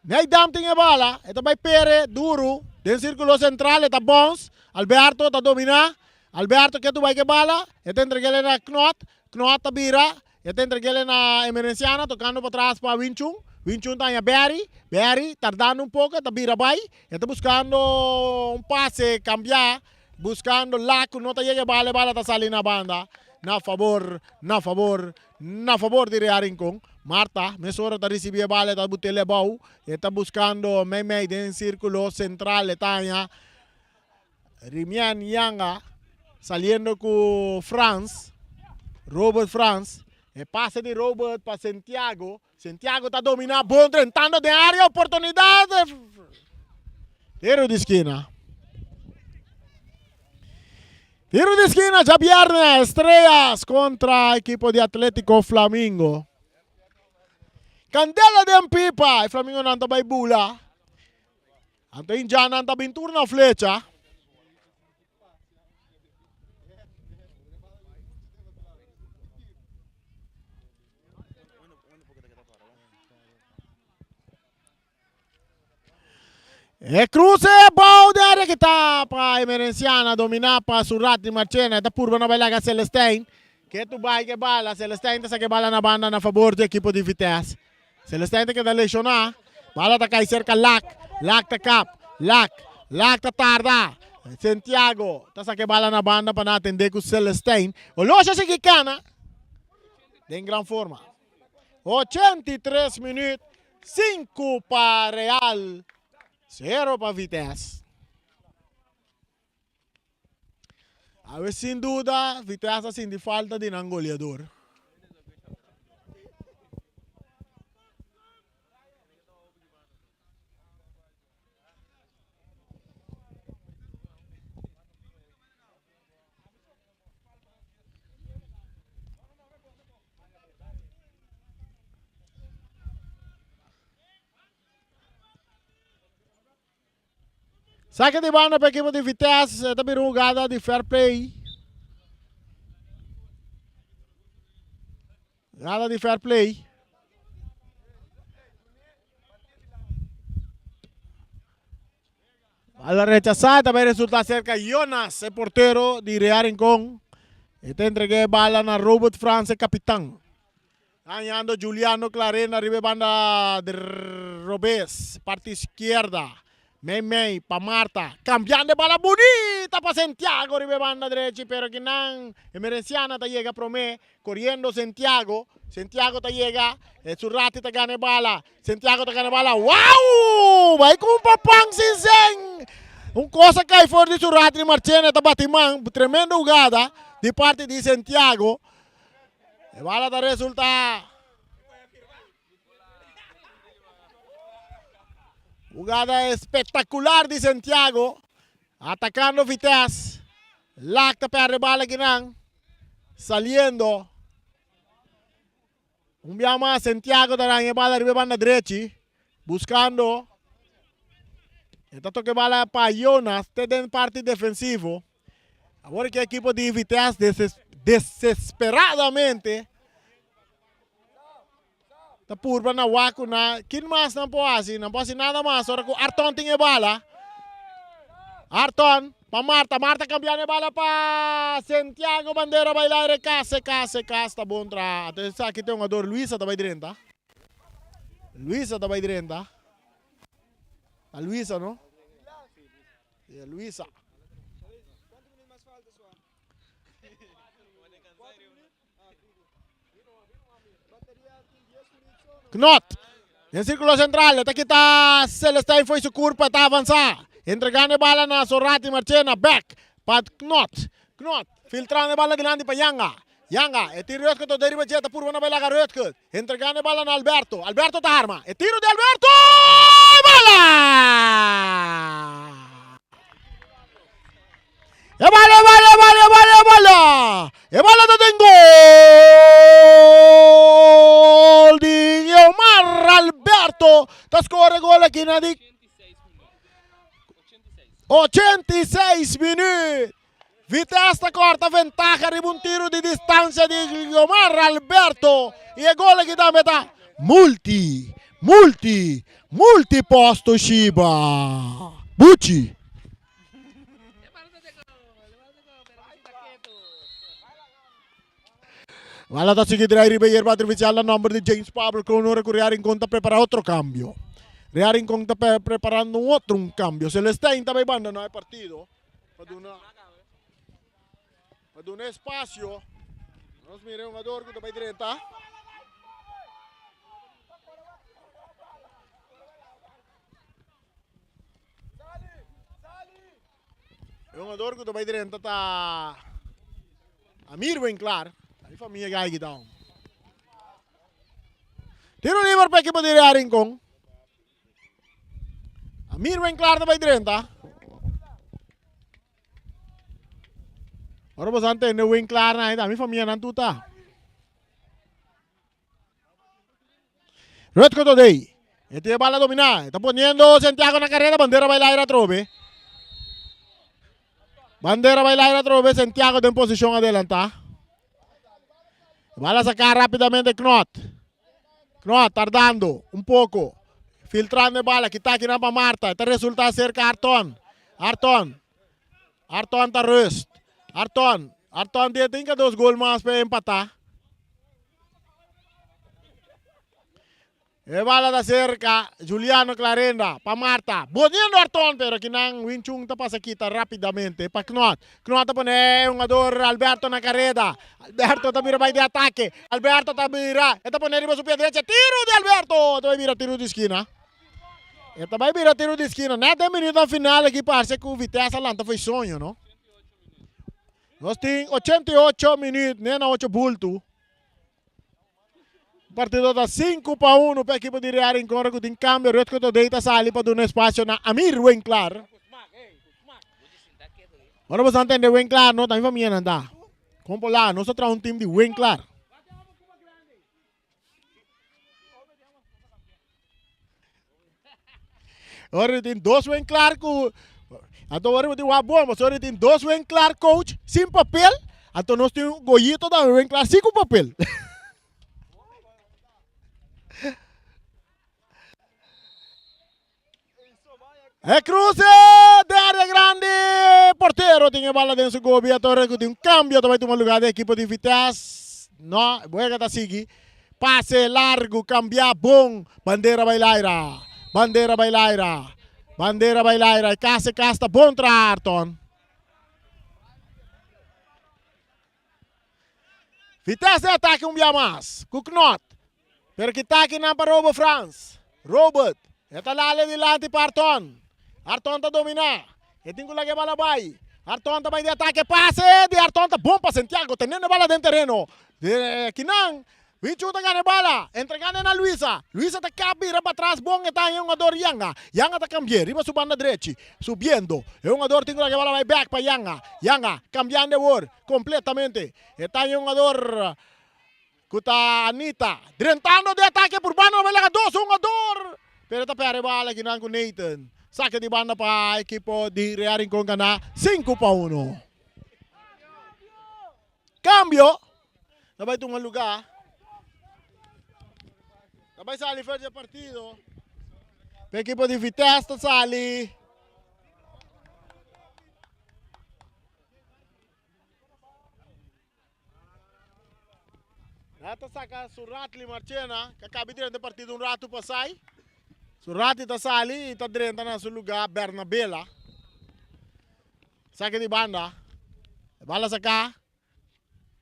Nijdam tin e bala. E ta bai pere duro den circulo central. E ta bounce. Alberto ta domina. Alberto ke tu bai ke bala. E ta entreg'el na Knot. Knot ta bira. E ta entreg'el na Emerenciana tocando patras pa Winchun. Winchun ta haña Berry. Berry tardando un poco e ta bira bai. E ta buscando un pase cambia. Buscando Lac cu no ta yega e bala. E bala ta sali na banda na fabor na fabor na fabor di Real Rincon. Marta mesora ta ricibi e bala e ta but'el abou. E ta buscando meimei den circulo central e ta haña Rimian Yanga saliendo cu Frans, Robert Frans. E pase di Robert pa Santiago. Santiago ta domina bon drentando den area oportunidad. Tiro di skina. Tiro di skina djabierne Estrellas contra equipo di Atletico Flamingo. Candela den pipa. E Flamingo nan ta bai bula. Anto Indiannan ta bin tur na flecha. E cruce bou de área que ta pa Emerenciana domina pa Surati Marchena. Ta purba na bailaga Celestijn. Que tu bai que bala. Celestijn ta saque bala na banda na favor di equipo di Vitesse. Celestijn ta keda lesioná. Bala ta kai serka Lak. Lak ta kap. Lak. Lak ta tarda. Santiago ta saka e bala na banda pa nan atendé ku Celestijn. Olosha a sigui kana den gran forma. 83 minüt, 5 pa Real, 0 pa Vitesse. Awe sin duda Vitesse a sinti falta di nan goleador. Saque di banda pa equipo di Vitesse. E ta bira un jugada di fair play. Jugada di fair play. Bala rechazada también resulta cerca Jonas, el portero di Real Rincón. E ta entrega e bala na Robert Frans, e capitán. Dañando Juliano Clarena riba e banda robes, parti izquierda. Mei mei pa Marta, cambiando e bala bunita pa Santiago riba e banda drechi, pero kinan Emerenciana ta yega prome, coriendo Santiago. Santiago ta yega, e su rati ta gana e bala. Santiago ta gana e bala, wow! Bai cu un papan sin sen! Un cos a cay for di su rati di Marchena, ta bati man, tremendo hugada di parti di Santiago. E bala ta resulta Jugada espectacular di Santiago. Atacando Vitesse. Lak ta perde bala kinan. Saliendo. Un bia mas Santiago ta daña e bala riba e banda drechi. Buscando. E ta toca e bala pa Jonas. Te den parti defensivo. Awor ki ekipo di Vitesse desesperadamente ta purba na wak ku na kin mas nan por hasi, nan por hasi nada mas ora ku Arton tin e bala. Arton pa Marta, Marta kambiando e bala pa Santiago Bandera bai laire kas, e kas, e kas ta bon traha. Ata esaki ta e hungador Luisa ta bai drenta. Luisa ta bai drenta. Ta Luisa no? E Luisa. Knot. Den círculo central. Ta kita Celestijn foi su curpa. Ta avanza. Entregando e bala na Sorati Marchena. Back. Pa Knot. Knot. Filtrando e bala dilanti pa Yanga. Yanga. E tiro Rutger tot riba dje. Ta purba na bailaga Rutger. Entregando e bala na Alberto. Alberto ta arma. E tiro di Alberto! E bala! E bala, e bala, e bala, e bala, e bala! E bala ta den gol di Omar Alberto. Ta score gol aki na di 86 minuut. Vitesse ta corta ventaha riba un tiro di distancia di Guiomar Alberto y e gol aki tambe ta multi, multi, multi posto Shiba. Buchi. Bala ta sigui drai riba yerba artificial na nomber di James Pablo Kroon ora cu Real Rincon ta prepara otro cambio. Real Rincon ta preparando un otro un cambio. Celestijn ta bay bandona e partido pa duna pa duna espacio. Nos mira e hungador cu ta bay drenta. E hungador ku ta bai drenta ta Amir Winklar. E famia Gaigi ta un. Tiro liber pa ekipo di Real Rincon. Amir Winklar ta bai drenta. Ora boso a tende Winklar na mi famia nan tur ta. Rutger Todey. E tiene bala dominá. Está poniendo Santiago na carrera. Bandera bai laira atrobe. Bandera bai laira atrobe. Santiago den posicion adelantá. Bala sacar rápidamente Knot. Knot tardando un poco. Filtrando e bala. Kita aki pa Marta. Esta resulta cerca Arton. Arton. Arton ta rust. Arton. Arton tiene tinka dos gol mas pa empatá. E bala ta cerca Juliano Clarenda pa Marta. Boniendo Arton, pero kinan Wing Chun ta pasa kita rapidamente pa Knot. Knot ta pone e hungador Alberto na careda. Alberto ta bira bai di atake. Alberto ta bira. E ta pone riba su pia derecha. Tiro di Alberto! Ta bai bira tiro di skina. E ta bai bira tiro di skina. Net den minutonan final aki parse ku Vitesse a lanta fo'i soño, no? Nos tin 88 minuut, ne na ocho bultu. Partido ta 5-1 pa ekipo di Real Rincon ku tin kambio. Rutger Todey ta sali pa duna espasio na Amir Winklar. Ora boso a tende Winklar no, ta mi famia nan ta. Kompola, nos ta traha un team di Winklar. Ora tin dos Winklar ku anto ora tin wak bon, pasobra tin dos Winklar coach sin papel, anto nos tin Goyito tambe Winklar sin ku papel. E cruce de área grande. Portero tin e bala den su gobi. A torre ku tin un cambio ta bai tuma lugar de equipo di Vitesse. No, wega ta sigui. Pase largo, cambia bon. Bandera bai laira. Bandera bai laira. Bandera bai laira. E kas e kas ta bon tra Arton. Vitesse den atake un bia mas ku Knot. Pero kita akinan pa Robo Frans. Robert. E ta lale dilanti pa Arton. Arton ta dominá. E tin ku laga e bala bai. Arton ta bai den atake. Pase di Arton ta bon pa Santiago. Teniendo e bala den tereno. Kinan Wichu ta gana e bala, entregando na Luisa. Luisa ta kap bira patras bon e ta haña e hungador Yanga. Yanga ta kambi'é riba su banda drechi, subiendo. E hungador tin ku laga e bala bai bèk pa Yanga. Yanga kambiando awor kompletamente. E ta haña e hungador ku ta Anita. Drentando den atake purbando na bai laga dos hungador, pero e ta pèrdè e bala kinan ku Nathan. Sake di banda pa ekipo di Real Rincon gana 5-1. Cambio ta bai tuma lugar. Ta bai sali for di e partido. E equipo di Vitesse ta sali. Ya ta saca Suratli Marchena, que acaba de partido un rato pasai. Suratli ta sali y ta drenta na su lugar Bernabela. Sake di banda. E bala saká.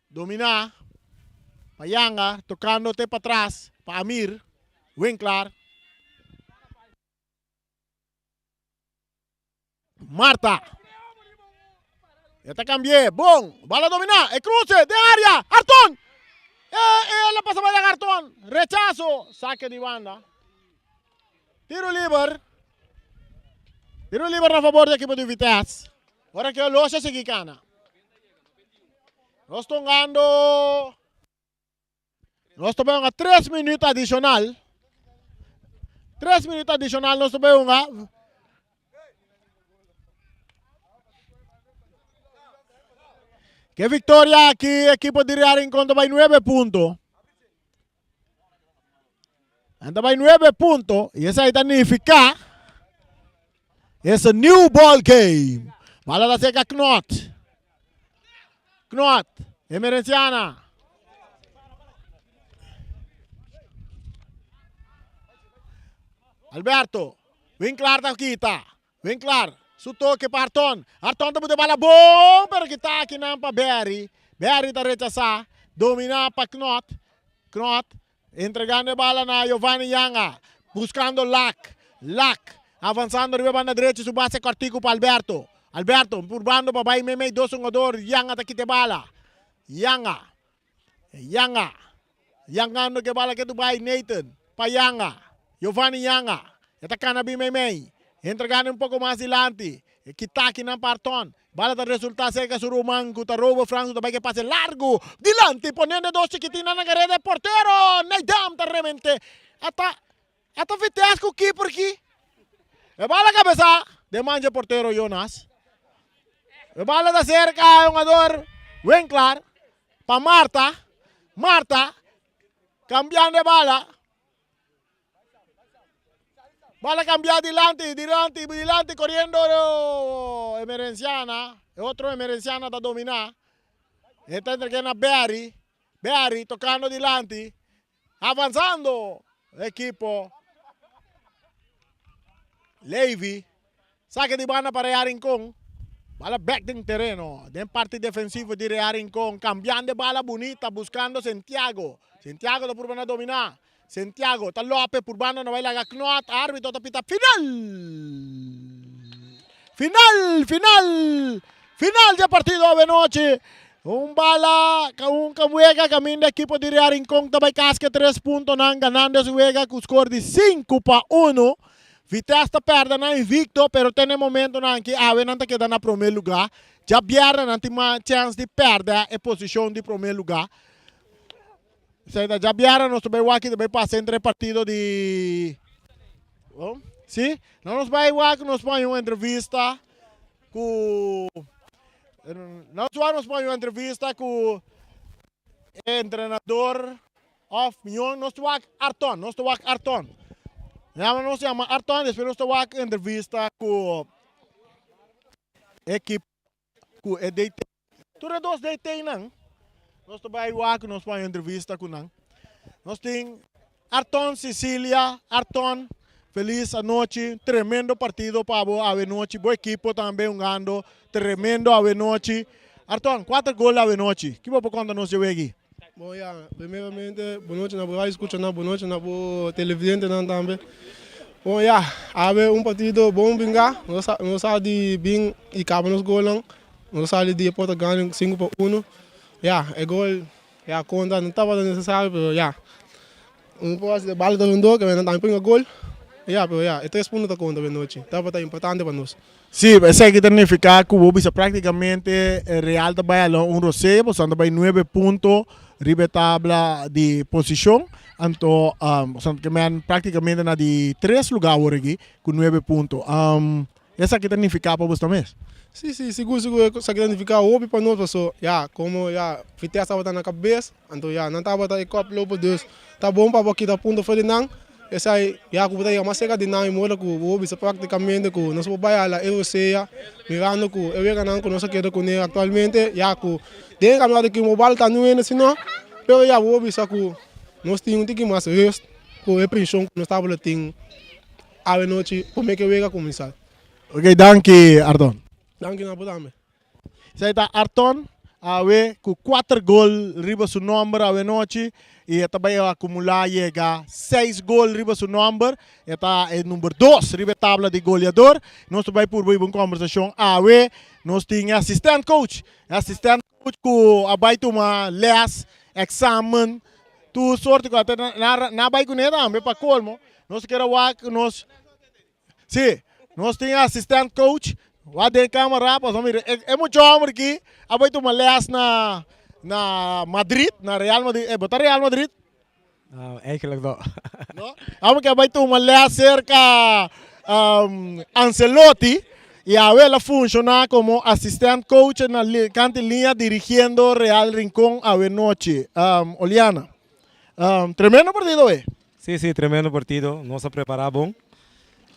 Dominá pa Yanga. Tokando te patras pa Amir. Winklar. Marta. E ta kambi'é. Bon. Bala dominá. E kruse den área. Arton! E e la pasa bai den Arton. Rechaso. Sake di banda. Tiro liber. Tiro liber na favor di ekipo di Vitesse. Ora ke Olosha sigui kana. Nos tongando. Nos ta bai hunga 3 minuut adicional. 3 minuut adicional nos ta bai hunga. Ke victoria aki ekipo di Real Rincon ta bai nuebe punto. Nan ta bai nuebe punto y esai ta nifica es a new ball game. Bala ta seca Knot. Knot, Emerenciana. Alberto, Winklar ta kita. Winklar, su toke pa Arton. Arton ta buta e bala bon, pero kita akinan pa Berry. Berry ta rechasá. Dominá pa Knot. Knot entregando e bala na Giovanni Yanga. Buskando Lak. Lak avansando riba e banda drechi, su base kòrtiku pa Alberto. Alberto purbando pa bai meimei dos hungador. Yanga ta kita e bala. Yanga. Yanga. Yangando ke bala ke Dubai Nathan pa Yanga. Giovanni Yanga. E ta kana bin meimei. Entregando un poko mas dilanti. E kitaki nan pa Arton. Bala ta resulta serka su ruman ku ta Robo Frans ku ta bai ke pase largu dilanti poniendo e dos chikitinnan na kareda e portero Naidam ta remente. Ata ata Vitesse ku keeper ki. E bala kabesa den man dje portero Jonas. E bala ta serka e hungador Winklar. Pa Marta, Marta cambiando e bala. Bala cambia dilanti, dilanti, dilanti, corriendo Emerenciana. E otro Emerenciana ta domina. E ta entrega na Barry. Barry tocando dilanti. Avanzando equipo Levy. Sake di banda pa Real Rincon. Bala bek den tereno. Den parti defensivo di Real Rincon. Cambiando e bala bunita buscando Santiago. Santiago ta purba na domina. Santiago ta lope purbando na bai laga Knot. Arbitro ta pita final! Final! Final! Final dje partido awenochi. Un bala, un wega caminda ekipo di Real Rincon ta bai casca tres puntonan ganando es wega cu score di 5-1. Vitesse ta perde nan invicto pero te na e momentonan aki awe nan ta keda na prome luga. Djabièrnè nan tin mas chèns di pèrdè e posishon di prome luga. Esei ta djabièrnè nos ta bai wak ta bai pasa entre e partido di Si, nos bai wak nos pon un entrevista ku nos wak nos pon un entrevista ku e entrenador Of mion nos ta wak Arton, nos ta wak Arton. Yama nos yama Arton, despues nos ta wak entrevista ku ekip ku e DT. Tur e dos DT nan, nos ta bai wak nos pon entrevista ku nan. Nos tin Arton Cecilia, Arton, felis anochi, tremendo partido pa bo awe nochi, bo ekipo tambe hungando tremendo awe nochi. Arton, kuater gol awe nochi, ki bo por konta nos dje wegi? Bon ya, primeramente bon nochi na bo radio escuchanan, bon nochi na bo televidentenan tambe. Bon ya, awe un partido bon bringa, nos a nos sa di bin y caba nos golnan, nos a sali di e porta grandi 5-1. Ya, e gol ya conta no tabata necesario pero ya, un por haci bala ta rondó ke nan tambe pringa gol, ya pero ya e tres punto ta conta awe nochi, tabata importante pa nos. Sí, esaki ta nifiká ku bo bisa práktikamente Real ta bai alon un rosé, boso ta bai nuebe punto riba e tabla di posishon, anto boso ke men práktikamente na di tres lugá awor aki ku nuebe punto. Esaki ta nifiká pa boso mes? Sí, sí, sigur sigur esaki ta nifiká hopi pa nos paso ya komo ya Vitesse tabata na kabes, anto ya nan tabata e kòploper dus ta bon pa bo kita punto for di nan. Esei ya ku bo ta yega mas serka di nan i moda ku bo bisa praktikamente ku nos por bai ala e rosea mirando ku e weganan ku nos a keda kuné aktualmente ya ku den e kampionato aki bo bal ta nuene sino pero ya bo por bisa ku nos tin un tiki mas rust ku e preshon ku nos tabata tin awe nochi prome ku e wega kuminsá. Ok danki Arton. Danki na bo tambe. Esei ta Arton awe ku kuater gol riba su nomber awe nochi i e ta bai akumulá yega seis gol riba su nomber. E ta e number dos riba e tabla di goleador. Nos ta bai purba hiba un kombersashon awe. Nos tin e asistent coach, e asistent coach ku a bai tuma les, eksamen, tur sorti ku nan a bai kuné tambe pa kolmo. Nos kier a wak nos. Sí, nos tin assistant coach. Wak den camera, pasobra mira, e, e mucha homber aki a bai tuma les na, na Madrid, na Real Madrid. Eh, bo ta Real Madrid? Nou, eigenlijk no. No? Amo ke a bai tuma les cerca um, Ancelotti. I awe el a funshoná komo asistent coach na kant di liña dirigiendo Real Rincon awe nochi. Oliana, tremendo partido awe. Sí, sí, tremendo partido. Nos a prepará bon.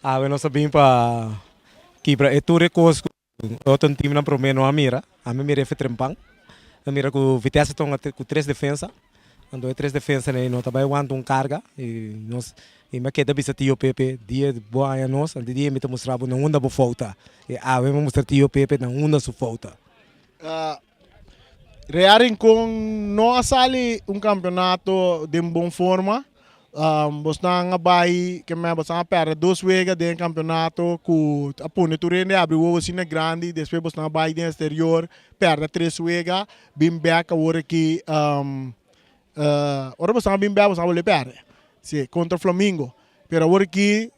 Awe nos a bin pa kibra e tur e kos ku otro teamnan promé no a mira. Ami a mira efe trempan. A mira ku Vitesse ta hunga ku tres defensa. Anto e tres defensanan ei no ta bai wanta un karga. I nos i mi a keda bisa Tio Pepe dia bo haña nos, anto dia mi ta mustra bo na unda bo fouta. I awe mi a mustra Tio Pepe na unda su fouta. Real Rincon no a sali un campeonato den bon forma. Bosnan a bai ke men bosnan a perde dos wega den e campeonato cu a pone tur hende abri wowo asina grandi. Despues bosnan a bai den exterior perde tres wega bin bek awor aki ora bosnan a bin bek bosnan a bolbe perde si contra Flamingo pero awor aki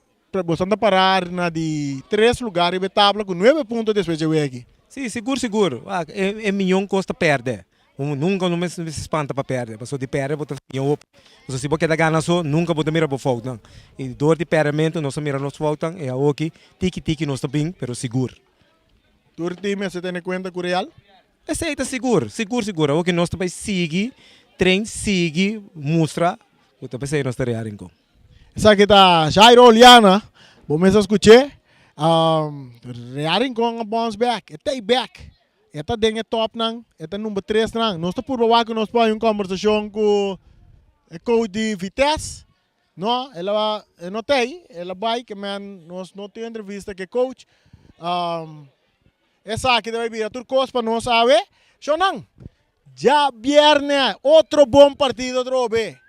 Boso ta pará na di tres lugar riba e tabla ku nuebe punto despues dje wegi. Sí, sigur sigur. Wak, e miyon kos ta pèrdè. Nunka no mester spanta pa pèrdè, pasobra di pèrdè bo ta siña hopi. Pasobra si bo keda gana so, nunka bo ta mira bo foutnan. I dor di pèrdèmentu nos ta mira nos foutnan i awoki tiki tiki nos ta bin, pero sigur. Tur tim mester tene kuenta ku Real. Esei ta sigur, sigur sigur. Awoki nos ta bai sigui train, sigui mustra ku ta p'esei nos ta Real Rincon. Esaki ta Jairo Oliana, bo mes a skuch'é. Real Rincon a bounce back, e ta ei back. E ta den e topnan, e ta number tresnan. Nos ta purba wak ku nos por haña un kombersashon ku e coach di Vitesse. No, el a e no ta ei, el a bai ke men nos no tin entrevista ku e coach. Esaki ta bai bira tur kos pa nos awe. Shownan, Djabièrnè, otro bon partido atrobe.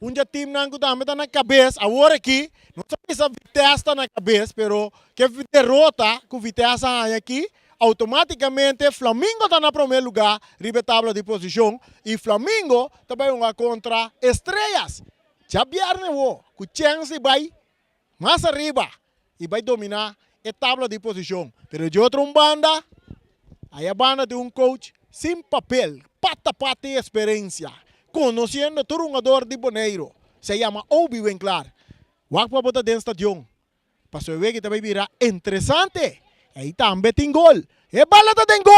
Un dje teamnan ku tambe ta na kabes awor aki, no ta bisa Vitesse ta na kabes, pero ke derota ku Vitesse a haña aki, outomátikamente Flamingo ta na promé lugá riba e tabla di posishon i Flamingo ta bai hunga kontra Estrellas djabièrnè wou ku chèns di bai mas ariba i bai dominá e tabla di posishon. Pero dje otro un banda, aya banda tin un coach sin papel, pata pata i eksperensia, konosiendo tur hungador di Boneiru. Se yama Obi Winklaar. Wak pa bo ta den stadion, pasobra e wega ta bai bira interesante. Ei tambe tin gol. E bala ta den gol!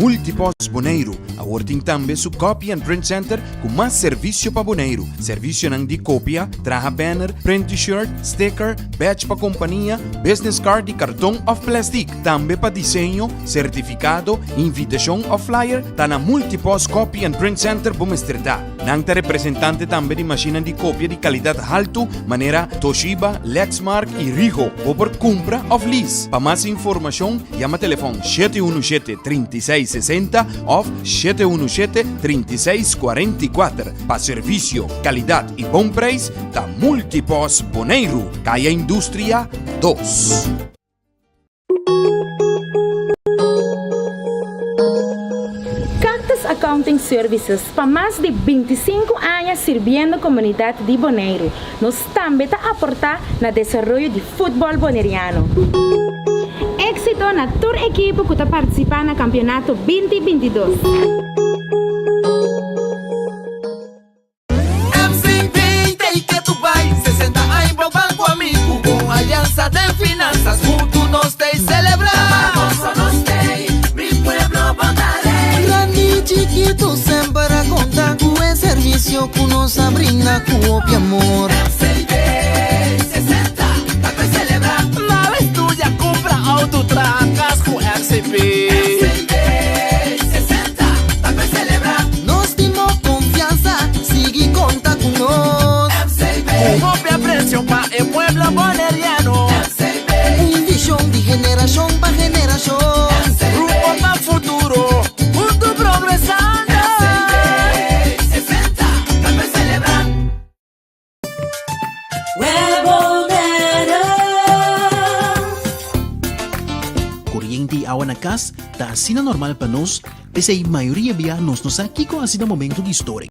Multipost Boneiru awor tin tambe su Copy and Print Center ku mas servisio pa Boneiru. Servisionan di kopia, traha banner, print t-shirt, sticker, badge pa kompania, business card di karton òf plèstik. Tambe pa diseño, sertifikado, invitashon òf flyer, ta na Multipost Copy and Print Center bo mester ta. Nan ta representante tambe di mashinnan di kopia di kalidat haltu manera Toshiba, Lexmark i Ricoh. Bo por kumpra òf lease. Pa mas informashon yama telefòn 717 36 60 òf 717 36 44. Pa servisio, kalidat i bon preis ta Multipost Boneiru, Kaya Industria 2. Cactus Accounting Services pa mas di 25 aña sirbiendo komunidat di Boneiru. Nos tambe ta aportá na desaroyo di futbòl boneriano. Éksito na tur ekipo ku ta partisipá na kampionato 20 22. MCB ta y bai 60 aña bo banco amigo Con alianza den finanzas Junto nos ta y celebra Barbosa nos ta mi pueblo bondaré Grandi y chiquito semper a conta cu e servicio cu nos a brinda cu hopi amor. MCB 60 ta pa celebra. Nada estudia, cumpra auto, traha cas cu MCB. MCB 60 ta pa celebra. Nos tin bo confianza, sigui conta cu nos. MCB. Cu hopi aprecio pa e pueblo boneriano. MCB. Un vision di generacion pa generacion. MCB. Rumbo pa futuro, hunto progresando. MCB 60 ta pa celebra. Koriente i awa na kas ta asina normal pa nos, p'esei mayoria bia nos no sa kiko hasi na momentu di storing.